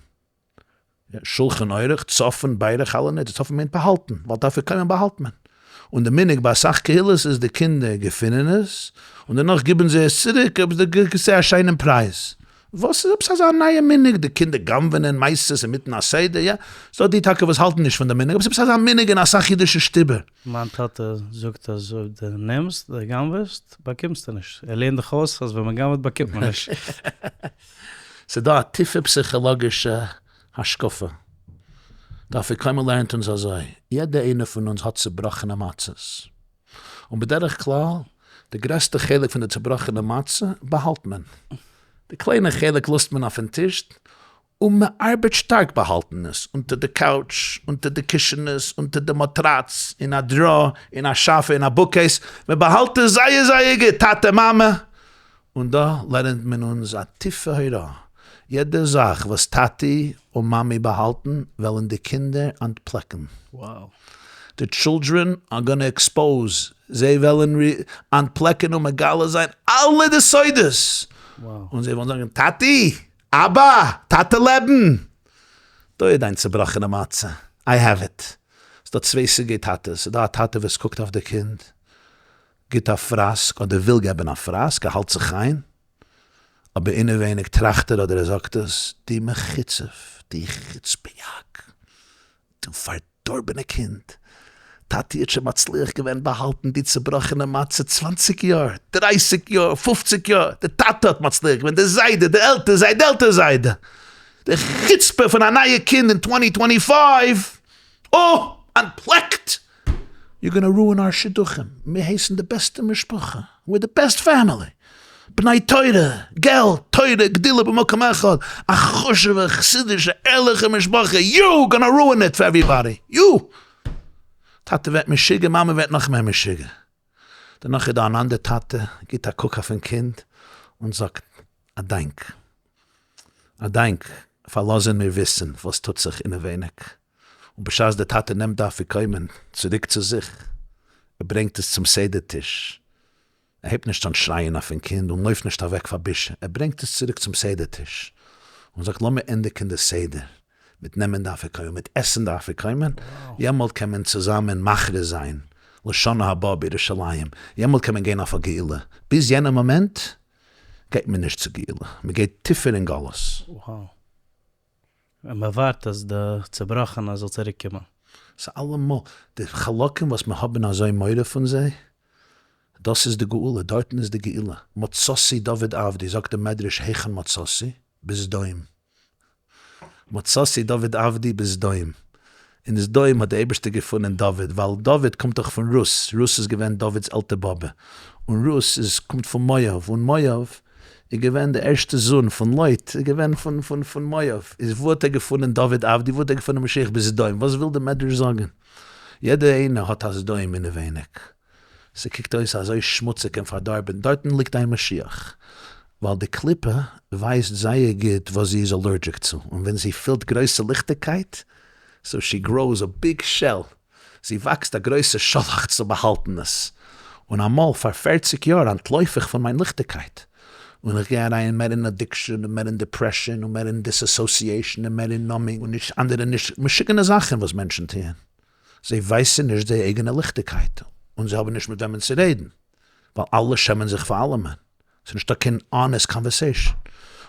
Speaker 1: שלחן עורך, צפון, בירך, אלע נעט, צפון מיינט באהאלטן, ווייל די אפיקומן באהאלט מען. און די מנהג ביי אסאך קהילות איז די קינדער געפינען עס, און דערנאך גיבן זיי עס צוריק אויב די גיבסט זיי א שיינעם פרייז. וואס איז עפעס אזא נייע מנהג די קינדער גנב'נען מעשה'ס אינמיטן א סדר, יא, ס'דא די טאקע וואס האלטן נישט פון די מנהג, אבער ס'איז עפעס אזא מנהג אין אסאך אידישע שטובער.
Speaker 2: מיין טאטע זאגט אז אויב דו נעמסט, דו גנב'עסט, באקומסטו נישט. ער לערנט דיך אויס אז ווען מ'גנב'עט באקומט מען נישט.
Speaker 1: ס'דא א טיפע פסיכאלאגישע השקפה. די אפיקומן לערנט אונז אזוי, יעדע איינער פון אונז האט צובראכענע מצות. און בדרך כלל די גרעסטע חלק פון די צובראכענע מצה באהאלט מען. די קליינע חלק לאזט מען אויפן טיש, און מען ארבעט שטארק באהאלטן עס, אונטער די couch, אונטער די קישענעס, אונטער די מאטראץ, אין א drawer, אין א שאפע, אין א bookcase, מען באהאלט עס זייער זייער גוט, טאטע מאמע, און דא לערנט מען אונז א טיפע הוראה, יעדע זאך וואס טאטי און מאמי באהאלטן וועלן די קינדער אנטפלעקן. The children are gonna expose, זיי וועלן אנטפלעקן און מגלה זיין אלע די סודות, און זיי וועלן זאגן טאטי, אבא, טאטע לעבן, דא איז דיין צובראכענע מצה, I have it. ס'דא צוויי סוגי טאטעס, ס'דא א טאטע וואס קוקט אויף די קינד, גיט א פראסק אדער וויל געבן א פראסק, ער האלט זיך איין, אבער אינעווייניג טראכט ער אדער ער זאגט עס, דו מחוצף, דו חוצפה'יאק, דו פארדארבענע קינד, טאטי האט שוין מצליח געווען באהאלטן די צובראכענע מצה צוואנציג יאר, דרייסיג יאר, פופציג יאר, די טאטע האט מצליח געווען, די זיידע, די עלטער זיידע, די עלטער זיידע, די חוצפה פון א נייע קינד אין twenty twenty five, אה! אנטפלעקט! You're gonna ruin our שידוכים, מיר הייסן די בעסטע משפחה, we're the best family, בני תורה, געלט, תורה, גדילה במקום אחד, א חשוב'ע חסידישע ערליכע משפחה, you gonna ruin it for everybody, you! טאטע ווערט משוגע, מאמע ווערט נאך מער משוגע. דערנאך איז דא אן אנדער טאטע, גיבט א קוק אויפן קינד און זאגט, א דאנק, א דאנק פאר לאזן מיר וויסן וואס טוט זיך אינעווייניג. און בשעת דער טאטע נעמט די אפיקומן צוריק צו זיך, ער ברענגט עס צום סדר טיש, ער הייבט נישט אן שרייען אויפן קינד און לויפט נישט אוועק פאר בושה, ער ברענגט עס צוריק צום סדר טיש און זאגט לאמיר ענדיגן די סדר מיט נעמען די אפיקומן, מיט עסן די אפיקומן, יעמאלט קען מען צוזאמען מכריז זיין לשנה הבאה בירושלים, יעמאלט קען מען גיין אויף א גאולה, ביז יענע מאמענט גייט מען נישט צו גאולה, מען גייט טיפער אין גלות.
Speaker 2: און מען ווארט אז די צובראכענע זאל צוריק קומען.
Speaker 1: ס'איז אלעמאל די חלקים וואס מיר האבן אזוי מורא פון זיי, דאס איז די גאולה, דארטן איז די גאולה. מצאתי דוד עבדי, זאגט די מדרש היכן מצאתי? בסדום. מצאתי דוד עבדי בסדום. אין סדום האט די אייבערשטער געפונען דוד, ווייל דוד קומט דאך פון רות, רות איז געווען דוד'ס עלטער באבע, און רות איז קומט פון מואב, און מואב איז געווען די ערשטע זון פון לוט, איז געווען פון פון פון מואב, איז וואו האט ער געפונען דוד עבדי, וואו האט ער געפונען משיח בסדום, וואס וויל די מדרש זאגן? יעדער איינער האט א סדום אינעווייניג, ס'קוקט אויס אזוי שמוציג און פארדארבען, דארטן ליגט דיין משיח, ווייל די קליפה ווייסט זייער גוט וואס זי איז allergic צו, און ווען זי פילט גרויסע ליכטיגקייט, so she grows a big shell. זי וואקסט א גרויסע שאלאכץ צו באהאלטן עס, און אמאל פאר פערציג יאר אנטלויף איך פון מיין ליכטיגקייט, און איך גיי אריין מער אין addiction און מער אין depression און מער אין disassociation און מער אין numbing און נישט אנדערע נישט משוגענע זאכן וואס מענטשן טוען, זיי ווייסן נישט זייער אייגענע ליכטיגקייט און זיי האבן נישט מיט וועמען צו רעדן, ווייל אלע שעמען זיך פאר אלעמען, ס'איז נישטא קיין honest conversation,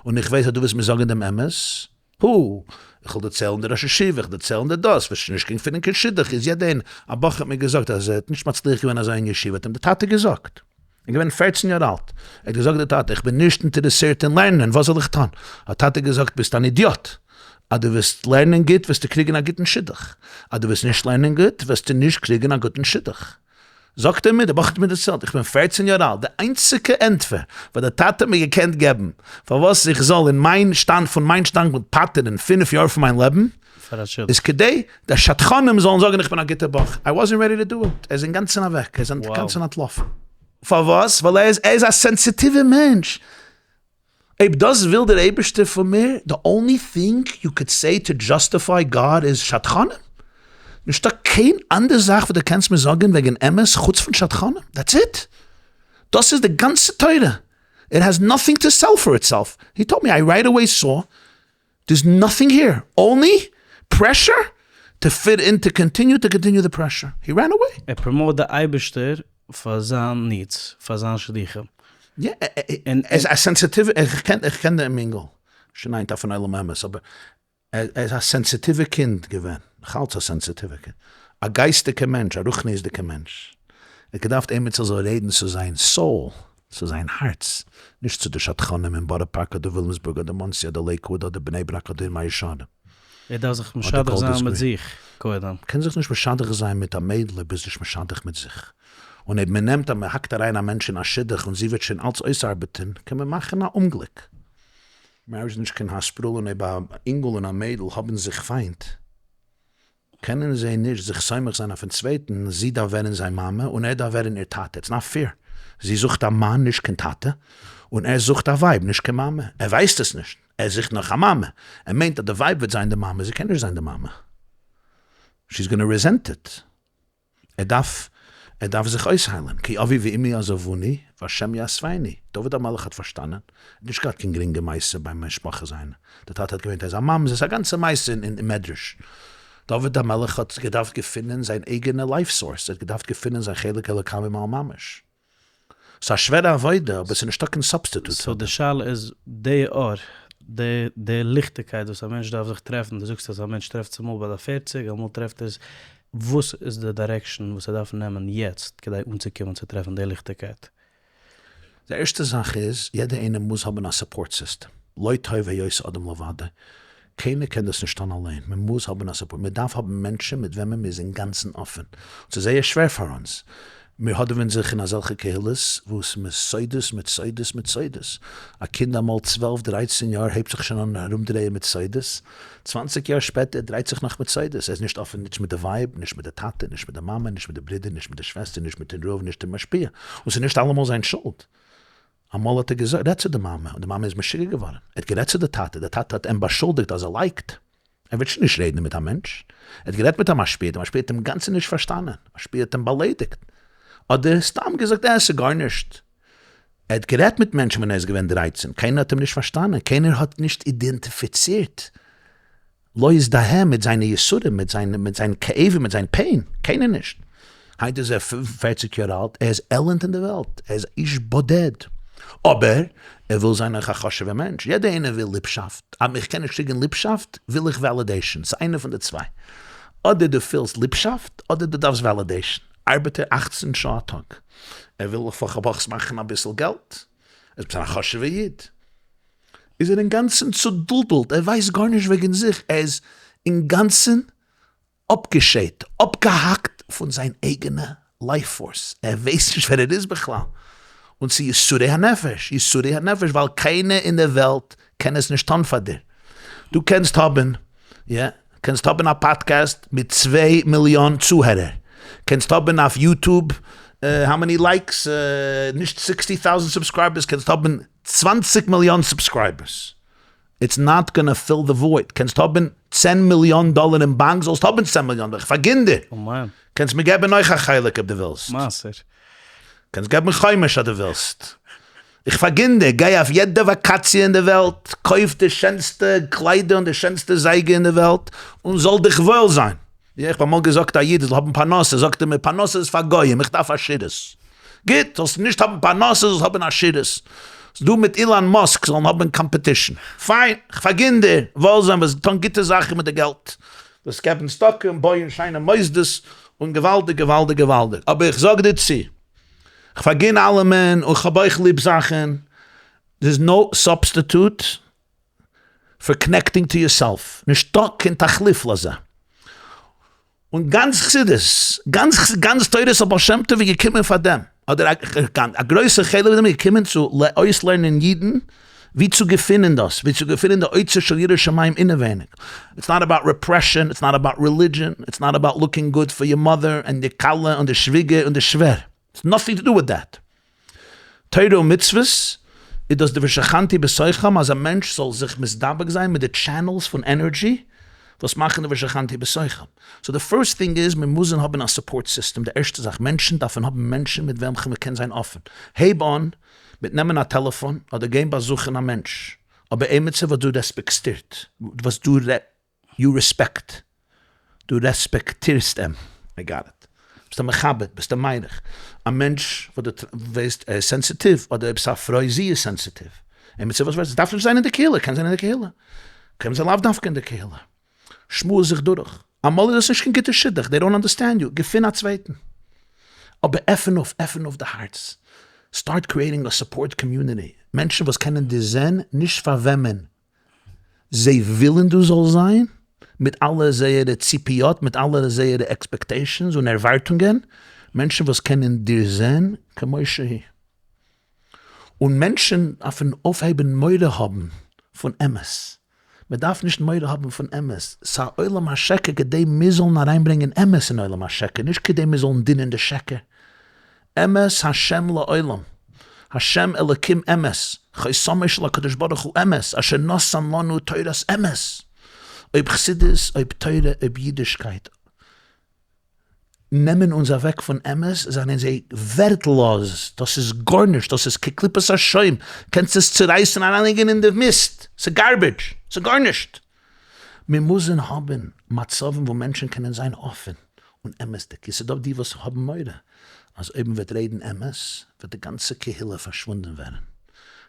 Speaker 1: און איך ווייס אז דו וועסט מיר זאגן דעם אמת, הו, איך וועל דערציילן די ראש ישיבה, איך דערציילן די דאס, וועסט שוין נישט קיין פינען קיין שידוך, איז יעדע איינער, א בחור האט מיר געזאגט אז ער האט נישט מצליח געווען אזוי אין ישיבה, האט אים די טאטע געזאגט, ער איז געווען פערצן יאר אלט, ער האט געזאגט די טאטע, איך בין נישט אינטערעסירט אין לערנען, וואס זאל איך טון? האט טאטע געזאגט, ביסט אן אידיאט, אז דו וועסט לערנען גוט וועסטו קריגן א גוטן שידוך, אז דו וועסט נישט לערנען גוט וועסטו נישט קריגן א גוטן שידוך. זאגט ער מיר, דער בחור האט מיר דערציילט, איך בין פערצן יאר אלט, די איינציגע ענטפער וואס דער טאטע האט מיר געקענט געבן פארוואס איך זאל אין מיין שטאנד פון מיין שטאנדפונקט פטר'ן פינף יאר פון מיין לעבן, איז כדי די שדכנים זאלן זאגן איך בין א גוטער בחור. I wasn't ready to do it. ער איז אינגאנצן אוועק, ער איז אינגאנצן אנטלאפן. פארוואס? ווייל ער איז ער איז א סענסיטיווער מענטש. אויב דאס וויל דער אייבערשטער פון מיר, the only thing you could say to justify God איז שדכנים? נישטא קיין אנדער זאך וואס דו קענסט מיר זאגן וועגן אמת חוץ פון שדכנים? That's it! דאס איז די גאנצע תורה! It has nothing to sell for itself! He told me I right away saw there's nothing here, only pressure to fit in to continue to continue the pressure, he ran away.
Speaker 2: ער promote די אייבערשטער פאר זיין needs, פאר זיין שידוכים.
Speaker 1: יא, ער איז א סענסיטיווע, איך קען איך קען דעם אינגל, שוין היינט אויפן עולם האמת, אבער ער איז א סענסיטיווע קינד געווען, נאך אלץ א סענסיטיווע קינד, א גייסטיגע מענטש, א רוחניות'דיגע מענטש, ער האט געדארפט עימיצער זאל רעדן צו זיין soul, צו זיין הארץ, נישט צו די שדכנים אין בארא פארק אדער ווילימסבורג אדער מאנסי אדער לעיקוואד אדער בני ברק אדער מאה שערים.
Speaker 2: ער דארף זיך משדך זיין מיט זיך קודם.
Speaker 1: מ'קען זיך נישט משדך זיין מיט א מיידל אויב ביסט נישט משדך מיט זיך. און אויב מ'נעמט אז מ'האקט אריין א מענטש אין א שידוך און זי וועט שוין אלץ אויסארבעטען, קען מען מאכן א אומגליק. Marriage איז נישט קיין האספיטאל און אויב א אינגל און א מיידל האבן זיך פיינט, קענען זיי נישט זיך סומך זיין אויפן צווייטן, זי דארף ווערן זיין מאמע און ער דארף ווערן איר טאטע, it's not fair, זי זוכט א מאן נישט קיין טאטע, און ער זוכט א ווייב נישט קיין מאמע, ער ווייסט עס נישט, ער זוכט נאך א מאמע, ער מיינט אז די ווייב וועט זיין די מאמע, זי קען נישט זיין די מאמע, she's gonna resent it. ער דארף ער דארף זיך אויסהיילען, כי אבי ואמי עזבוני והשם יאספני, דוד המלך האט פארשטאנען, ער האט נישט געהאט קיין גרינגע מעשה ביים משפחה זיינע, די טאטע האט געמיינט ער איז א ממזר, ס'איז א גאנצע מעשה אין מדרש, דוד המלך האט געדארפט געפינען זיין אייגענע life source, ער האט געדארפט געפינען זיין חלק אלוקה ממעל ממש. ס'איז א שווערע עבודה אבער ס'איז נישטא קיין substitute
Speaker 2: פאר דעם. So די שאלה איז די אור, די די ליכטיגקייט וואס א מענטש דארף זיך טרעפן, דו זאגסט אז א מענטש טרעפט עס אמאל ביי די פערציג, אמאל טרעפט ער עס, וואס איז די direction וואס ער דארף נעמען יעצט כדי אנצוקומען צו טרעפן די ליכטיגקייט?
Speaker 1: די ערשטע זאך איז, יעדער איינער מוז האבן א support system, לא טוב היות אדם לבדו, קיינער קען דאס נישט טון אליין, מען מוז האבן א support, מען דארף האבן מענטשן מיט וועמען מען איז אינגאנצן אפען, און ס'איז זייער שווער פאר אונז, מיר האדעווען זיך אין אזעלכע קהילות וואו ס'איז סודות מיט סודות מיט סודות, א קינד אמאל צוועלף דרייצן יאר הייבט זיך שוין אן ארומדרייען מיט סודות, צוואנציג יאר שפעטער דרייט זיך נאך מיט סודות, ער איז נישט אפען נישט מיט די ווייב, נישט מיט די טאטע, נישט מיט די מאמע, נישט מיט די ברודער, נישט מיט די שוועסטער, נישט מיטן רב, נישט די משפיע, און ס'איז נישט אלעמאל זיין שולד, אמאל האט ער גערעדט צו די מאמע און די מאמע איז משוגע געווארן, ער האט גערעדט צו די טאטע, די טאטע האט אים באשולדיגט אז ער לייגט, ער וועט שוין נישט רעדן מיט א מענטש, ער האט גערעדט מיט א משפיע, די משפיע האט אים גאנצן נישט פארשטאנען, משפיע האט אים באליידיגט, אדער סתם געזאגט אה ס'איז גארנישט, ער האט גערעדט מיט מענטשן ווען ער איז געווען דרייצן, קיינער האט אים נישט פארשטאנען, קיינער האט נישט אידענטיפיצירט לא הזדהה מיט זיינע יסורים, מיט זיין מיט זיין כאבים, מיט זיין pain, קיינער נישט. היינט איז ער 45 יאר אלט, ער איז עלנד אין די וועלט, ער איז איש בודד, אבער ער וויל זיין אויך א חשוב'ער מענטש, יעדער איינער וויל ליבשאפט, אז איך קען נישט קריגן ליבשאפט, וויל איך validation, ס'איז איינע פון די צוויי, אדער דו פילסט ליבשאפט, אדער דו דארפסט validation, ארבעט ער אכצן שעה א טאג, ער וויל לפחות מאכן אביסל געלט, ער איז א חשוב'ער איד. איז ער אינגאנצן צודולדולט, ער ווייסט גארנישט וועגן זיך, ער איז אינגאנצן אפגעשיידט, אפגעהאקט פון זיין אייגענע life force, ער ווייסט נישט ווער ער איז בכלל, און ס'איז יסורי הנפש, יסורי הנפש, ווייל קיינער אין דער וועלט קען עס נישט טון פאר דיר, דו קענסט האבן, יא, קענסט האבן א פאדקעסט מיט צוויי מיליאן צוהערער, קענסט האבן אויף YouTube how many likes, נישט sixty thousand subscribers, קענסט האבן צוואנציג מיליאן subscribers. It's not gonna fill the void. קענסט האבן צען מיליאן דאלער אין באנק, זאלסט האבן צען מיליאן דאלער, איך פארגין דיר.
Speaker 2: אמן.
Speaker 1: קענסט מיר געבן אויך א חלק אויב דו ווילסט.
Speaker 2: מעשר.
Speaker 1: קענסט געבן חומש אז דו ווילסט. איך פארגין דיר, גיי אויף יעדע וואקאציע אין די וועלט, קויף די שענסטע קליידער און די שענסטע זייגער אין די וועלט, און זאל דיך וואויל זיין. ווי איך האב אמאל געזאגט א איד ער זאל האבן פרנסה, זאגט ער מיר פרנסה איז פאר גוים, איך דארף עשירות. גוט, זאלסט נישט האבן פרנסה, זאלסט האבן עשירות. דו מיט אילאן מאסק זאלן האבן competition. פיין, כ'פארגין דיר, וואויל זיין, וועסט טון גוטע זאכן מיט די געלט, וועסט געבן צדקה און בויען שיינע מוסדות, און געוואלדיג געוואלדיג געוואלדיג. אבער איך זאג דיר צו, כ'פארגין אלעמען און כ'האב אויך ליב זאכן, there is no substitute for connecting to yourself, נישטא קיין תחליף לזה. און גאנץ חסידות, גאנץ גאנץ תורת הבעל שם טוב איז געקומען פאר דעם, אדער א גרויסע חלק פון דעם איז געקומען צו אויסלערנען אידן ווי צו געפינען דאס, ווי צו געפינען די אוצר של יראת שמים אינעווייניג. It's not about repression, it's not about religion, it's not about looking good for your mother and די כלה און די שוויגער און די שווער. It's nothing to do with that. תורה און מצוות איז דאס די ושכנתי בתוכם אז א מענטש זאל זיך מתדבק זיין מיט די channels פון energy וואס מאכן די ושכנתי בתוכם. So די first thing איז מיר מוזן האבן א support system, די ערשטע זאך מענטשן דארפן האבן מענטשן מיט וועלכע מען קען זיין אפן. הייב אן מיט נעמען א טעלעפאן אדער גיין באזוכן א מענטש אבער עימיצער וואס דו רעספעקסטירט וואס דו you respect, דו רעספעקטירסט אים, I got it, ביסט אים מכבד, ביסט אים מעריך, א מענטש וואס דו ווייסט ער איז סענסיטיוו, אדער אויב ס'איז א פרוי זי איז סענסיטיוו, עמיצער וואס ווייסט, עס דארף נישט זיין אין די קהילה, קען זיין אין די קהילה, קען זיין לאו דווקא אין די קהילה, שמועס זיך דורך, אמאל איז עס נישט קיין גוטע שידוך, they don't understand you, געפין א צווייטן, אבער עפן אויף, עפן אויף די הארץ, start creating a support community, מענטשן וואס קענען דיר זען נישט פאר וועמען זיי ווילן דו זאלסט זיין, מיט אלע זייערע ציפיות, מיט אלע זייערע expectations און ערווארטונגען, מענטשן וואס קענען דיר זען כמו שהיא. און מענטשן דארפן אויפהייבן מורא האבן פון אמת. מען דארף נישט מורא האבן פון אמת, ס'א עולם השקר כדי מיר זאלן אריינברענגען אמת אין עולם השקר, נישט כדי מיר זאלן דינען די שקר. אמת השם לעולם, השם אלקים אמת, חותמו של הקדוש ברוך הוא אמת, אשר נתן לנו תורת אמת. אויב חסידות, אויב תורה, אויב אידישקייט נעמען אונז אוועק פון אמת, זענען זיי ווערטלאז, דאס איז גארנישט, דאס איז כקליפת השום, קענסט עס צורייסן אריינלייגן אין די מיסט, ס'איז garbage, ס'איז גארנישט. מיר מוזן האבן מצבים וואו מענטשן קענען זיין אפען און אמת'דיג, עס איז דא די וואס האבן מורא אז אויב מען וועט רעדן אמת וועט די גאנצע קהילה פארשוואונדן ווערן,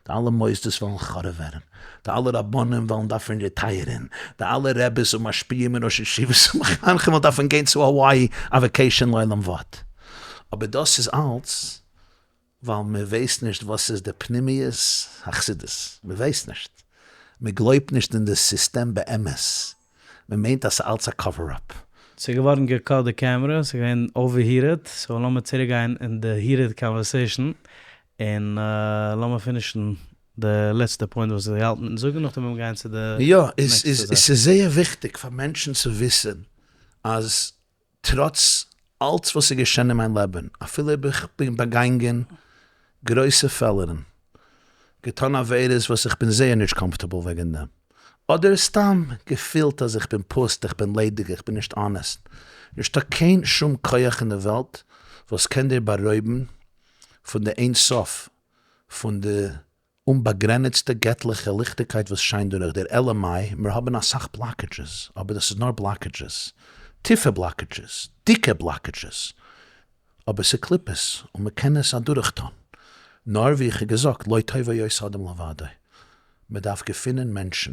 Speaker 1: די אלע מוסדות וועלן חרוב ווערן, די אלע רבנים וועלן דארפן retire ן, די אלע רעביס און משפיעים און ראשי ישיבות און מחנכים וועלן דארפן גיין צו האוואי א vacation לעולם ועד. אבער דאס איז אלץ ווייל מען ווייסט נישט וואס איז די פנימיות החסידות, מען ווייסט נישט, מען גלויבט נישט אין די סיסטעם באמת, מען מיינט אז ס'איז אלץ א cover up.
Speaker 2: ס'איז געווארן גע cut די קעמרע, ס'איז געווען overheated, so לאמיר צוריק גיין אין די heated conversation, און לאמיר finish ן די לעצטע point וואס איך האלט מיטן זאגן, נאכדעם וועלן מיר גיין צו די
Speaker 1: יא,
Speaker 2: נעקסטע זאך.
Speaker 1: עס איז זייער וויכטיג פאר מענטשן צו וויסן אז טראץ אלץ וואס איז געשען אין מיין לעבן, אפילו אויב איך בין באגאנגען גרויסע פעלערן, געטאן עבירות וואס איך בין זייער נישט comfortable וועגן דעם, אדער סתם געפילט אז איך בין פוסט, איך בין ליידיג, איך בין נישט honest, נישטא קיין שום כח אין די וועלט וואס קען דיר בארויבן פון די אין סוף פון די אומבאגרעניצטע געטליכע ליכטיגקייט וואס שיינט דורך דיר, אלא מאי, מיר האבן אסאך blockages, אבער דאס איז נאר blockages, טיפע blockages, דיקע blockages, אבער ס'קליפות און מ'קען עס אדורכטון, נאר ווי איך האב געזאגט, לא טוב היות האדם לבדו, מ'דארף געפינען מענטשן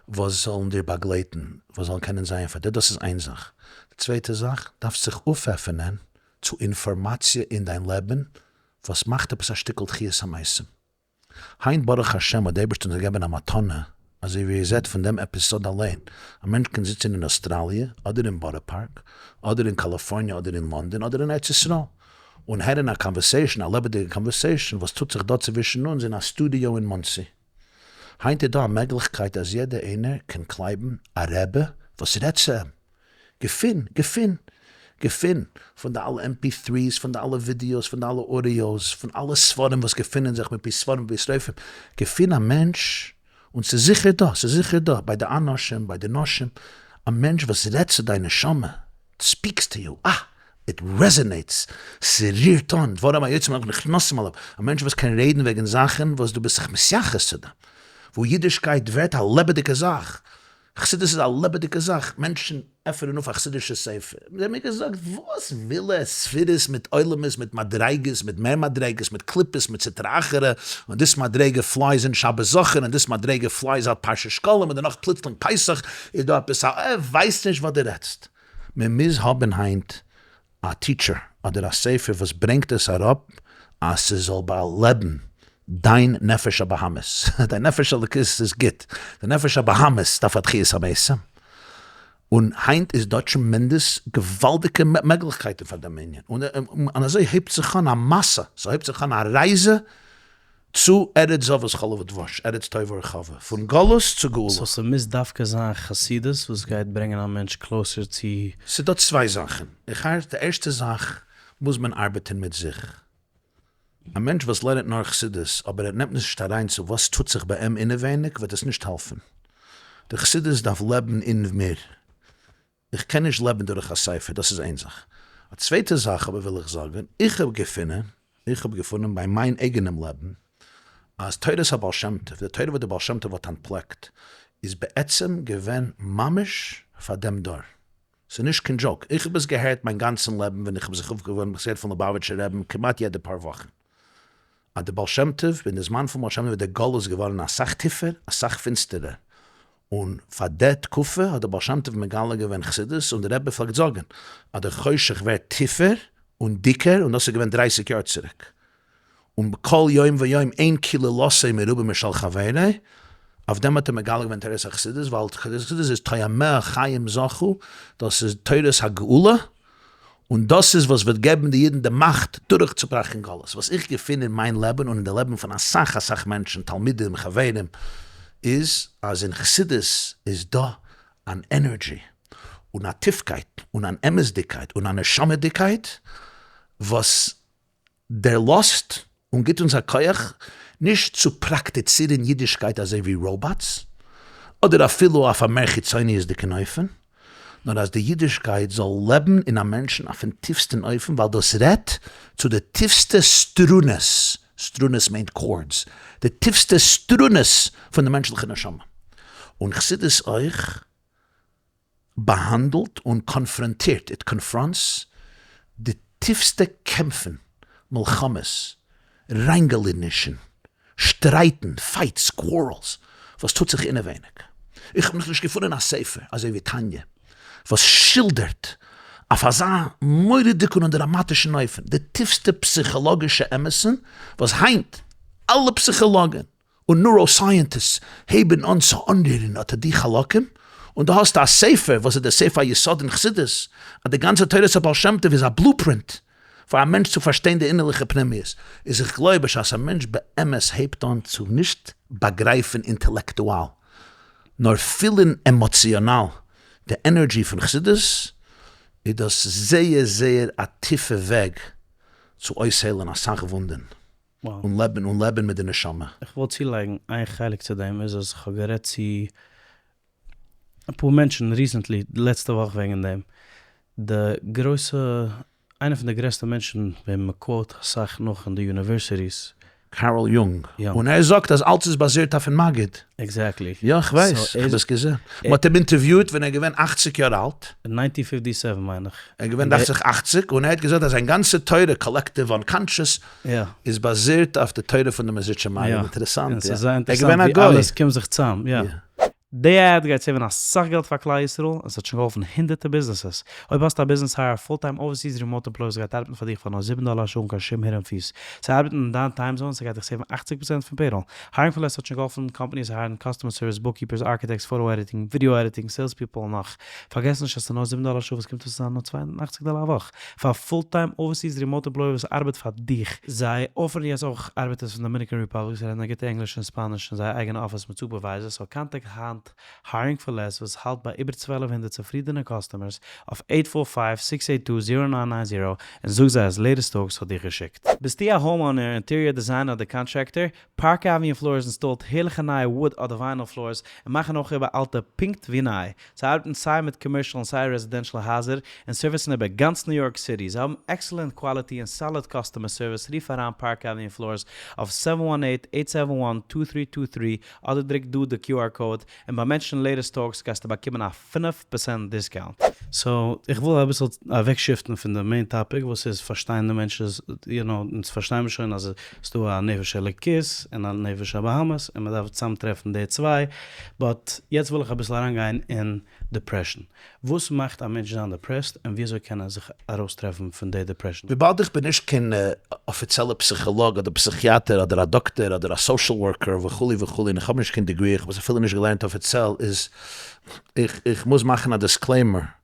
Speaker 1: וואס זאלן דיר באגלייטן, וואס זאלן קענען זיין פאר דיר, דאס איז איין זאך, די צווייטע זאך, דארפסט זיך אויפעפענען צו אינפארמאציע אין דיין לעבן וואס מאכט עפעס א שטיקל תחיית המתים. היינט ברוך השם האט די אייבערשטער אונז געגעבען א מתנה, אזוי ווי איר זעט פון דעם episode אליין, א מענטש קען זיצען אין אוסטראליע, אדער אין בארא פארק, אדער אין קאליפארניע אדער אין לאנדאן אדער אין ארץ ישראל, און הערען א conversation, א לעבעדיגע conversation וואס טוט זיך דא צווישען אונז אין א סטודיאו אין מאנסי. היינט איז דא א מעגליכקייט אז יעדער איינער קען קלייבן א רבי וואס רעדט צו אים, געפין, געפין, געפין, פון די אלע MP threes, פון די אלע ווידיאוס, פון די אלע audios, פון אלע ספרים וואס געפינען זיך מפי ספרים ובית רופאים, געפין א מענטש. און ס'איז זיכער דא, ס'איז זיכער דא, ביי די אנשים, ביי די נשים, א מענטש וואס רעדט צו דיין נשמה, speaks to you, אה! it resonates, ס'רירט אן, דברים היוצאים מן הלב נכנסים אל הלב, א מענטש וואס קען רעדן וועגן זאכן וואס דו ביסט זיך מתייחס צו דעם, וואו אידישקייט ווערט א לעבעדיגע זאך, חסידות איז א לעבעדיגע זאך, מענטשן עפענען אויף א חסידישע ספר, זיי האבן מיר געזאגט, וואס וויל ער, ספירות מיט עולמות מיט מדריגות מיט מער מדריגות מיט קליפות מיט סטרא אחרא, און דאס מדריגה flies אין שבת זכור און דאס מדריגה flies out פרשת שקלים און דערנאך פלוצלינג פסח איז דא עפעס א, ער ווייסט נישט וואס דו רעדסט. מען מוז האבן היינט א teacher אדער א ספר וואס ברענגט עס אראפ אז ס'זאל באלעבן דיין נפש הבהמית, דיין נפש אלוקית איז גוט, די נפש הבהמית דארף א תחיית המתים, און היינט איז דא tremendous געוואלדיגע מעגליכקייטן פאר דעם ענין, און אזוי הייבט זיך אן א מסע, ס'הויבט זיך אן א רייזע צו ארץ זבת חלב ודבש, ארץ טובה ורחבה, פון גלות צו גאולה.
Speaker 2: so ס'מוז דווקא זיין חסידות וואס גייט ברענגען א מענטש closer צו.
Speaker 1: ס'דא צוויי זאכן, איך הער, די ערשטע זאך מוז מען ארבעטען מיט זיך, א מענטש וואס לערנט נאר חסידות אבער ער נעמט נישט אריין צו וואס טוט זיך ביי אים אינעווייניג וועט עס נישט העלפן, די חסידות דארף לעבן אין מיר, איך קען נישט לעבן דורך א ספר, דאס איז איין זאך. א צווייטע זאך אבער וויל איך זאגן, איך האב געפונען, איך האב געפונען ביי מיין אייגענעם לעבן, אז תורת הבעל שם טוב, די תורה וואס דער בעל שם טוב האט אנטפלעקט, איז בעצם געווען ממש פאר דעם דור. ס'איז נישט קיין joke. איך האב עס געהערט מיין גאנצן לעבן ווען איך האב זיך אויפגעווארעמט, איך האב עס געהערט פון ליובאוויטשער רעבן כמעט יעדע פאר וואכן. אז דער בעל שם טוב, אין די זמן פון בעל שם טוב איז דער גלות געווארן אסאך טיפער, אסאך פינסטערער, און פאר די תקופה האט דער בעל שם טוב מגלה געווען חסידות, און דער רבי פלעגט זאגן אז דער חושך ווערט טיפער און דיקער, און דאס איז געווען דרייסיג יאר צוריק, און בכל יום ויום אין קללתו מרובה משל חברו, אויף דעם האט ער מגלה געווען תורת החסידות, ווייל תורת החסידות איז טועמיה חיים זכו, דאס איז תורת הגאולה, און דאס איז וואס וועט געבן די אידן די מאכט דורכצוברעכן גלות. וואס איך געפין אין מיין לעבן און אין די לעבן פון אסאך אסאך מענטשן, תלמידים, חברים, איז אז אין חסידות איז דא אן energy און א טיפקייט און אן אמת'דיגקייט און א נשמה'דיגקייט וואס דערלאזט און גיט אונז א כח נישט צו פראקטיצירן אידישקייט אזוי ווי robots, אדער אפילו אויף א מער חיצוניות'דיגן אופן, נאר אז די אידישקייט זאל לעבן אין א מענטשן אויפן טיפסטן אופן, ווייל דאס רעדט צו די טיפסטע סטרונעס, סטרונעס מיינט chords, די טיפסטע סטרונעס פון די מענטשליכע נשמה. און חסידות אויך באהאנדלט און קאנפראנטירט, it confronts, די טיפסטע קעמפן, מלחמות, ראנגעלענישן, שטרייטן, fights, quarrels, וואס טוט זיך אינעווייניג. איך האב נאכנישט געפונען א ספר אזוי ווי תניא וואס שילדערט אויף אזא מורא'דיגן און דראמאטישן אופן די טיפסטע פסיכאלאגישע אמת'ן וואס היינט אלע פסיכאלאגן און neuroscientists הייבן אן צו אנרירן אט די חלקים, און דו האסט א ספר וואס איז דער ספר היסוד אין חסידות, אז די גאנצע תורת הבעל שם טוב איז א blueprint פאר א מענטש צו פארשטיין די אינערליכע פנימיות, איז איך גלויב בשעת א מענטש באמת הייבט אן צו נישט באגרייפן אינטעלעקטואל, נאר פילן עמאציאנאל די energy פון חסידות, איז דאס זייער זייער א טיפע וועג צו אויסהיילן אסאך וואונדען. און לעבן און לעבן מיט די נשמה.
Speaker 2: איך וואלט צולייגן איין חלק צו דעם איז אז כ'האב גערעדט צו אפאר מענטשן recently לעצטע וואך וועגן דעם, די גרויסע איינע פון די גרעסטע מענטשן וועם מ' quote אסאך נאך אין די universities.
Speaker 1: קארל יונג, און ער זאגט אז אלץ איז באזירט אויפן מגיד.
Speaker 2: Exactly.
Speaker 1: יא איך ווייס, איך האב עס געזען. מען האט אים אינטערוויוט ווען ער איז געווען אכציג יאר אלט.
Speaker 2: אין nineteen fifty seven מיין איך.
Speaker 1: ער איז געווען דאכט זיך אכציג, און ער האט געזאגט אז זיין גאנצע תורה, collective unconscious, איז באזירט אויף די תורה פון די מעזריטשער מגיד. אינטערעסאנט, יא.
Speaker 2: ער איז געווען א גוי. אלעס קומט זיך צאם, יא. די ad גייט save ן אסאך געלט פאר כלל ישראל, און ס'האט שוין געהאלפן הונדערטער ביזנעסעס. אויב האסטו א ביזנעס hire א full time overseas remote employee וואס גייט ארבעטן פאר דיך פאר נאר זיבן דאלער א שעה אן קיין שום hidden fees. זיי ארבעטן אין דיין time zone, ס'גייט דיך save ן אכציג פראצענט פון payroll. Hiring for Less האט שוין געהאלפן companies hire ן customer service, bookkeepers, architects, photo editing, video editing, sales people און נאך. פארגעס נישט אז ס'איז נאר זיבן דאלער א שעה וואס קומט אויס צו זיין נאר 280 דאלער א וואך פאר full time overseas remote employee וואס ארבעט פאר דיך. זיי offer ן יעצט אויך ארבעטערס פון Dominican Republic וואס רעדן א גוטע ענגליש און ספאניש אין זייער אייגענע אפיס מיט supervisors, so contact היינט. היינט Hiring for Less וואס האלט ביי איבער 1200 צופרידענע customers אויף eight four five six eight two zero nine nine zero און זאג זיי אז Latest Talks האט דיך געשיקט. ביסטו א homeowner, interior designer אדער contractor? Park Avenue Floors install ט הערליכע נייע wood אדער vinyl floors און מאכן אויך איבער אלטע פונקט ווי ניי. זיי ארבעטן סיי מיט commercial און סיי residential הייזער און service ן איבער גאנץ ניו יארק סיטי. זיי האבן excellent quality און solid customer service. רוף אריין Park Avenue Floors אויף seven one eight, eight seven one, two three two three אדער דרוק דא די QR code און ביים mention Latest Talks גייסטו באקומען א 5% discount. So איך וויל אביסל אוועק shift ן פון די main topic וואס איז פארשטיין די מענטש איז you know אונז פארשטיי מיר שוין אז עס איז דא א נפש אלוקית און א נפש הבהמית און מען דארף צוזאם טרעפן די צוויי, but יעצט וויל איך אביסל אריין גיין אין depression. וואס מאכט א מענטש זיין depressed און ווי אזוי קען ער זיך ארויסטרעפן פון די depression?
Speaker 1: וויבאלד איך בין נישט קיין אפיציעלע פסיכאלאג אדער פסיכיאטער אדער א דאקטער אדער א social worker וכו' וכו' און איך האב נישט קיין degree, איך האב עס אפילו נישט געלערנט אפיציעל, איז איך איך מוז מאכן א disclaimer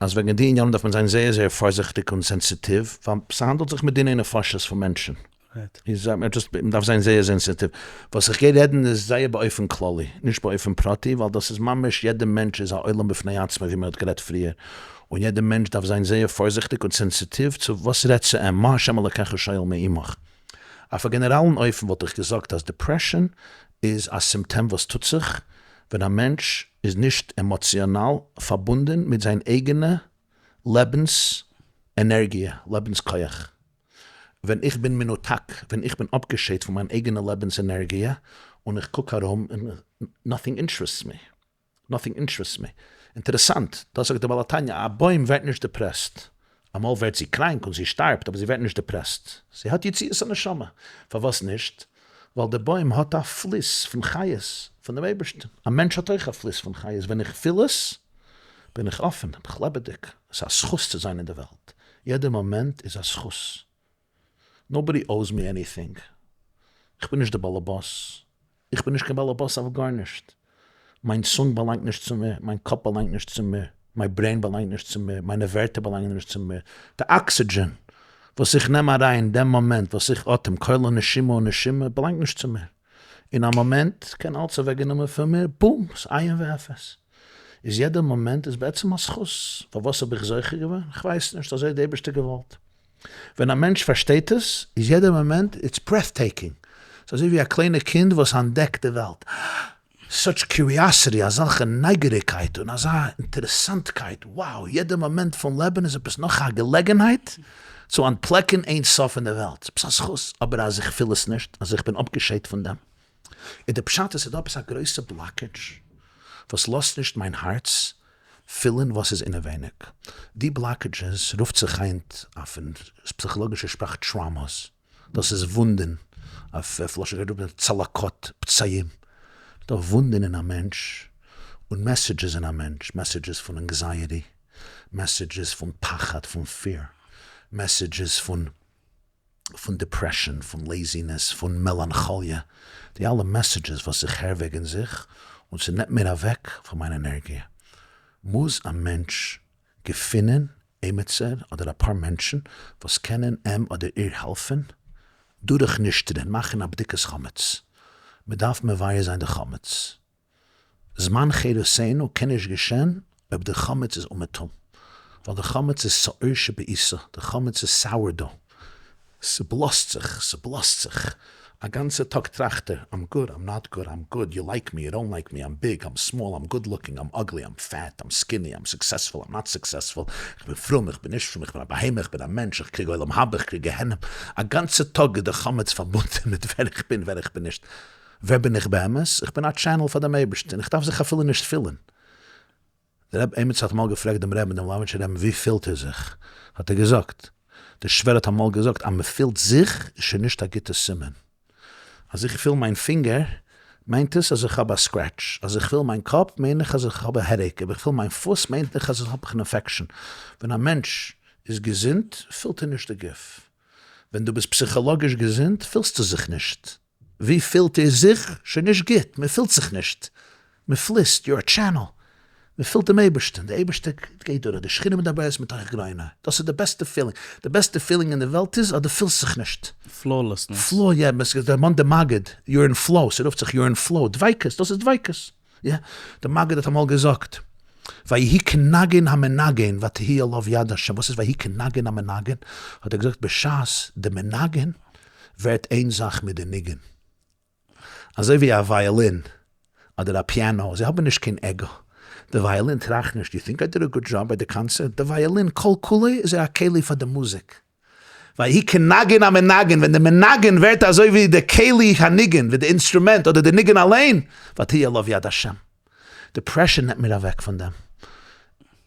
Speaker 1: אז וועגן די עניינים דארף מען זיין זייער זייער פארזיכטיג און סענסיטיוו, ווייל ס'האנדלט זיך מיט דיני נפשות פון מענטשן. איז מען דארף זיין זייער סענסיטיוו. וואס איך גיי רעדן איז זייער באופן כללי, נישט באופן פרטי, ווייל דאס איז ממש יעדע מענטש איז א עולם בפני עצמו ווי מען האט גערעדט פריער, און יעדע מענטש דארף זיין זייער פארזיכטיג און סענסיטיוו צו וואס רעדט צו אים, מה ה' אלקיך שואל מעמך. אויף א גענעראלן אופן וואלט איך געזאגט אז depression איז א סימפטאם וואס טוט זיך ווען א מענטש איז נישט עמאציאנאל פארבונדען מיט זיין אייגענע לעבנס ענערגיע, לעבנס כח. ווען איך בין מנותק, ווען איך בין אפגעשיידט פון מיין אייגענע לעבנס ענערגיע, און איך קוק ארום און nothing interests me, nothing interests me. אינטערעסאנט, דאס זאגט דער בעל התניא, א בוים ווערט נישט depressed. אמאל ווערט זי קראנק און זי שטארבט, אבער זי ווערט נישט depressed. זי האט יציאת הנשמה. פארוואס נישט? ווייל די בוים האט א פליס פון חיות פון דעם אייבערשטן. א מענטש האט אויך א פליס פון חיות. ווען איך פיל עס, בין איך אפען, בין איך לעבעדיג. עס איז א זכות צו זיין אין די וועלט. יעדע מאמענט איז א זכות. Nobody owes me anything. איך בין נישט די באלעבאס. איך בין נישט קיין באלעבאס אויף גארנישט. מיין צונג באלאנגט נישט צו מיר, מיין קאפ באלאנגט נישט צו מיר, מיין brain באלאנגט נישט צו מיר, מיינע ווערטער באלאנגען נישט צו מיר. די אקסידזשען וואס איך נעם אריין דעם מאמענט וואס איך אטעם, כל נשימה ונשימה, באלאנגט נישט צו מיר. אין א מאמענט קען אלץ אוועקגענומען פון מיר, בום, ס'איז אין ואפס. איז יעדע מאמענט איז בעצם א זכות. פארוואס האב איך זוכה געווען? כ'ווייס נישט, אזוי האט די אייבערשטער געוואלט. ווען א מענטש פארשטייט עס, איז יעדע מאמענט it's breathtaking. ס'איז אזוי ווי א קליינע קינד וואס אנטדעקט די וועלט. Such curiosity, אזעלכע נייגעריגקייט און אזא אינטערעסאנטקייט, wow, יעדע מאמענט פון לעבן איז עפעס נאך א געלעגנהייט צו אנטפלעקן אין סוף אין די וועלט. ס'איז עפעס א זכות. אבער אז איך פיל עס נישט, אז איך בין אפגעשיידט פון דעם, איז די פשט אז ס'איז דא עפעס א גרויסע blockage וואס לאזט נישט מיין הארץ פילן וואס איז אינעווייניג. די blockages רופט זיך היינט אויפן פסיכאלאגישע שפראך traumas, דאס איז וואונדען, אויף לשון קודש רופט מען צלקות, פצעים, ס'דא וואונדען אין א מענטש, און messages אין א מענטש, messages פון anxiety, messages פון פחד, פון fear, messages פון פון depression, פון laziness, פון מעלאנכאליע, די אלע messages וואס איך הער וועגן זיך, און ס'נעמט מיר אוועק פון מיין ענערגיע. מוז א מענטש געפינען עימיצער אדער אפאר מענטשן וואס קענען אים אדער איר העלפן דורך נישטערן, מאכן א בדיקת חמץ. מ'דארף מבער זיין די חמץ. זמן חירותינו קען נישט געשען אויב די חמץ איז אומעטום, ווייל די חמץ איז שאור שבעיסה, די חמץ איז sourdough, ס'בלאזט זיך, ס'בלאזט זיך, א גאנצע טאג טראכט ער, I'm good, I'm not good, I'm good, you like me, you don't like me, I'm big, I'm small, I'm good looking, I'm ugly, I'm fat, I'm skinny, I'm successful, I'm not successful, איך בין פרום, איך בין נישט פרום, איך בין א בהמה, איך בין א מענטש, איך קריג עולם הבא, איך קריג גיהנום, א גאנצע טאג איז די חמץ פארבונדען מיט ווער איך בין, ווער איך בין נישט. ווער בין איך באמת? איך בין א channel פאר דעם אייבערשטן, איך דארף זיך אפילו נישט פילן. דער רבי עמיצער האט אמאל געפרעגט דעם רבין דעם ליובאוויטשער רבין ווי פילט איר זיך? האט ער געזאגט, דער שווער האט אמאל געזאגט אז מען פילט זיך איז שוין נישט א גוטע סימן. אז איך פיל מיין פינגער מיינט עס אז איך האב א scratch, אז איך פיל מיין קאפ מיין איך אז איך האב א headache, אויב איך פיל מיין פוס מיינט איך אז איך האב אן infection. ווען א מענטש איז געזונט פילט ער נישט די גוף. ווען דו ביסט פסיכאלאגיש געזונט פילסטו זיך נישט. ווי פילט איר זיך? שוין נישט גוט, מען פילט זיך נישט, מען פליסט, you're a channel, מען פילט דעם אייבערשטען, דער אייבערשטער גייט דורך, די שכינה מדברת מתוך גרונו, דאס איז די בעסטע feeling, די בעסטע feeling אין די וועלט איז אז דו פילסט זיך נישט.
Speaker 2: Flawlessness.
Speaker 1: Flow, יא, דערמאנט די מגיד, you're in flow, ס'רופט זיך you're in flow, דביקות, דאס איז דביקות. יא, די מגיד האט אמאל געזאגט, ויהי כנגן המנגן ותהי עליו יד השם, וואס איז ויהי כנגן המנגן? האט ער געזאגט בשעת די מנגן ווערט איין זאך מיט די ניגון, אזוי ווי א ווייאלין אדער א פיאנא, זיי האבן נישט קיין עגא, די ווייאלין טראכט נישט, you think I did a good job ביי די קאנצערט, די ווייאלין כל כולו איז ער א כלי פאר די מוזיק, ויהי כנגן המנגן, ווען די מנגן ווערט אזוי ווי די כלי הניגון, ווי די אינסטרומענט אדער די ניגון אליין, ותהי עליו יד השם. depression נעמט מיר אוועק פון דעם.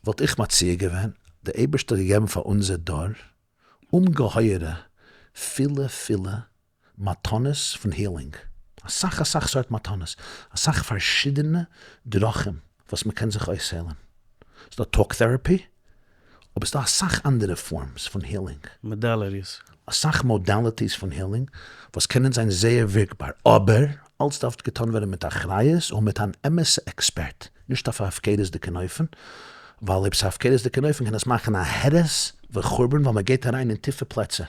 Speaker 1: וואלט איך מציע געווען, די אייבערשטער האט געגעבן פאר אונזער דור אומגעהויערע פילע פילע מתנות פון healing, אסאך אסאך סארט מתנות, אסאך פארשידענע דרכים וואס מען קען זיך אויסהיילן, ס'דא talk therapy, אבער ס'דא אסאך אנדערע forms פון healing.
Speaker 2: Modalities.
Speaker 1: אסאך modalities פון healing וואס קענען זיין זייער ווירקבאר, אבער אלץ דארף געטאן ווערן מיט אחריות און מיט אן אמת'ע עקספערט, נישט אויף א הפקרות'דיגן אופן, ווייל אויב ס'איז הפקרות'דיגן אופן קען עס מאכן א הרס וחורבן ווייל מ'גייט אריין אין טיפע פלעצער.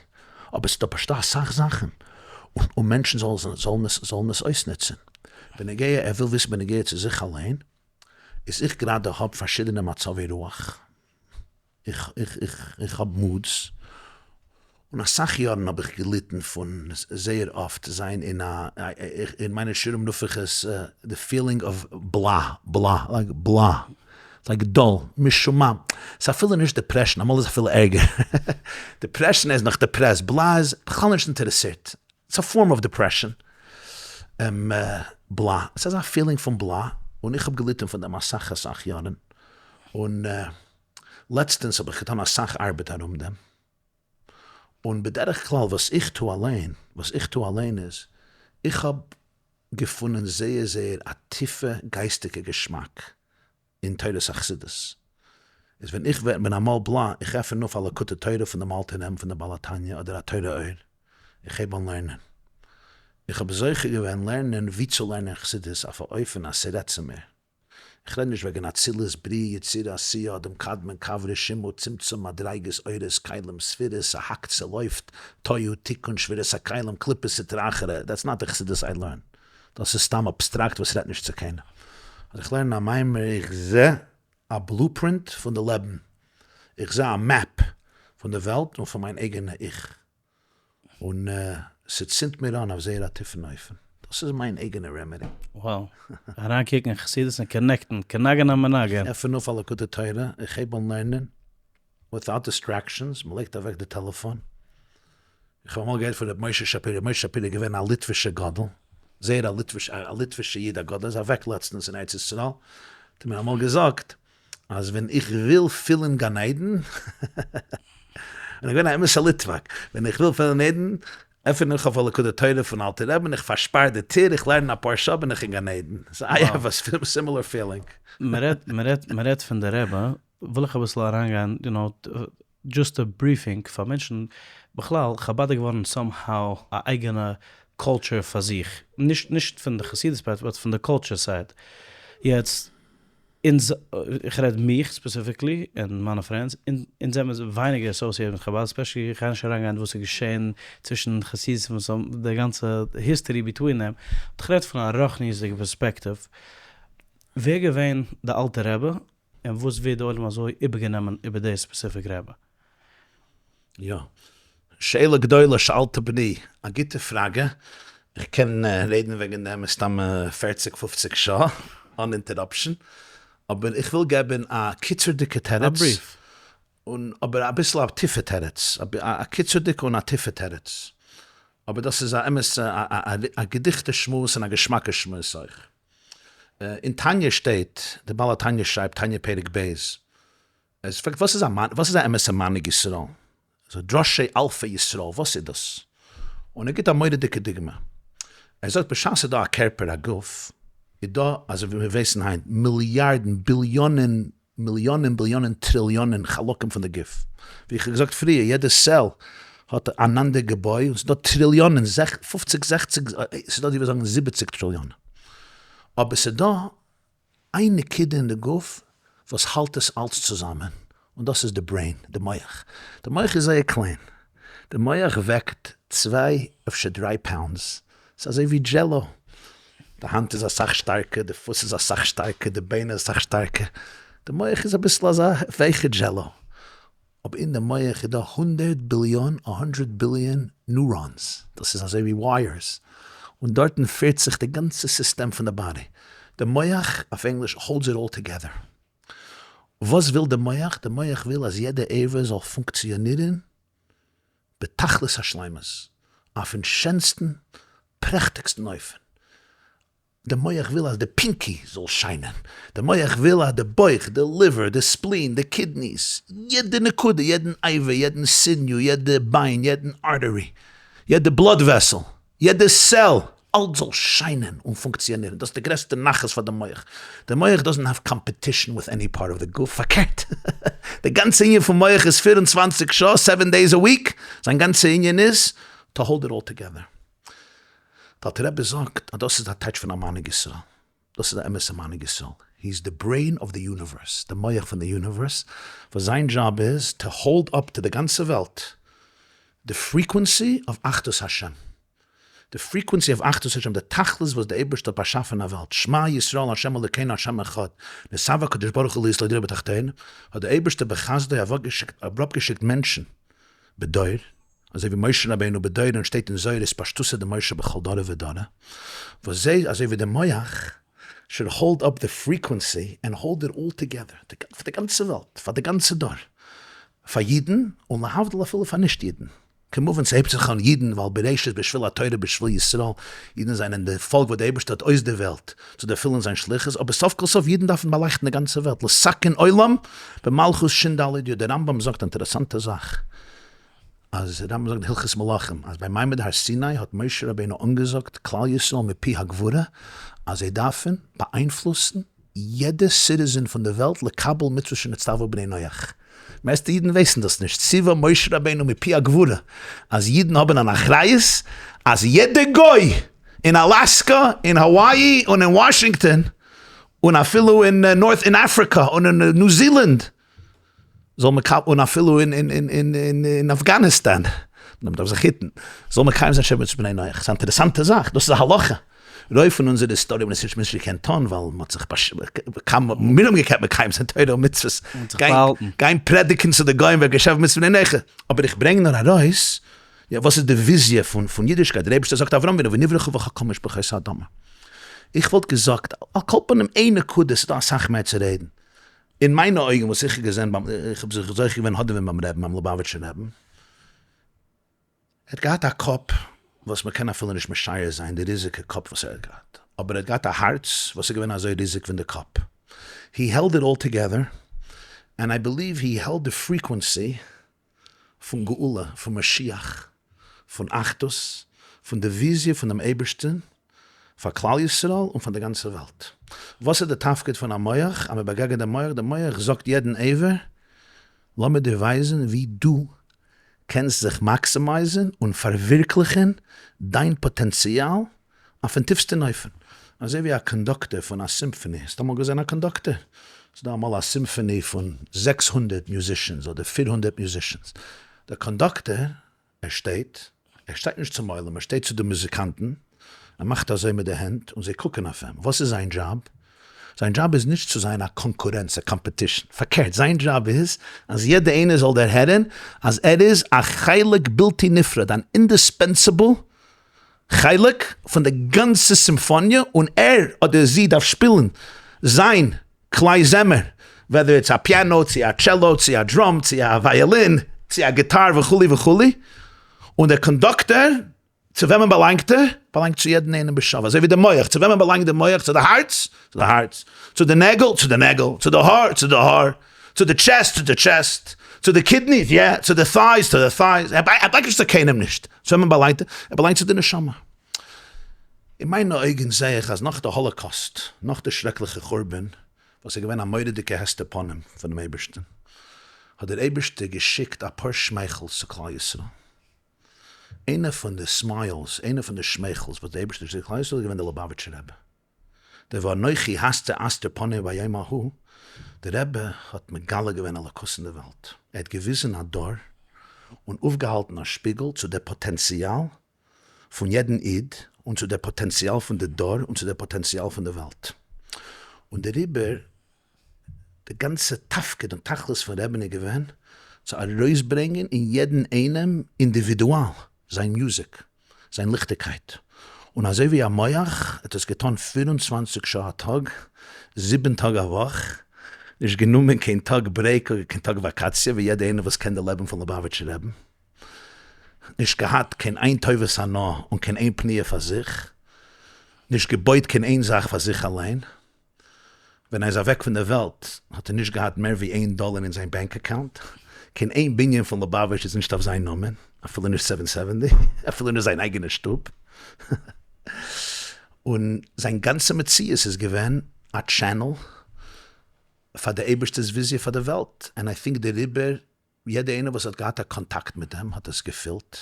Speaker 1: אבער ס'דא פשוט אסאך זאכן און מענטשן זאלן עס זאלן עס אויסנוצן. בנוגע ער וויל וויסן בנוגע צו זיך אליין, איז איך גראדע האב פארשידענע מצבי רוח, איך איך איך איך האב moods, און אסאך יארן האב איך געליטן פון זייער אפט זיין אין א, אין מיינע שיעורים רוף איך עס די feeling of blah blah like blah. Like dull, משומם, ס'איז אפילו נישט depression, אמאל איז אפילו ערגער, depression איז נאך depressed, blah איז בכלל נישט אינטערעסירט, it's a form of depression, blah, ס'איז אזא feeling פון blah, און איך האב געליטען פון דעם אסאך אסאך יארן, און לעצטענס האב איך געטאן אסאך ארבעט ארום דעם, און בדרך כלל וואס איך טו אליין, וואס איך טו אליין איז, איך האב געפונען זייער זייער א טיפע גייסטיגע געשמאק אין תורת החסידות, איז ווען איך בין אמאל blah, איך עפען אויף א לקוטי תורה פון דעם אלטען רבי'ן פון דער בעל התניא אדער א תורה אור, איך הייב אן לערנען. איך האב זוכה געווען לערנען ווי צו לערנען חסידות אויף א אופן אז ס'רעדט צו מיר. איך רעד נישט וועגן אצילות, בריאה, יצירה, עשייה, אדם קדמון, קו רשימו, צמצום, מדריגות, אורות, כלים, ספירות, ס'האקט, ס'לויפט, תוהו, תיקון, שבירת הכלים, קליפות, סטרא אחרא, that's not די חסידות I learn. דאס איז סתם abstract וואס רעדט נישט צו קיינעם. אז איך לערן א מאמר איך זע א blueprint פון די לעבן, איך זע א map פון די וועלט און פון מיין אייגענע איך, און ס'צינדט מיר אן אויף זייער א טיפן אופן. דאס איז מיין אייגענע remedy.
Speaker 2: Wow. אריינקוקן אין חסידות און connect ן, כנגן המנגן.
Speaker 1: איך עפען אויף א לקוטי תורה, איך הייב אן לערנען, without distractions, מ'לייגט אוועק די טעלעפאן. איך האב אמאל געהערט פון ר' משה שפירא, ר' משה שפירא איז געווען א ליטווישע גדול, זייער א ליטווישע, א ליטווישע איד א גדול, ער איז אוועק לעצטענס אין ארץ ישראל, האט ער מיר אמאל געזאגט, אז ווען איך וויל פילן גן עדן, און איך בין א אמת'ע ליטוואק, ווען איך וויל פילן גן עדן, עפען איך אויף א לקוטי תורה פון אלטע רבי'ן, איך פארשפאר די טיר, איך לערן אפאר שעה בין איך אין גן עדן, so I have a similar feeling.
Speaker 2: מ'רעדט מ'רעדט מ'רעדט פון די רבי, וויל איך אביסל אריינגיין, you know, just a briefing פאר מענטשן, בכלל חבד איז געווארן somehow א אייגענע culture פאר זיך, נישט נישט פון די חסידות part but פון די culture side, יעצט אונז, איך רעד מיך specifically און מיינע friends, אונז זעמיר ווייניגער associated מיט חבד, especially איך גיי נישט אריינגיין וואס איז געשען צווישן חסידות און די גאנצע history between דעם, but איך רעד פון א רוחניות'דיגע פערספעקטיוו, ווער געווען די אלטע רבי און וואס ווערט די עולם אזוי איבערגענומען איבער די specific רבי?
Speaker 1: יא. שאלה גדולה שאלת בני, א גוטע פראגע, איך קען רעדן וועגן דעם מסתמא פערציג פופציג שעה אן interruption, אבער איך וויל געבן א קיצור'דיגע תירוץ, און אבער אביסל א טיפע תירוץ, א קיצור'דיגע און א טיפע תירוץ, אבער דאס איז א אמת א געדיכטע שמועס און א געשמאקע שמועס אויך. אין תניא שטייט, דער בעל התניא שרייבט, תניא פרק ב', ער פרעגט וואס איז א וואס איז א אמת'ע מנהיג ישראל? זאגט ראשי אלפי ישראל וואס איז דאס? און ער גיבט א מורא'דיגע דוגמא, ער זאגט בשעת ס'איז דא א קערפער א גוף, איז דא אזוי ווי מיר ווייסן היינט מיליארדן ביליאנען מיליאנען ביליאנען טריליאנען חלקים פון די גוף, ווי איך האב געזאגט פריער יעדע cell האט אן אנדער געבוי און ס'איז דא טריליאנען פופציג זעכציג ס'איז דא די וואס זאגן זיבעציג טריליאנען, אבער ס'איז דא איין נקודה אין די גוף וואס האלט עס אלץ צוזאמען, און דאס איז די brain, די מח. די מח איז זייער קליין, די מח וועגט צוויי אפשר דריי pounds, ס'איז אזוי ווי jello. די האנט איז אסאך שטארקער, די פוס איז אסאך שטארקער, די ביין איז אסאך שטארקער, די מח איז אביסל אזא ווייכע jello, אבער אין די מח איז דא הונדערט ביליאן, a hundred billion, neurons, דאס איז אזוי ווי wires, און דארטן פירט זיך די גאנצע סיסטעם פון די body, די מח, אויף ענגליש, holds it all together. וואס וויל די מח? די מח וויל אז יעדע אבר זאל פונקציאנירן בתכלית השלימות, אויפן שענסטן פרעכטיגסטן אופן. די מח וויל אז די pinky זאל שיינען, די מח וויל אז די בויך, די liver, די spleen, די kidneys, יעדע נקודה, יעדן אבר, יעדן sinew, יעדע ביין, יעדן artery, יעדע blood vessel, יעדע cell, אלץ זאל שיינען און פונקציאנירן, דאס איז די גרעסטע נחת פאר די מח, די מח doesn't have competition with any part of the גוף, פארקערט, די גאנצע ענין פון מח איז 24 שעה, seven days a week, זיין גאנצע ענין איז to hold it all together. די אלטער רבי זאגט אז דאס איז א טייטש פון א מנהיג ישראל, דאס איז א אמת'ע מנהיג ישראל, he is the brain of the universe, די מח פון די universe, וואס זיין דזשאב איז to hold up to די גאנצע וועלט די frequency of אחדות השם, די frequency of אחדות השם, די תכלית וואס די אייבערשטער האט באשאפען א וועלט, שמע ישראל ה' אלוקינו ה' אחד, נתאוה הקדוש ברוך הוא להיות לו דירה בתחתונים, האט די אייבערשטער בחסדו אראפגעשיקט מענטשן בדור, אזוי ווי משה רבינו בדור און שטייט אין זוהר אתפשטותא דמשה בכל דרא ודרא, וואס זיי אזוי ווי די מח should hold up the frequency and hold it all together, פאר די גאנצע וועלט, פאר די גאנצע דור, פאר אידן, און להבדיל אפילו פאר נישט אידן. כמובן ס'הייבט זיך אן אידן ווייל בראשית בשביל התורה בשביל ישראל, אידן זענען די פאלק וואס די אייבערשטער האט אויסדערוועלט צו דערפילן זיין שליחות, אבער סוף כל סוף אידן דארפן באלייכטן די גאנצע וועלט, לתקן עולם במלכות שין ד' י', דער רמב ם זאגט א אינטערעסאנטע זאך, אז דער רמב ם זאגט אין הלכות מלכים אז ביי מעמד הר סיני האט משה רבינו אנגעזאגט כלל ישראל מפי הגבורה אז זיי דארפן באאיינפלוסן יעדע citizen פון די וועלט לקבל מצוות שנצטוו בני נח. מערסטע אידן ווייסן דאס נישט, ציווה משה רבינו מפי הגבורה אז אידן האבן אן אחריות אז יעדע גוי אין אלאסקא, אין האוואי, און אין וואשינגטאן, און אפילו אין North אין אפריקא, און אין ניו זילאנד, זאל מקבל און אפילו אין אין אין אין אין אפגאניסטאן, מען דארף זיך היטן, זאל מקיים זיין שבע מצוות בני נח, ס'איז א אינטערעסאנטע זאך, דאס איז א הלכה, רוב פון אונזערע היסטאריע האבן עס נישט נישט געקענט טון ווייל מען האט זיך באש כמה מיר האבן געקענט מקיים זיין תורה און מצוות, גיין גיין פרעדיגן צו די גוים וועגן שבע מצוות בני נח, אבער איך ברענג נאר ארויס יא וואס איז די וויזיע פון פון אידישקייט, דער אייבערשטער זאגט אברהם אבינו ונברכו בך כל משפחות האדמה, איך וואלט געזאגט על כל פנים איין נקודה, ס'איז דא אסאך מער צו רעדן, אין מיינע אויגן וואס איך האב געזען ביים, איך האב זיך זוכה געווען האדעווען ביים רעבן, ביים ליובאוויטשער רעבן, ער האט געהאט א קאפ וואס מען קען אפילו נישט משער זיין די ריזיגע קאפ וואס ער האט געהאט, אבער ער האט געהאט א הארץ וואס איז געווען אזוי ריזיג ווי די קאפ, he held it all together, and I believe he held the frequency פון גאולה, פון משיח, פון אחדות, פון די וויזיע פון דעם אייבערשטען פאר כלל ישראל און פאר די גאנצע וועלט. וואס איז די תפקיד פון א מח? אז מען באגעגענט דעם מח, דער מח זאגט יעדן אבר, לאמיר דיר ווייזן ווי דו קענסט זיך maximize ן און פארווירקליכן דיין פאטענציאל אויפן טיפסטן אופן, אזוי ווי א קאנדאקטער פון א symphony, האסט אמאל געזען א קאנדאקטער? ס'איז דא אמאל א symphony פון 600 musicians אדער 400 musicians, דער קאנדאקטער ער שטייט, ער שטייט נישט צום עולם, ער שטייט צו די מוזיקאנטן, ער מאכט אזוי מיט די הענט און זיי קוקן אויף אים, וואס איז זיין דזשאב? זיין דזשאב איז נישט צו זיין א קאנקורענץ, א competition, פארקערט זיין דזשאב איז אז יעדער איינער זאל דערהערן אז ער איז א חלק בלתי נפרד, אן indispensable חלק פון די גאנצע סימפאניע און ער אדער זי דארף שפילן זיין כלי זמר, whether it's א פיאנא צו א טשעלא צו א drum צו א ווייאלין צו א גיטאר וכו' וכו', און דער קאנדאקטער צו וועמען באלאנגט ער? באלאנגט צו יעדן איינעם בשווה, אזוי ווי די מח, צו וועמען באלאנגט די מח? צו די הארץ? צו די הארץ, צו די נעגל? צו די נעגל, צו די האר? צו די האר, צו די chest? צו די chest, צו די kidneys? יא, צו די thighs? צו די thighs, ער באלאנגט נישט צו קיינעם נישט, צו וועמען באלאנגט ער? ער באלאנגט צו די נשמה. אין מיינע אויגן זעה איך אז נאך די האלאקאסט, נאך די שרעקליכע חורבן, וואס איז געווען א מורא'דיגע הסתר פנים פונעם אייבערשטן, האט דער אייבערשטער געשיקט אפאר שמייכלס צו כלל ישראל. איינע פון די smiles, איינע פון די שמייכלס וואס דער אייבערשטער האט געשיקט כלל ישראל איז געווען דער ליובאוויטשער רבי. דער ואנכי הסתר אסתיר פני ביום ההוא, דער רבי האט מגלה געווען אלוקות אין די וועלט, ער האט געוויזן א דור און אויפגעהאלטן א שפיגל צו דער פאטענציאל פון יעדן איד. און צו דער פאטענציאל פון די דור און צו דער פאטענציאל פון די וועלט. און דעריבער די גאנצע תפקיד און תכלית פון רבי'ן איז געווען צו ארויסברענגען אין יעדן איינעם אינדיווידואל זיין מוזיק, זיין ליכטיגקייט, און אזוי ווי א מח האט עס געטאן 24 שעה א טאג, זיבן טאג א וואך, נישט גענומען קיין טאג break אדער קיין טאג וואקאציע, ווי יעדער איינער וואס קען די לעבן פון ליובאוויטשער רעבן, נישט געהאט קיין איין טובת הנאה און קיין איין פניה פאר זיך, נישט געבויט קיין איין זאך פאר זיך אליין. ווען ער איז אוועק פון דער וועלט האט ער נישט געהאט מער ווי איין דאלער אין זיין bank account, קיין איין בנין פון ליובאוויטש איז נישט אויף זיין נאמען, אפילו נישט seven seventy, אפילו נישט זיין אייגענע שטוב, און זיין גאנצע מציאות איז געווען א channel פאר די אייבערשטער'ס וויזיע פאר די וועלט, and I think דעריבער יעדער איינער וואס האט געהאט א קאנטאקט מיט אים האט עס געפילט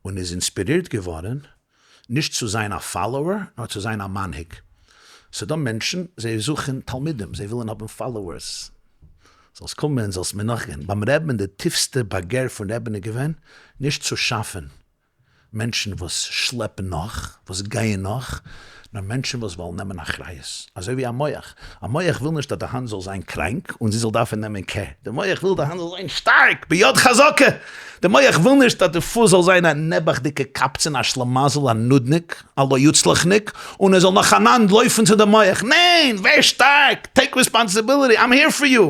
Speaker 1: און איז אינספירירט געווארן נישט צו זיין א follower נאר צו זיין א מנהיג. ס'דא מענטשן זיי זוכן תלמידים, זיי ווילן האבן followers, זאלסט קומען זאלסט מיר נאכגיין. ביים רעבען די טיפסטע באגער פון רעבען איז געווען נישט צו שאפן מענטשן וואס שלעפן נאך, וואס גייען נאך, נאר מענטשן וואס וועלן נעמען אחריות. אזוי ווי א מח. א מח וויל נישט אז די האנט זאל זיין קראנק און זי זאל דארפן נעמען care. די מח וויל די האנט זאל זיין שטארק, ביד חזקה. די מח וויל נישט אז די פוס זאל זיין א נעבעכדיגע קבצן, א שלמזל, א נודניק, א לא יוצלח'ניק, און ער זאל נאכאנאנד לויפן צו די מח. ניין! ווער שטארק! take responsibility! I'm here for you!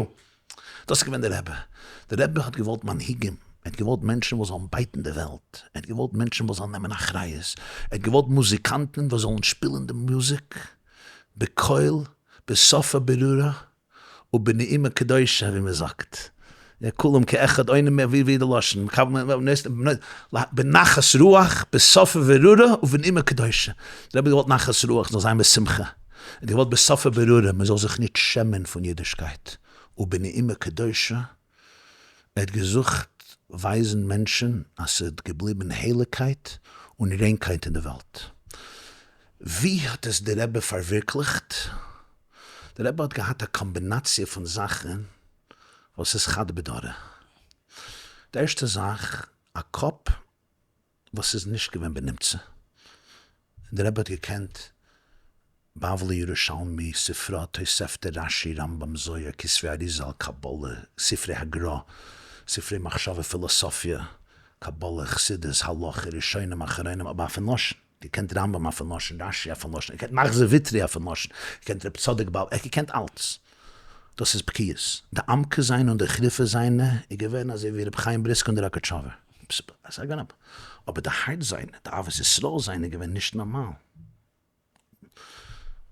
Speaker 1: דאס איז געווען דער רבי. דער רבי האט געוואלט מנהיגים, ער האט געוואלט מענטשן וואס זאלן בייטן די וועלט, ער האט געוואלט מענטשן וואס זאלן נעמען אחריות, ער האט געוואלט מוזיקאנטן וואס זאלן שפילן די מוזיק בקול, בשפה ברורה ובנעימה קדושה ווי מען זאגט, כולם כאחד עונים ווי ווי די לשון, בנחת רוח, בשפה ברורה ובנעימה קדושה. דער רבי האט געוואלט נחת רוח, זאל זיין בשמחה. ער האט געוואלט בשפה ברורה, מען זאל זיך נישט שעמען פון אידישקייט. ובנעימה קדושה, ער האט געזוכט ווייזן מענטשן אז ס'איז געבליבן הייליגקייט און ריינקייט אין די וועלט. ווי האט עס די רבי פארווירקליכט? די רבי האט געהאט א קאמבינאציע פון זאכן וואס איז חד בדרא. די ערשטע זאך, א קאפ וואס איז נישט געווען בנמצא, די רבי האט געקענט בבלי ירושלמי, ספרא, תוספתא, רשי, רמב"ם, זוהר, כתבי אריזל, קבלה, ספרי הגרא, ספרי מחשבה, פילוסופיה, קבלה, חסידות, הלכה, ראשונים, אחרונים, אבער אויפן לשון, געקענט רמב"ם אויפן לשון, רשי אויפן לשון, געקענט מחזור ויטרי אויפן לשון, געקענט רב צדוק בעל, ער האט געקענט אלץ. דאס איז בקיאות. די עמקות זיינע און די חריפות זיינע איז געווען אזוי ווי רבי חיים בריסק און די ראקאטשאווער. אבער די הארץ זיינע, די אהבת ישראל זיינע איז געווען נישט נארמאל.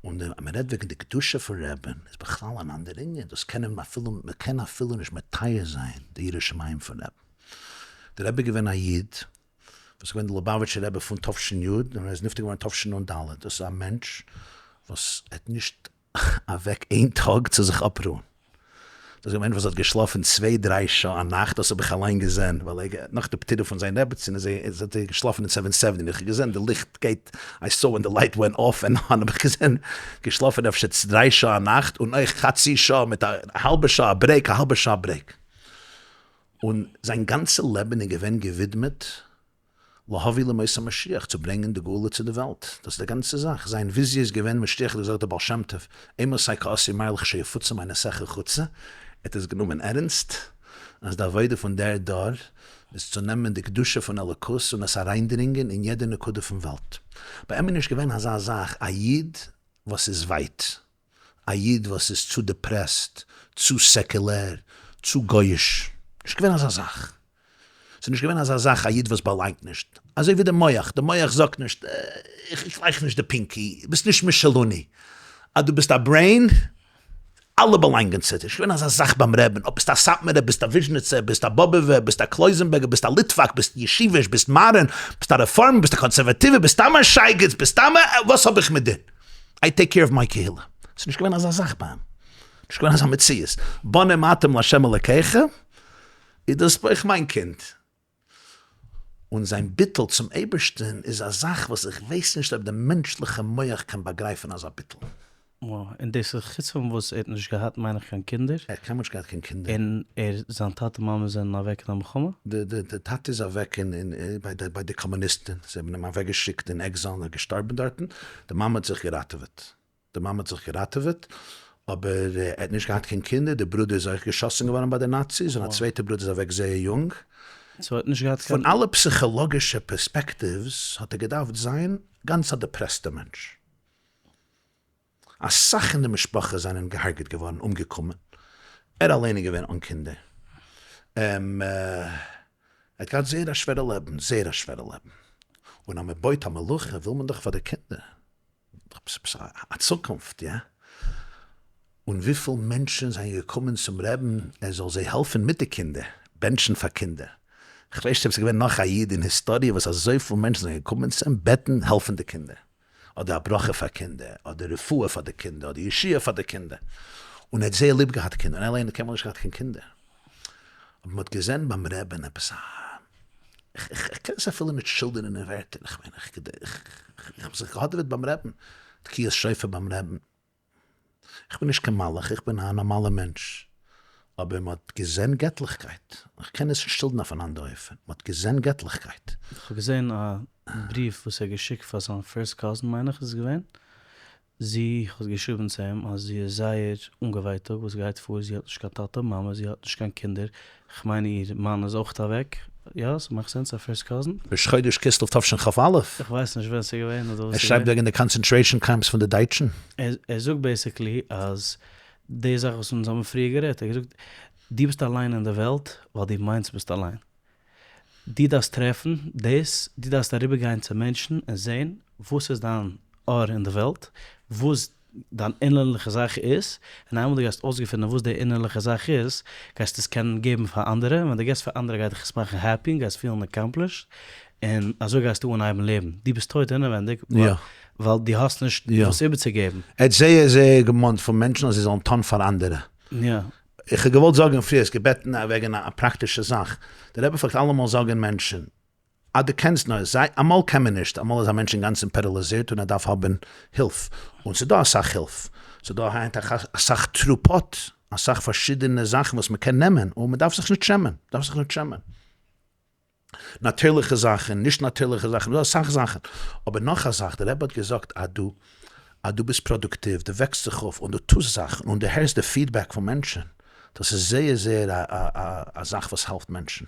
Speaker 1: און אז מען רעדט וועגן די קדושה פון רעבין איז בכלל אן אנדער ענין, דאס קען מען אפילו, מען קען אפילו נישט מתאר זיין די יראת שמים פון רעבין. דער רבי איז געווען א איד וואס איז געווען די ליובאוויטשער רבי פון תש"י און ער איז נפטר געווארן תשנ"ד, דאס איז א מענטש וואס האט נישט אוועק איין טאג צו זיך אפרוען. דאס איז א מענטש וואס האט געשלאפן צוויי דריי שעה א נאכט, דאס האב איך אליין געזען, ווייל ער נאך די פטירה פון זיין רעבעצין איז ער האט ער געשלאפן אין seven seventy, איך האב געזען די ליכט גייט, I saw when the light went off and on, האב איך געזען געשלאפן אפשר דריי שעה א נאכט, און אויך חצי שעה מיט א האלבע שעה א break, א האלבע שעה א break. און זיין גאנצע לעבן איז געווען געווידמעט להביא לימות המשיח, צו ברענגען די גאולה צו די וועלט, דאס איז די גאנצע זאך, זיין וויזיע איז געווען משיח האט געזאגט דער בעל שם טוב, אימתי קאתי מר לכשיפוצו מעינותיך חוצה, ער האט עס גענומען ערנסט, אז די עבודה פון דער דור איז צו נעמען די קדושה פון אלוקות און עס אריינדרינגען אין יעדע נקודה פון וועלט. ביי אים איז נישט געווען אזא זאך א איד וואס איז ווייט, א איד וואס איז צו depressed, צו סעקולער, צו גויאיש. נישט געווען אזא זאך. ס'איז נישט געווען אזא זאך א איד וואס באלאנגט נישט. אזוי ווי די מח, די מח זאגט נישט, איך like נישט די פינקי, ביסט נישט משלנו. אז דו ביסט א brain, אלע באלאנגען צו דיר. נישט געווען אזא זאך ביים רעבין, אויב ביסט א סאטמארער, ביסט א וויזשניצער, ביסט א באבעווער, ביסט א קלויזענבערגער, ביסט א ליטוואק, ביסט ישיביש, ביסט מאדערן, ביסט א רעפארמער, ביסט א קאנסערוואטיווער, ביסט סתם א שייגעץ, ביסט סתם א, וואס האב איך מיט דיר? I take care of my קהילה. ס'איז נישט געווען אזא זאך ביי אים. נישט געווען אזא מציאות. בנים אתם לה' אלקיכם, איז דאס אויך מיין קינד. און זיין ביטול צום אייבערשטען איז א זאך וואס איך ווייס נישט אויב די מענטשליכע מח קען באגרייפן אזא ביטול.
Speaker 2: וואו, און דאס איז חוץ פון וואס ער האט נישט געהאט מיין איך קיין קינדער.
Speaker 1: ער האט קיינמאל נישט געהאט קיין קינדער.
Speaker 2: און ער, זיין טאטע מאמע זענען אוועק אין א מלחמה?
Speaker 1: די די די טאטע איז אוועק אין אין ביי די ביי די קאמוניסטען, זיי האבן אים אוועק געשיקט אין exile און ער איז געשטארבען דארטן, די מאמע האט זיך געראטעוועט, די מאמע האט זיך געראטעוועט, אבער ער האט נישט געהאט קיין קינדער, די ברודער איז אויך געשאסן געווארן ביי די נאציס, און א צווייטע ברודער איז אוועק זייער יונג.
Speaker 2: so ער האט נישט געהאט קיין.
Speaker 1: פון אלע פסיכאלאגישע perspectives האט ער געדארפט זיין גאנץ א depressed ע מענטש. אסאך אין די משפחה זענען געהארגעט געווארן, אומגעקומען, ער אליין איז געווען אן קינדער, ער האט געהאט זייער א שווערע לעבן, זייער א שווערע לעבן, און אז מען בויט א מלוכה וויל מען דאך פאר די קינדער א צוקונפט, איא? און וויפיל מענטשן זענען געקומען צום רעבן ער זאל זיי העלפן מיט די קינדער, בענטשן פאר קינדער, כ'ווייס נישט אויב ס'איז געווען נאך א איד אין היסטאריע וואס אזויפיל מענטשן זענען געקומען צו אים בעטן העלפן די קינדער. אדער א ברכה פאר קינדער, אדער רפואה פאר די קינדער, אדער ישועה פאר די קינדער, און ער האט זייער ליב געהאט קינדער, און ער אליין האט קיינמאל נישט געהאט קיין קינדער, אבער מען האט געזען ביים רעבין עפעס א, איך קען עס אפילו נישט שילדערן אין ווערטער, איך מיין איך האב זיך געהאדעוועט ביים רעבין, תקיעת שופר ביים רעבין. איך בין נישט קיין מלאך, איך בין א נארמאלער מענטש, אבער מען האט געזען געטליכקייט, איך קען עס נישט שילדן אויף אן אנדער אופן, מען האט געזען געטליכקייט.
Speaker 2: איך האב געזען א בריוו וואס ער האט געשיקט פאר זיין first cousin מיין איך איז עס געווען, זי האט געשריבן צו אים אז זי איז זייער אנגעווייטאגט וואס גייט פאר, זי האט נישט קיין טאטע מאמע, זי האט נישט קיין קינדער, כ'מיין איר מאן איז אויך אוועק, יא? ס'מאכט sense א first cousin?
Speaker 1: ראש חודש כסלו תשכ"א.
Speaker 2: איך ווייס נישט ווען ס'איז געווען אדער וואס ס'איז געווען.
Speaker 1: ער שרייבט וועגן די concentration camps פון די דייטשן.
Speaker 2: ער זאגט basically אז די זאך וואס אונז האבן פריער גערעדט, ער האט געזאגט דו ביסט אליין אין די וועלט ווייל דו מיינסט ביסט אליין. דו דארפסט טרעפן דאס, דו דארפסט אריבערגיין צו מענטשן און זען וואס איז דיין אור אין די וועלט, וואס דיין אינערליכע זאך איז, און איינמאל דו גייסט אויסגעפינען וואס די אינערליכע זאך איז, גייסטו עס קענען געבן פאר אנדערע, און ווען דו געבסט פאר אנדערע גייט דיך עס מאכן happy און גייסט פילן accomplished, און אזוי גייסטו אנהייבן לעבן. דו ביסט טויט אינעווענדיג, ווייל דו האסט נישט וואס איבערצוגעבן.
Speaker 1: ער האט זייער זייער געמאנט פון מענטשן אז זיי זאלן טון פאר אנדערע. איך האב געוואלט זאגן פריער, האסט געבעטן וועגן א פראקטישע זאך, דער רבי פלעגט אלעמאל זאגן מענטשן, אז דו קענסט נאר, זיי, אמאל קען מען נישט, אמאל איז א מענטש אינגאנצן פעראליזירט און ער דארף האבן הילף, און ס'דא אסאך הילף, ס'דא היינט אסאך תרופות, אסאך פארשידענע זאכן וואס מ'קען נעמען, און מ'דארף זיך נישט שעמען, מ'דארף זיך נישט שעמען. נאטירליכע זאכן, נישט נאטירליכע זאכן, ס'דא אסאך זאכן. אבער נאך א זאך, דער רבי האט געזאגט אז דו, אז דו ביסט פראדוקטיוו, דו וועקסט זיך אויף און דו טוסט זאכן און דו הערסט די feedback פון מענטשן, דאס איז זייער זייער א זאך וואס העלפט מענטשן.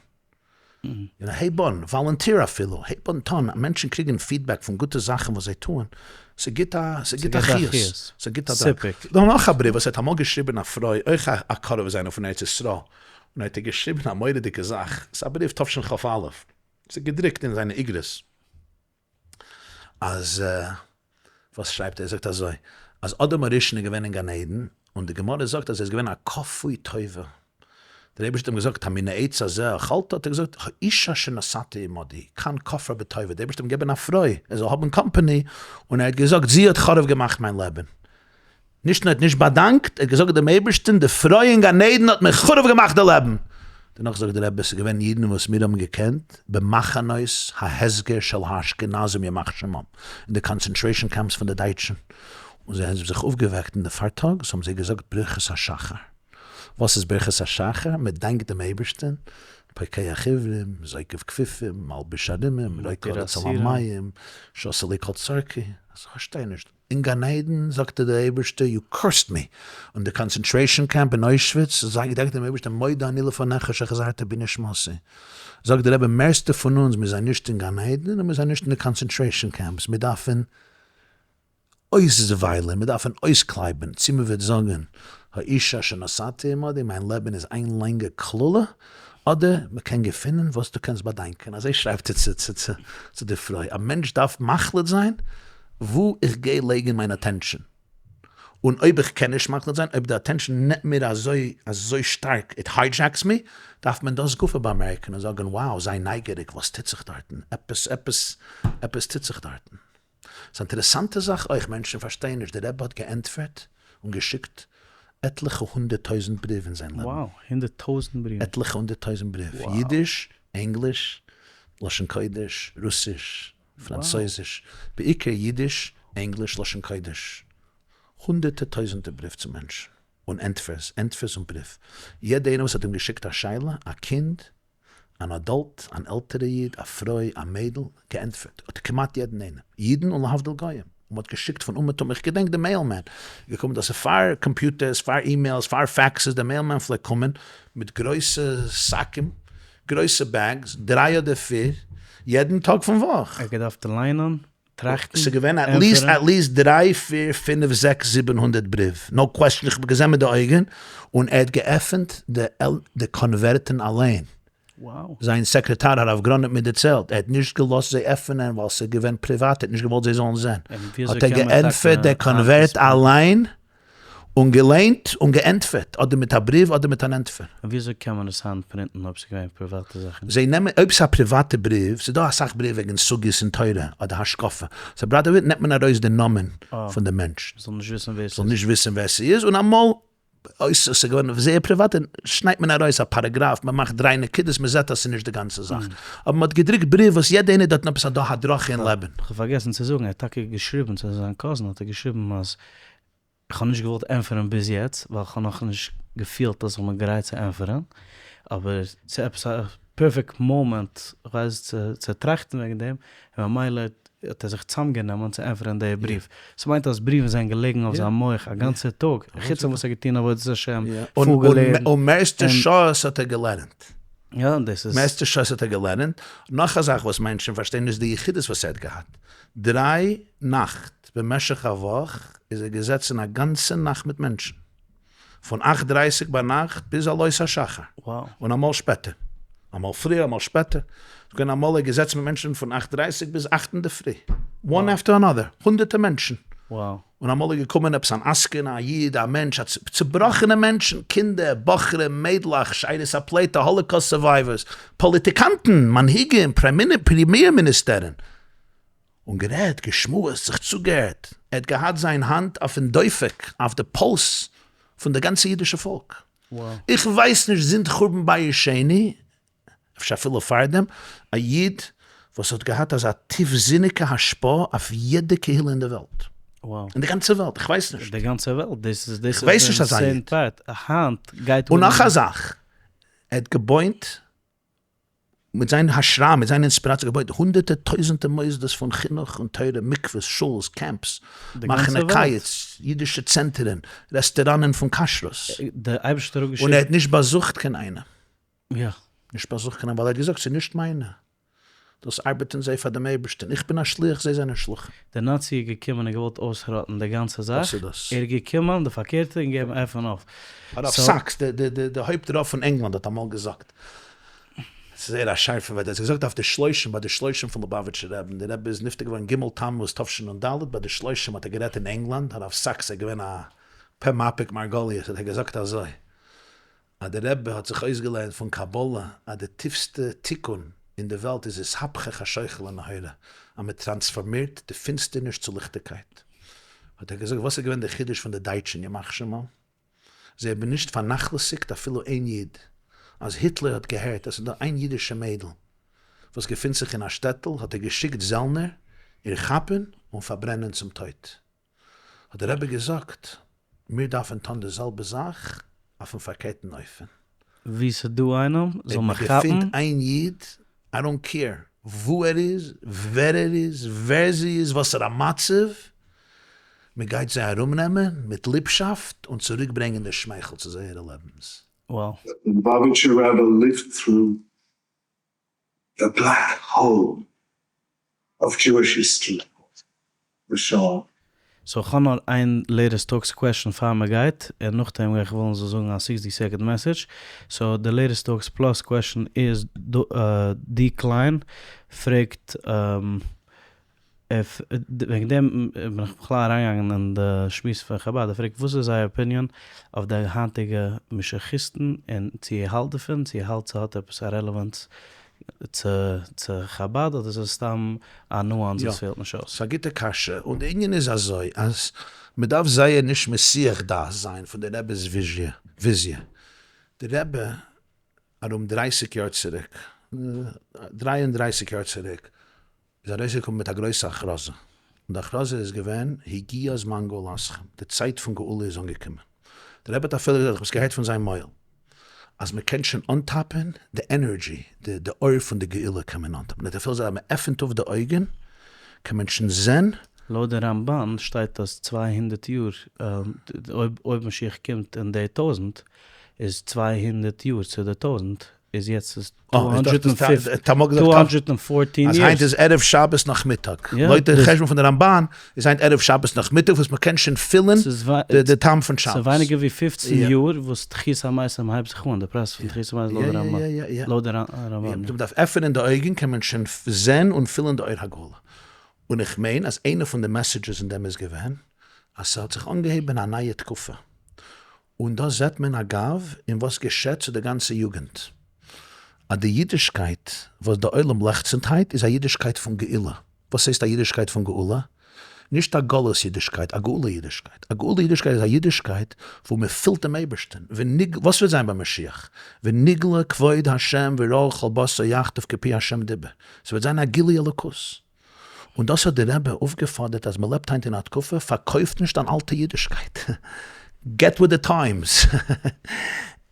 Speaker 1: און הייב אן, volunteer אפילו, הייב אן טון, מענטשן קריגן feedback פון גוטע זאכן וואס זיי טוען, ס'גיט א, ס'גיט א חיות, ס'גיט א דאג. דא נאך א בריוו וואס האט אמאל געשריבען א פרוי, אויך א קרוב זיינער פון ארץ ישראל, און האט ער געשריבען א מורא'דיגע זאך, ס'איז א בריוו תשכ"א, ס'איז געדרוקט אין זיינע איגרות. אז וואס שרייבט ער? ער זאגט אזוי, אז אדם הראשון איז געווען אין גן עדן, און די גמרא זאגט אז ער איז געווען א כפוי טובה, דער אייבערשטער האט אים געזאגט המן העץ הזה אכלת, האט ער געזאגט האשה שנתת עמדי, כאן כפר בטובה, דער אייבערשטער האט אים געגעבן א פרוי ער זאל האבן company, און ער האט געזאגט זי האט חרוב געמאכט מיין לעבן, נישט נאר ער האט נישט באדאנקט, ער האט געזאגט דעם אייבערשטן, די פרוי אין גן עדן האט מיר חרוב געמאכט די לעבן. דערנאך זאגט דער רבי, עס איז געווען אידן וואס מיר האבן געקענט במחנות ההסגר של האשכנזים ימח שמם, אין די concentration camps פון די דייטשן, און זיי האבן זיך אויפגעוועקט אין די פארטאגס האבן זיי געזאגט ברכות השחר. וואס איז ברכות השחר? מען דאנקט דעם אייבערשטן, פוקח עיוורים, זוקף כפופים, מלביש ערומים, רוקע הארץ על המים, שעשה לי כל צרכי, איך פארשטיי נישט, אין גן עדן זאגט דער אייבערשטער you cursed me, און די concentration camp אין אוישוויץ זיי געדאנקט דעם אייבערשטער מודה אני לפניך שהחזרת בי נשמתי, זאגט דער רבי מערסטע פון אונז מיר זענען נישט אין גן עדן און מיר זענען נישט אין די concentration camps, מיר דארפן אויסוויילען, מיר דארפן אויסקלייבען צו מען וועט זאגן האשה אשר נתת עמדי מיין לעבן איז איין לאנגע קללה, אדער מען קען געפינען וואס דו קענסט באדאנקען, אזוי שרייבט ער צו די פרוי, א מענטש דארף מחליט זיין וואו איך גיי לייגן מיין attention, און אויב איך קען נישט מחליט זיין, אויב די attention נעמט מיר אזוי אזוי שטארק, it hijacks me, דארף מען דאס גופא באמערקן און זאגן wow, זיי נייגעריג וואס טוט זיך דארטן, עפעס עפעס עפעס טוט זיך דארטן. ס'איז א אינטערעסאנטע זאך אויך, מענטשן פארשטייען נישט, דער רבי האט געענטפערט און געשיקט עטליכע 100,000 בריוו אין זיין לעבן.
Speaker 2: Wow, 100,000 בריוו.
Speaker 1: עטליכע 100,000 בריוו, אידיש, ענגליש, לשון קודש, רוסיש, פראנצויזיש, בעיקר אידיש, ענגליש, לשון קודש. הונדערטער טויזענטער בריוו צו מענטשן, און ענטפערס, ענטפערס און בריוו. יעדע איינער וואס האט אים געשיקט א שאלה, א קינד, אן adult, אן עלטערע איד, א פרוי, א מיידל, געענטפערט האט ער כמעט יעדן איינעם, אידן און להבדיל גוים, און מ'האט געשיקט פון אומעטום, איך געדענק די mailman איז געקומען, דאס איז פאר קאמפיוטערס, פאר emails, פאר faxes, די mailman פלעגט קומען מיט גרויסע זאקן, גרויסע bags, דריי אדער פיר, יעדן טאג פון וואך.
Speaker 2: ער האט געדארפט ליינען טראכטן,
Speaker 1: ס'איז געווען at least at least דריי פיר פינף זעקס 700 בריוו, no question, איך האב געזען מיט די אויגן, און ער האט געעפענט די קאנווערטן אליין, זיין סעקרעטאר הרב גרון האט מיר דערציילט, ער האט נישט געלאזט זיי עפענען ווייל ס'איז געווען פריוואט, ער האט נישט געוואלט זיי זאלן זען, האט ער געענטפערט די קאנווערט אליין, און געליינט און געענטפערט, אדער מיט א בריוו אדער מיט אן ענטפער.
Speaker 2: און וויאזוי קען מען עס היינט פרינטן אויב ס'איז געווען פריוואטע זאכן?
Speaker 1: זיי נעמען, אויב ס'איז א פריוואטע בריוו, ס'איז דא אסאך בריוו וועגן סוגיות אין תורה אדער השקפה, סאו ביי די וועי נעמט מען ארויס די נאמען פון די מענטש.
Speaker 2: מ'זאל נישט וויסן ווער ס'איז.
Speaker 1: מ'זאל נישט וויסן ווער ס'איז, און אמאל אויב ס'איז געווארן זייער פריוואט שניידט מען ארויס א פאראגראף, מ'מאכט דריי נקודות, מ'זעט אז ס'איז נישט די גאנצע זאך. אבער מ'האט געדרוקט בריוו וואס יעדע איינער דארטן עפעס א דא הדרכה אין לעבן.
Speaker 2: כ'האב פארגעסן צו זאגן, ער האט טאקע געשריבן צו זיין cousin האט ער געשריבן אז איך האב נישט געוואלט ענטפערן ביז יעצט ווייל איך האב נאכנישט געפילט אז איך בין גרייט צו ענטפערן, אבער ס'איז עפעס א perfect moment כ'ווייס צו צו טראכטן וועגן דעם, און ממילא האט ער זיך צוזאמגענומען צו ענטפערן די בריוו. ס'מיינט אז בריוון זענען געלעגן אויף זיין מח א גאנצע טאג, חוץ פון וואס ער האט געטון עבודת השם, פארגעלערנט.
Speaker 1: און מערסטע שעות האט ער געלערנט.
Speaker 2: יא, דאס איז.
Speaker 1: מערסטע שעות האט ער געלערנט. נאך א זאך וואס מענטשן פארשטייען איז די יחידות וואס ער האט געהאט. דריי נאכט במשך א וואך איז ער געזעצן א גאנצע נאכט מיט מענטשן, פון אכט דרייסיג ביינאכט ביז עלות השחר, און אמאל שפעטער, אמאל פריער אמאל שפעטער, ס'איז געווען אמאל ער איז געזעצן מיט מענטשן פון אכט דרייסיג ביז אכט אינדערפרי, one after another, הונדערטער מענטשן, און אמאל איז געקומען עפעס אן עסקן, א איד, א מענטש, א צובראכענע מענטשן, קינדער, בחורים, מיידלעך, שארית הפליטה, Holocaust survivors, פאליטיקאנטן, מנהיגים, פרעמיער מיניסטערן, און גערעדט, געשמועסט, זיך צוגעהערט, ער האט געהאט זיין האנט אויפן דופק, אויף די פולס פון די גאנצע אידישע פאלק. איך ווייס נישט זינט חורבן בית שני, אפשר אפילו פארדעם, א איד וואס האט געהאט אזא טיפזיניגע השפעה אויף יעדע קהילה אין די וועלט. אין די גאנצע וועלט, איך ווייס נישט.
Speaker 2: די גאנצע וועלט, דאס איז
Speaker 1: איך ווייס נישט אזא איד.
Speaker 2: היינט גייט
Speaker 1: און נאך א זאך, ער האט געבוינט מיט זיין השראה, מיט זיין אינספיראציע געבויט הונדערטער טויזענטער מוסדות פון חינוך און תורה, מקוואות, שולס, camps, מחנה קיץ, אידישע צענטערן, רעסטוראנען פון כשרות.
Speaker 2: דער אייבערשטער האט געשיקט.
Speaker 1: און ער האט נישט באזוכט קיין איינעם.
Speaker 2: יא.
Speaker 1: נישט באזוכט קיין איינעם ווייל ער האט געזאגט ס'איז נישט מיינע. דאס ארבעטן זיי פאר דעם אייבערשטען, איך בין א שליח זיי זענען שלוחים.
Speaker 2: דער נאצי איז געקומען און געוואלט אויסראטן די גאנצע זאך,
Speaker 1: דאס איז דאס.
Speaker 2: ער איז געקומען די פארקערטע און געבן עפען אויף.
Speaker 1: הרב סאקס, די הויפט רב פון ענגלאנד האט אמאל געזאגט, ס'איז זייער א שארפע ווארט, ער האט געזאגט אויף די שלושים, ביי די שלושים פון ליובאוויטשער רעבן, די רבי איז נפטר געווארן ג' תמוז תשנ ד, ביי די שלושים האט ער גערעדט אין ענגלאנד, הרב סאקס איז געווען א פה מפיק מרגליות, האט ער געזאגט אזוי, אז די רבי האט זיך אויסגעלערנט פון קבלה אז די טיפסטע תיקון אין די וועלט איז אתהפכא חשוכא לנהורא, אז מען טראנספארמירט די פינסטערניש צו ליכטיגקייט. האט ער געזאגט וואס איז געווען די חידוש פון די דייטשן ימח שמם? זיי האבן נישט פארנאכלעסיגט אפילו איין איד. אז היטלער האט געהערט אז ס'איז דא איין אידישע מיידל וואס געפינט זיך אין א שטעטל האט ער געשיקט זעלנער איר כאפן און פארברענען צום טויט. האט דער רבי געזאגט, מיר דארפן טון די זעלבע זאך אויפן פארקערטן אופן.
Speaker 2: וואו ס'איז דא איינעם זאל מען כאפן.
Speaker 1: אויב מ'געפינט איין איד, I don't care וואו ער איז, ווער ער איז, ווער זי איז, וואסערע מצב, מ'גייט זיי ארומנעמען מיט ליבשאפט און צוריקברענגען די שמייכל צו זייערע לעבנס.
Speaker 2: Wow.
Speaker 3: The Lubavitcher Rebbe lived through the black hole of Jewish history, the Shoah.
Speaker 2: So כ'האב נאר איין latest talks question פאר מ'גייט, און נאכדעם גיי איך וועלן זאל זאגן א sixty second message. So די latest talks plus question איז די קליין פרעגט וועגן דעם בין איך בכלל אריינגעגאנגען אין די שמועס פון חבד, ער פרעגט וואס איז זייער opinion אויף די היינטיגע משיחיסטן און צו ער האלט דערפון, צו ער האלט ס'האט עפעס א relevance צו צו חבד אדער ס'איז סתם א nuance וואס פעלט נישט אויס.
Speaker 1: ס'איז א גוטע קשיא, און די ענין איז אזוי אז מ'דארף זייער נישט מסיח דעת זיין פון די רבי'ס וויזיע, די רבי ארום דרייסיג יאר צוריק, 33 יאר צוריק, איז ארויסגעקומען מיט א גרויסע הכרזה. און די הכרזה איז געווען, הגיע זמן גאולתכם, די צייט פון גאולה איז אנגעקומען. דער רבי האט אפילו געזאגט, איך האב עס געהערט פון זיין מויל, אז מען קען שוין אנטאפען די energy, די אור פון די גאולה קען מען אנטאפען, ער האט אפילו געזאגט אז מען עפענט אויף די אויגען קען מען שוין זען.
Speaker 2: לויט די רמב"ן שטייט אז 200 יאר, אויב משיח קומט אין די טויזנט, איז 200 יאר צו די טויזנט, איז יעצט איז 214
Speaker 1: אז היינט איז ערב שבת נאכמיטאג, לויט די חשבון פון די רמב"ן איז היינט ערב שבת נאכמיטאג וואס מ'קען שוין פילן די טעם פון שבת.
Speaker 2: ס'איז ווייניגער ווי 15 יאר וואס תחית המתים הייבט זיך אן, די process פון תחית המתים לויט די רמב"ן. לויט די רמב"ן.
Speaker 1: מ'דארף עפענען די אויגן קען מען שוין זען און פילן די אור הגאולה. און איך מיין אז איינע פון די messages אין דעם איז געווען אז ס'האט זיך אנגעהויבן א נייע תקופה. און דאס זעט מען אגב אין וואס געשעט צו די גאנצע יוגענט, אז די אידישקייט וואס די עולם לעכצענט היינט איז א אידישקייט פון גאולה, וואס הייסט א אידישקייט פון גאולה? נישט א גלות אידישקייט, א גאולה אידישקייט, א גאולה אידישקייט איז א אידישקייט וואו מען פילט דעם אייבערשטען, ונגלה, וואס וועט זיין ביי משיח? ונגלה כבוד ה' וראו כל בשר יחדיו כי פי ה' דיבר, ס'וועט זיין א גילוי אלוקות. און דאס האט די רבי אויפגעפאדערט אז מ'לעבט היינט אין א תקופה, פארקויפט נישט אן אלטע אידישקייט, get with the times,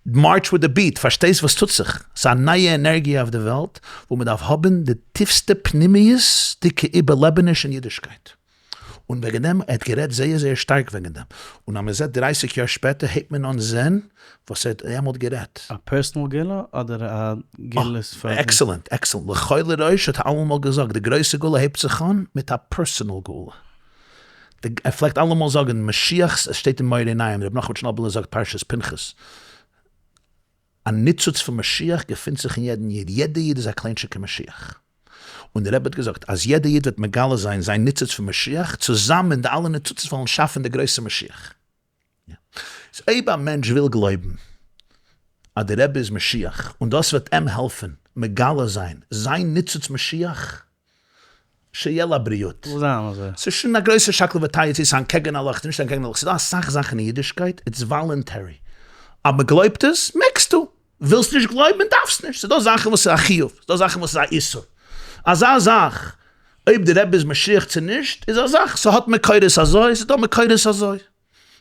Speaker 1: march with the beat, פארשטייסט וואס טוט זיך, ס'איז א נייע ענערגיע אויף די וועלט וואו מ'דארף האבן די טיפסטע פנימיות'דיגע איבערלעבעניש אין אידישקייט. און וועגן דעם, ער האט גערעדט זייער זייער שטארק וועגן דעם, און אז מ'זעט דרייסיג יאר שפעטער הייבט מען אן זען וואס ער האט דעמאלט גערעדט.
Speaker 2: א personal גאולה אדער א גאולה פאר די.
Speaker 1: Excellent, excellent. לכל לראש האט אלעמאל געזאגט, די גרויסע גאולה הייבט זיך אן מיט א personal גאולה. ער פלעגט אלעמאל זאגן, משיח, עס שטייט אין מאור עיניים, רבי נחמן טשערנאבלער זאגט פרשת פנחס, א ניצוץ פון משיח געפינט זיך אין יעדן איד, יעדער איד איז א קליינטשיגער משיח. און דער רבי האט געזאגט אז יעדער איד וועט מגלה זיין זיין ניצוץ פון משיח, צוזאמען די אלע ניצוצות וועלן שאפן די גרויסע משיח. איז אויב א מענטש וויל גלויבן אז דער רבי איז משיח און דאס וועט אים העלפן מגלה זיין זיין ניצוץ משיח, שיהיה לבריאות.
Speaker 2: זאל זיין אזוי.
Speaker 1: ס'איז שוין א גרויסע שקלא וטריא צו ס'איז אנטקעגן הלכה צו נישט אנטקעגן הלכה, ס'איז דא אסאך זאכן אין אידישקייט, it's voluntary. אז מ'גלויבט עס, מעגסטו. ווילסט נישט גלויבן, דארפסט נישט. ס'איז דא זאכן וואס איז א חיוב, ס'איז דא זאכן וואס איז א איסור. אזא זאך, אויב די רבי איז משיח צו נישט, איז א זאך, ס'האט מקורות אזוי, ס'איז דא מקורות אזוי. ס'איז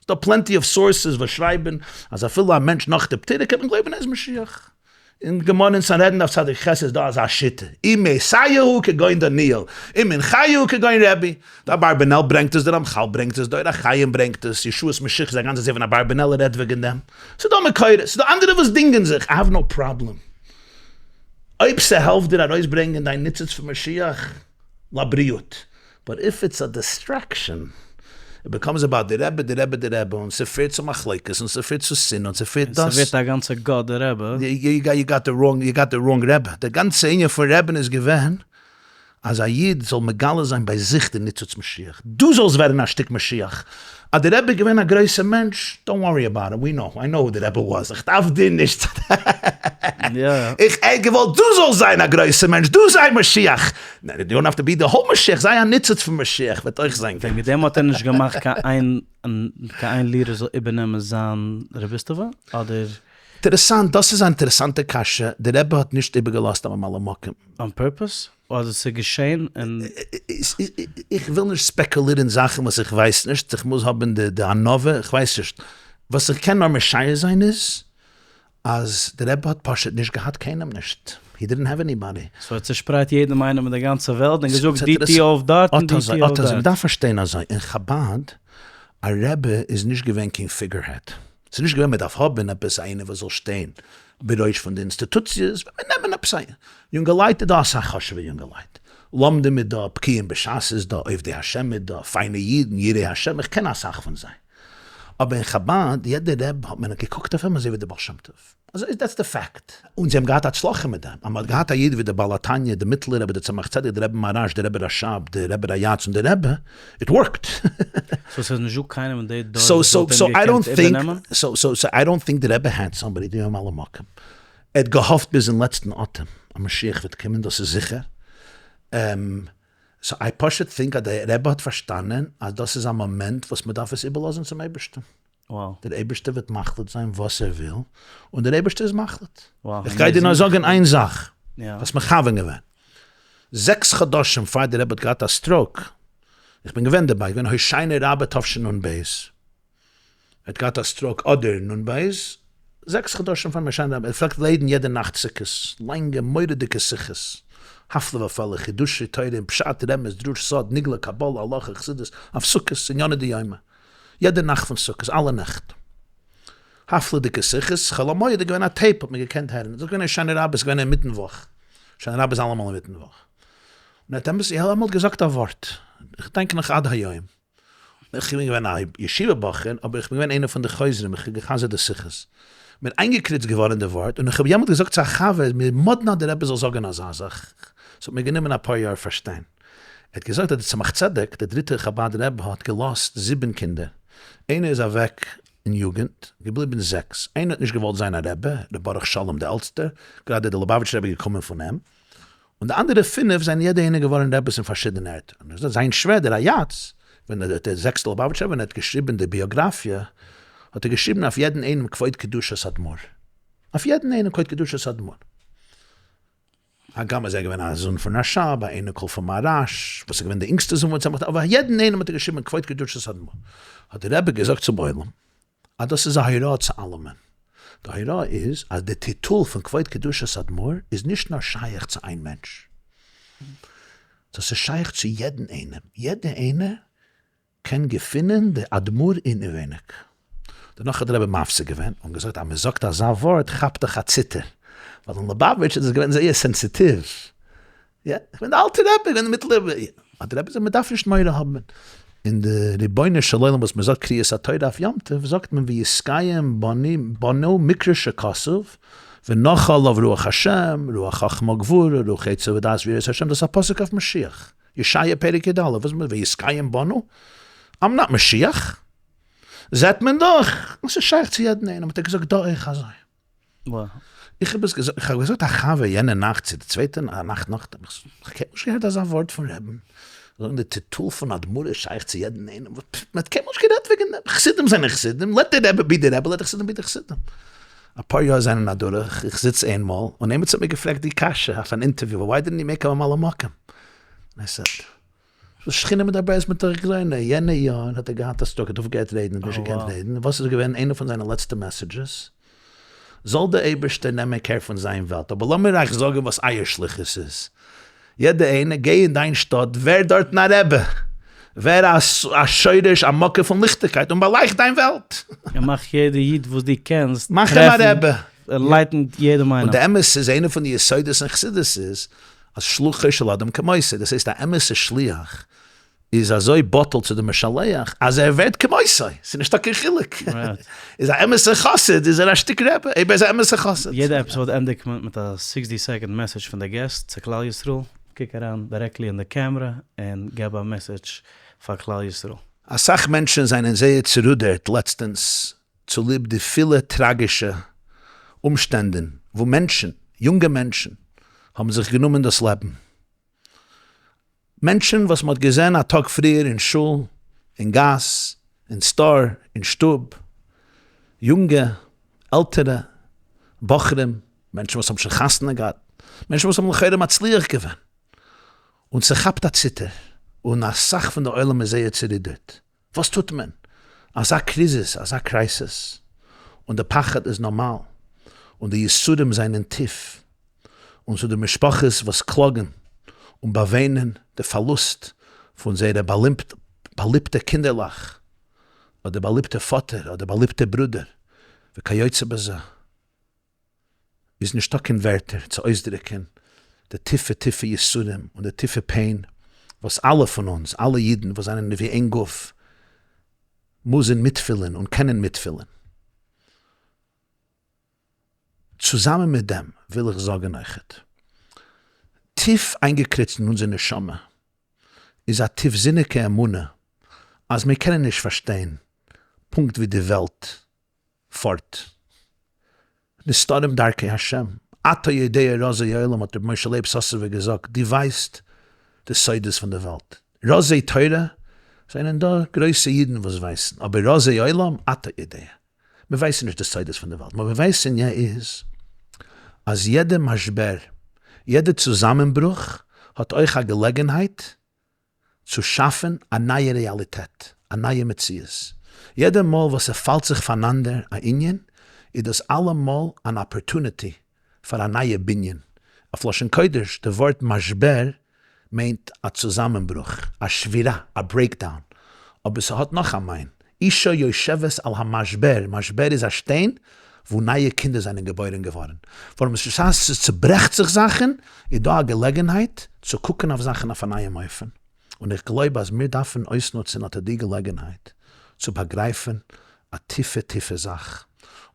Speaker 1: דא plenty of sources וואס שרייבן אז אפילו א מענטש נאך די פטירה קען מען גלויבן ער איז משיח. אין גמרא אין סנהדרין דף צדיק ח' איז דא אזא שיטה, אם מתיהו כגון דניאל, אם מנחיהו כגון רבי. די אברבנאל ברענגט עס, די רמחל ברענגט עס, די אור החיים ברענגט עס, ישועות משיח איז א גאנצע ספר און אברבנאל רעדט וועגן דעם. ס'איז דא מקורות, ס'איז דא אנדערע וואס דינגען זיך, I have no problem. אויב ס'העלפט דיר ארויסברענגען דיין ניצוץ פון משיח, לבריאות. But if it's a distraction, it becomes about די רבי, די רבי, די רבי, און ס'פירט צו מחלוקת, און ס'פירט צו שנאה, און ס'פירט דאס.
Speaker 2: און ס'ווערט א גאנצע גאט די רבי.
Speaker 1: You got the wrong, you got the wrong רבי. די גאנצע ענין פון רבי'ן איז געווען אז א איד זאל מגלה זיין ביי זיך די ניצוץ משיח, דו זאלסט ווערן א שטיק משיח, אז די רבי איז געווען א גרויסע מענטש, don't worry about it, we know, I know who די רבי was, איך דארף דיר נישט, איך האב געוואלט דו זאלסט זיין א גרויסע מענטש, דו זיי משיח, you don't have to be the whole משיח, זיי א ניצוץ פון משיח וועט אויך זיין גוט.
Speaker 2: וועגן דעם האט ער נישט געמאכט קיין איין leader זאל איבערנעמען זיין רביסטעווע, אדער?
Speaker 1: אינטערעסאנט, דאס איז א אינטערעסאנטע קשיא, די רבי האט נישט איבערגעלאזט א ממלא מקום.
Speaker 2: On purpose? אדער ס'איז געשען און.
Speaker 1: איך וויל נישט ספעקולירן זאכן וואס איך ווייס נישט, איך מוז האבן די ענווה, איך ווייס נישט. וואס איך קען נאר משער זיין איז, אז די רבי האט פשוט נישט געהאט קיינעם נישט, he didn't have anybody.
Speaker 2: So ער האט צושפרייט יעדעם איינעם אין די גאנצע וועלט און געזאגט די טוה אויף דארט און די טוה אויף דארט.
Speaker 1: מ'דארף פארשטיין אזוי, אין חבד, א רבי איז נישט געווען קיין figurehead. ס'איז נישט געווען מ'דארף האבן עפעס איינער וואס זאל שטיין בראש פון די אינסטיטוציעס, וועט מען נעמען עפעס א יונגעלייט איז דא אסאך חשוב'ע יונגעלייט, לומדים איז דא, בקיאים בשס איז דא, עובדי השם איז דא, פיינע אידן, יראי השם, איך קען אסאך פון זיי. אבער אין חבד, יעדע רב האט מען געקוקט אויף אים אזוי ווי די בעל שם טוב. אזוי איז that's the fact. און זיי האבן געהאט הצלחה מיט דעם, אז מען האט געהאט א איד ווי דער בעל התניא, דער מיטלער רבי, דער צמח צדק, דער רבי מהרש, דער רבי רשב, דער רבי רייץ און דער רבי, it worked.
Speaker 2: So ס'איז נישט דא קיינעם אין די דור וואס וואלט אים געקענט איבערנעמען?
Speaker 1: So I don't think די רבי had somebody די ממלא מקום. ער האט געהאפט ביזן לעצטן אטעם אז משיח וועט קומען, דאס איז זיכער. So I פשוט think אז דער רבי האט פארשטאנען אז דאס איז א מאמענט וואס מען דארף עס איבערלאזן צום אייבערשטן. דער אייבערשטער וועט מחליט זיין וואס ער וויל, און דער אייבערשטער איז מחליט. איך גיי דיר נאר זאגן איין זאך, האסט מכוון געווען. 6 חדשים פאר דער רבי האט געהאט א stroke, איך בין געווען דערביי, געווען הושענא רבה תשנ ב, ער האט געהאט א stroke אדר נ ב, זעקס חדשים פארן הושענא רבה, ער פלעגט רעדן יעדע נאכט סוכות, לאנגע מורא'דיגע שיחות, הפלא ופלא, חידושי תורה אין פשט, רמז, דרוש, סוד, נגלה, קבלה, הלכה, חסידות, אויף סוכות, ענייני דיומא, יעדע נאכט פון סוכות, אלע נעכט. הפלא'דיגע שיחות, חול המועד איז געווען א tape האט מען געקענט הערן, איז געווען הושענא רבה, איז געווען אינמיטן וואך, הושענא רבה איז אלעמאל אינמיטן וואך, און ער האט אמת יעמאלט געזאגט א ווארט, איך דענק נאך עד היום, איך בין געווען א ישיבה בחור, אבער איך בין געווען איינער פון די חוזרים, איך האב גע'חזר'ט די שיחות, מיר איינגעקריצט געווארן די ווארט, און איך האב יעמאלט געזאגט צו א חבר, מיר מאדנע אז דער רבי זאל זאגן אזא זאך, ס'האט מיר גענומען אפאר יאר פארשטיין. ער האט געזאגט אז דער צמח צדק, דער דריטער חבד רבי האט געלאזט זיבן קינדער, איינער איז אוועק אין יוגענט, געבליבן זעקס, איינער האט נישט געוואלט זיין א רבי, ר' ברוך שלום דער עלטסטער, גראדע דער ליובאוויטשער רבי געקומען פון אים, און די אנדערע פינף זענען יעדער איינער געווארן רעבעס אין פארשידענע ערטער, און אזוי זיין שווער דער ריי"צ, ווען ער האט דער זעקסטער ליובאוויטשער רבי ווען ער האט געשריבען די ביאגראפיע, האט ער געשריבען אויף יעדן איינעם כבוד קדושת אדמו"ר, אויף יעדן איינעם כבוד קדושת אדמו"ר, הגם אז ער איז געווען א זון פון רש"ב, א אייניקל פון מהר"ש, וואס איז געווען די אינגסטע זון פון צמח דוד, אבער יעדן איינעם האט ער געשריבען כבוד קדושת אדמו"ר, האט דער רבי געזאגט צום עולם, אז דאס איז א הוראה צו אלעמען. די הוראה איז אז די טיטול פון כבוד קדושת אדמו"ר איז נישט נאר שייך צו איין מענטש, דאס איז שייך צו יעדן איינעם, יעדער איינער קען געפינען די אדמו"ר אינעווייניג. דערנאך האט דער רבי מפסיק געווען און געזאגט אז מען זאגט אזא ווארט כאפט דיך א ציטער, ווייל אין ליובאוויטש איז עס געווען זייער סענסיטיוו, יא, איך בין די אלטע רבי, איך בין די מיטעלע רבי. האט די רבי געזאגט, מען דארף נישט מורא האבן. אין די רבונו של עולם וואס מען זאגט קריאת התורה אויף יום טוב, זאגט מען ויתקיים בנו מקרא שכתוב, ונחה עליו רוח השם, רוח חכמה וגבורה, רוח עצה ודעת ויראת השם, דאס איז א פסוק אויף משיח, ישעיה פרק י"א, וואס מיינט ויתקיים בנו? I'm not משיח. זעט מען דאך, עס איז שייך צו יעדן איינעם, האט ער געזאגט דא אויך אזוי. איך האב עס געזאגט, איך האב געזאגט א חבר יענע נאכט צו די צווייטע נאכט נאכדעם, איך האב קיינמאל נישט געהערט אזא ווארט פון רעבן, זאגן די טיטול פון אדמו"ר איז שייך צו יעדן איינעם, מען האט קיינמאל נישט גערעדט וועגן דעם, חסידים זענען חסידים, let די רבי be די רבי, let די חסידים be די חסידים. אפאר יאר זענען אדורך, איך זיץ איינמאל, און עימיצער האט מיר געפרעגט די קשיא אויף אן אינטערוויו, why didn't you make a ממלא מקום? I said. שכינה מדברת מתוך גרונו, יענע יאר האט ער געהאט א stroke, האט אויפגעהערט רעדן, האט נישט געקענט רעדן, וואס איז געווען איינע פון זיינע לעצטע messages? זאל דער אייבערשטער נעמען care פון זיין וועלט, אבער לאמיר אייך זאגן וואס אייער שליחות איז, יעדער איינער, גיי אין דיין שטאט, ווער דארטן א רבי, ווער א שורש, א מקור פון ליכטיגקייט, און באלייכט דיין וועלט.
Speaker 2: און מאך יעדע איד וואס דו קענסט
Speaker 1: מאך אים א רבי.
Speaker 2: enlighten יעדעם איינעם.
Speaker 1: און די אמת איז, איינע פון די יסודות אין חסידות איז, אז שלוחו של אדם כמותו, דאס הייסט א אמת'ע שליח איז אזוי בטל צו די משלח אז ער ווערט כמותו, ס'איז נישטא קיין חילוק, איז א אמת'ע חסיד איז ער א שטיק רבי, אויב ער איז א אמת'ע חסיד.
Speaker 2: יעדע episode ענדיגט מען מיט א sixty second message פון די guest צו כלל ישראל, קוק אריין directly אין די קעמרע און געב א message פאר כלל ישראל.
Speaker 1: אסאך מענטשן זענען זייער צורודערט לעצטענס צוליב די פילע טראגישע אומשטענדן וואו מענטשן, יונגע מענטשן, האבן זיך גענומען דאס לעבן. מענטשן וואס מ'האט געזען א טאג פריער אין שול, אין גאס, אין store, אין שטוב, יונגע, עלטערע, בחורים, מענטשן וואס האבן שוין חתונה געהאט, מענטשן וואס האבן לכאורה מצליח געווען, און ס'כאפט א ציטער, און אסאך פון די עולם איז זייער צורודערט. וואס טוט מען? אזא קריזיס, אזא crisis, און די פחד איז נארמאל, און די יסורים זענען טיף, און צו די משפחות וואס קלאגן און באוויינען די פארלוסט פון זייערע באליבטע קינדערלעך, אדער באליבטע פאטער אדער באליבטע ברודער, וכיוצא בזה. איז נישטא קיין ווערטער צו אויסדרוקען די טיפע טיפע יסורים און די טיפע pain וואס אלע פון אונז, אלע אידן וואס זענען ווי איין גוף, מוזן מיטפילען און קענען מיטפילען. צוזאמען מיט דעם וויל איך זאגען אויכעט, טיף איינגעקריצט אין אונזער נשמה איז א טיפזיניגע אמונה אז מיר קענען נישט פארשטיין פונקט ווי די וועלט פארט. נסתרים דרכי השם, אתה יודע רזי עולם האט רבי משה לייב סאסובער געזאגט, דו ווייסט די סודות פון די וועלט, רזי תורה זענען דא גרויסע אידן וואס ווייסן, אבער רזי עולם אתה יודע, מיר ווייסן נישט די סודות פון די וועלט, וואס מיר ווייסן יא איז אז יעדע משבר, יעדע צוזאמענברוך האט אויך א געלעגנהייט. צו שאפן א נייע רעאליטעט, א נייע מציאות. יעדע מאל וואס ס'פאלט זיך פארנאנדער א ענין, איז דאס אלעמאל אן opportunity פאר א נייע בנין. אויף לשון קודש, די ווארט משבר מיינט א צוזאמענברוך, א שבירה, א breakdown. אבער ס'האט נאך א מיין, אישה יושבת על המשבר, משבר איז א שטיין וואו נייע קינדער זענען געבוירען געווארען. ווארום בשעת ס'צוברעכט זיך זאכען, איז דא א געלעגענהייט צו קוקען אויף זאכען אויף א נייעם אופן. און איך גלויב אז מיר דארפען אויסנוצען אט די געלעגענהייט צו באגרייפען א טיפע טיפע זאך,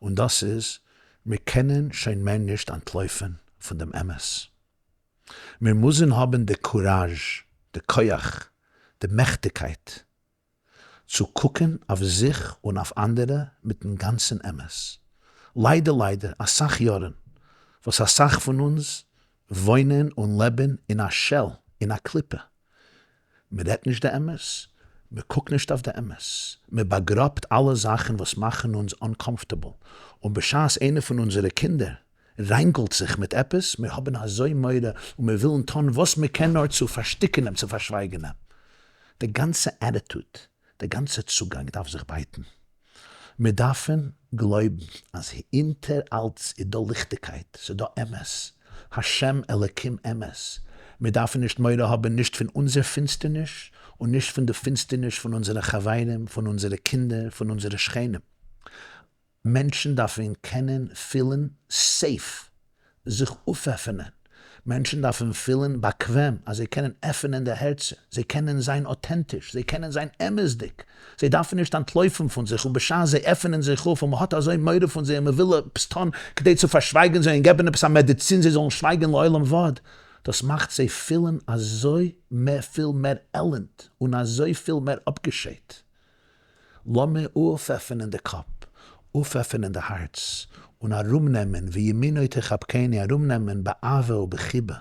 Speaker 1: און דאס איז, מיר קענען שוין מער נישט אנטלויפען פון דעם אמת. מיר מוזען האבען די קוראזש, די כח, די מעכטיגקייט, צו קוקן אויף זיך און אויף אנדערע מיטן גאנצן אמת. ליידער ליידער אסאך יארן וואס אסאך פון אונז וואוינען און לעבן אין א shell, אין א קליפה. מען רעדט נישט די אמת, מען קוקט נישט אויף די אמת, מען באגראבט אלע זאכן וואס מאכן אונז uncomfortable, און בשעת איינער פון אונזערע קינדער ראנגלט זיך מיט עפעס, מיר האבן אזוי מורא און מיר ווילן טון וואס מען קען נאר צו פארשטיקן אים, צו פארשווייגן אים. די גאנצע attitude, די גאנצע צוגאנג דארף זיך בייטן. מיר דארפן גלויבן אז הינטער אלץ איז דא ליכטיגקייט, ס'איז דא אמת, השם אלקים אמת. מיר דארפן נישט מורא האבן נישט פון אונזער פינסטערניש און נישט פון די פינסטערניש פון אונזערע חברים, פון אונזערע קינדער, פון אונזערע שכנים. מענטשן דארפן קענען פילן safe זיך אויפעפענען, מענטשן דארפן פילן באקוועם אז זיי קענען עפענען די הערצער, זיי קענען זיין אוטענטיש, זיי קענען זיין אמת'דיג, זיי דארפן נישט אנטלויפן פון זיך, און בשעת זיי עפענען זיך אויף און מ'האט אזוי מורא פון זיי און מ'וויל עפעס טון כדי צו פארשווייגן זיי און געבן עפעס א מעדיצין זיי זאלן שווייגן לעולם ועד, דאס מאכט זיי פילן אזוי פיל מער עלנד און אזוי פיל מער אפגעשיידט. לאמיר אויפעפענען די קאפ, אויפעפענען די הארץ, און ארומנעמען, וימינו תחבקני, ארומנעמען באהבה ובחיבה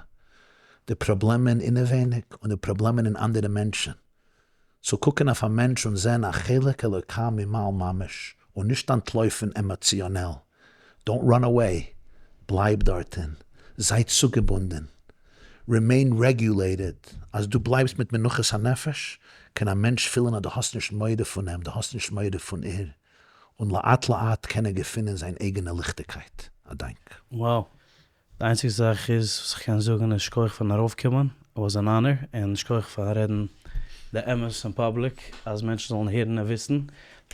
Speaker 1: די פראבלעמען אינעווייניג און די פראבלעמען אין אנדערע מענטשן. צו קוקן אויף א מענטש און זען א חלק אלוקה ממעל ממש, און נישט אנטלויפן עמאציאנעל. Don't run away, בלייב דארטן, זיי צוגעבונדן, remain regulated, אז דו בלייבסט מיט מנוחת הנפש, קען א מענטש פילן אז דו האסט נישט מורא פון אים, דו האסט נישט מורא פון איר, און לאט לאט קען ער געפינען זיין אייגענע ליכטיגקייט. א דאנק.
Speaker 2: Wow. די איינציגסטע זאך איז וואס איך קען זאגן איז שכוח פארן ארויפקומען, it was an honor, און שכוח פארן רעדן די אמת אין public אז מענטשן זאלן הערן און וויסן,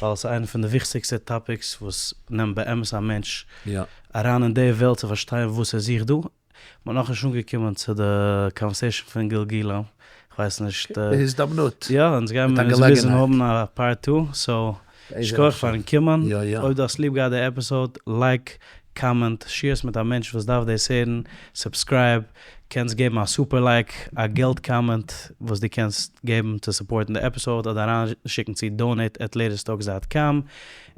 Speaker 2: ווייל עס איז איינע פון די וויכטיגסטע topics וואס נעמט באמת א מענטש אריין אין די וועלט צו פארשטיין וואס ער זוכט דא. מ'האט נאכנישט אנגעקומען צו די conversation פון גלגולים, כ'ווייס נישט.
Speaker 1: בהזדמנות.
Speaker 2: יא, אונז גיימיר אונז מוזן האבן א part two, so שכוח פארן קומען, אויב דו האסט ליב געהאט די episode, like, comment, share עס מיט א מענטש וואס דארף דאס הערן, subscribe, קענסט געבן א super like, א געלט comment וואס דו קענסט געבן צו support ן די episode אדער אריין שיקן צו donate at latesttalks dot com,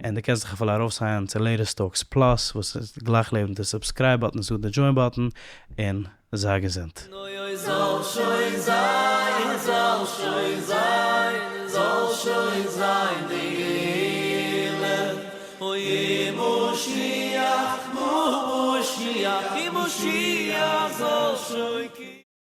Speaker 2: און דו קענסט דיך אפילו ארויף sign ען צו Latest Talks Plus וואס איז גלייך לעבן די subscribe button איז דא די join button, און זיי געזונט.
Speaker 4: אוי אוי זאל שוין זיין, זאל שוין זיין, זאל שוין זיין די גאולה, אוי משיח, משיח, משיח זאל שוין קומען.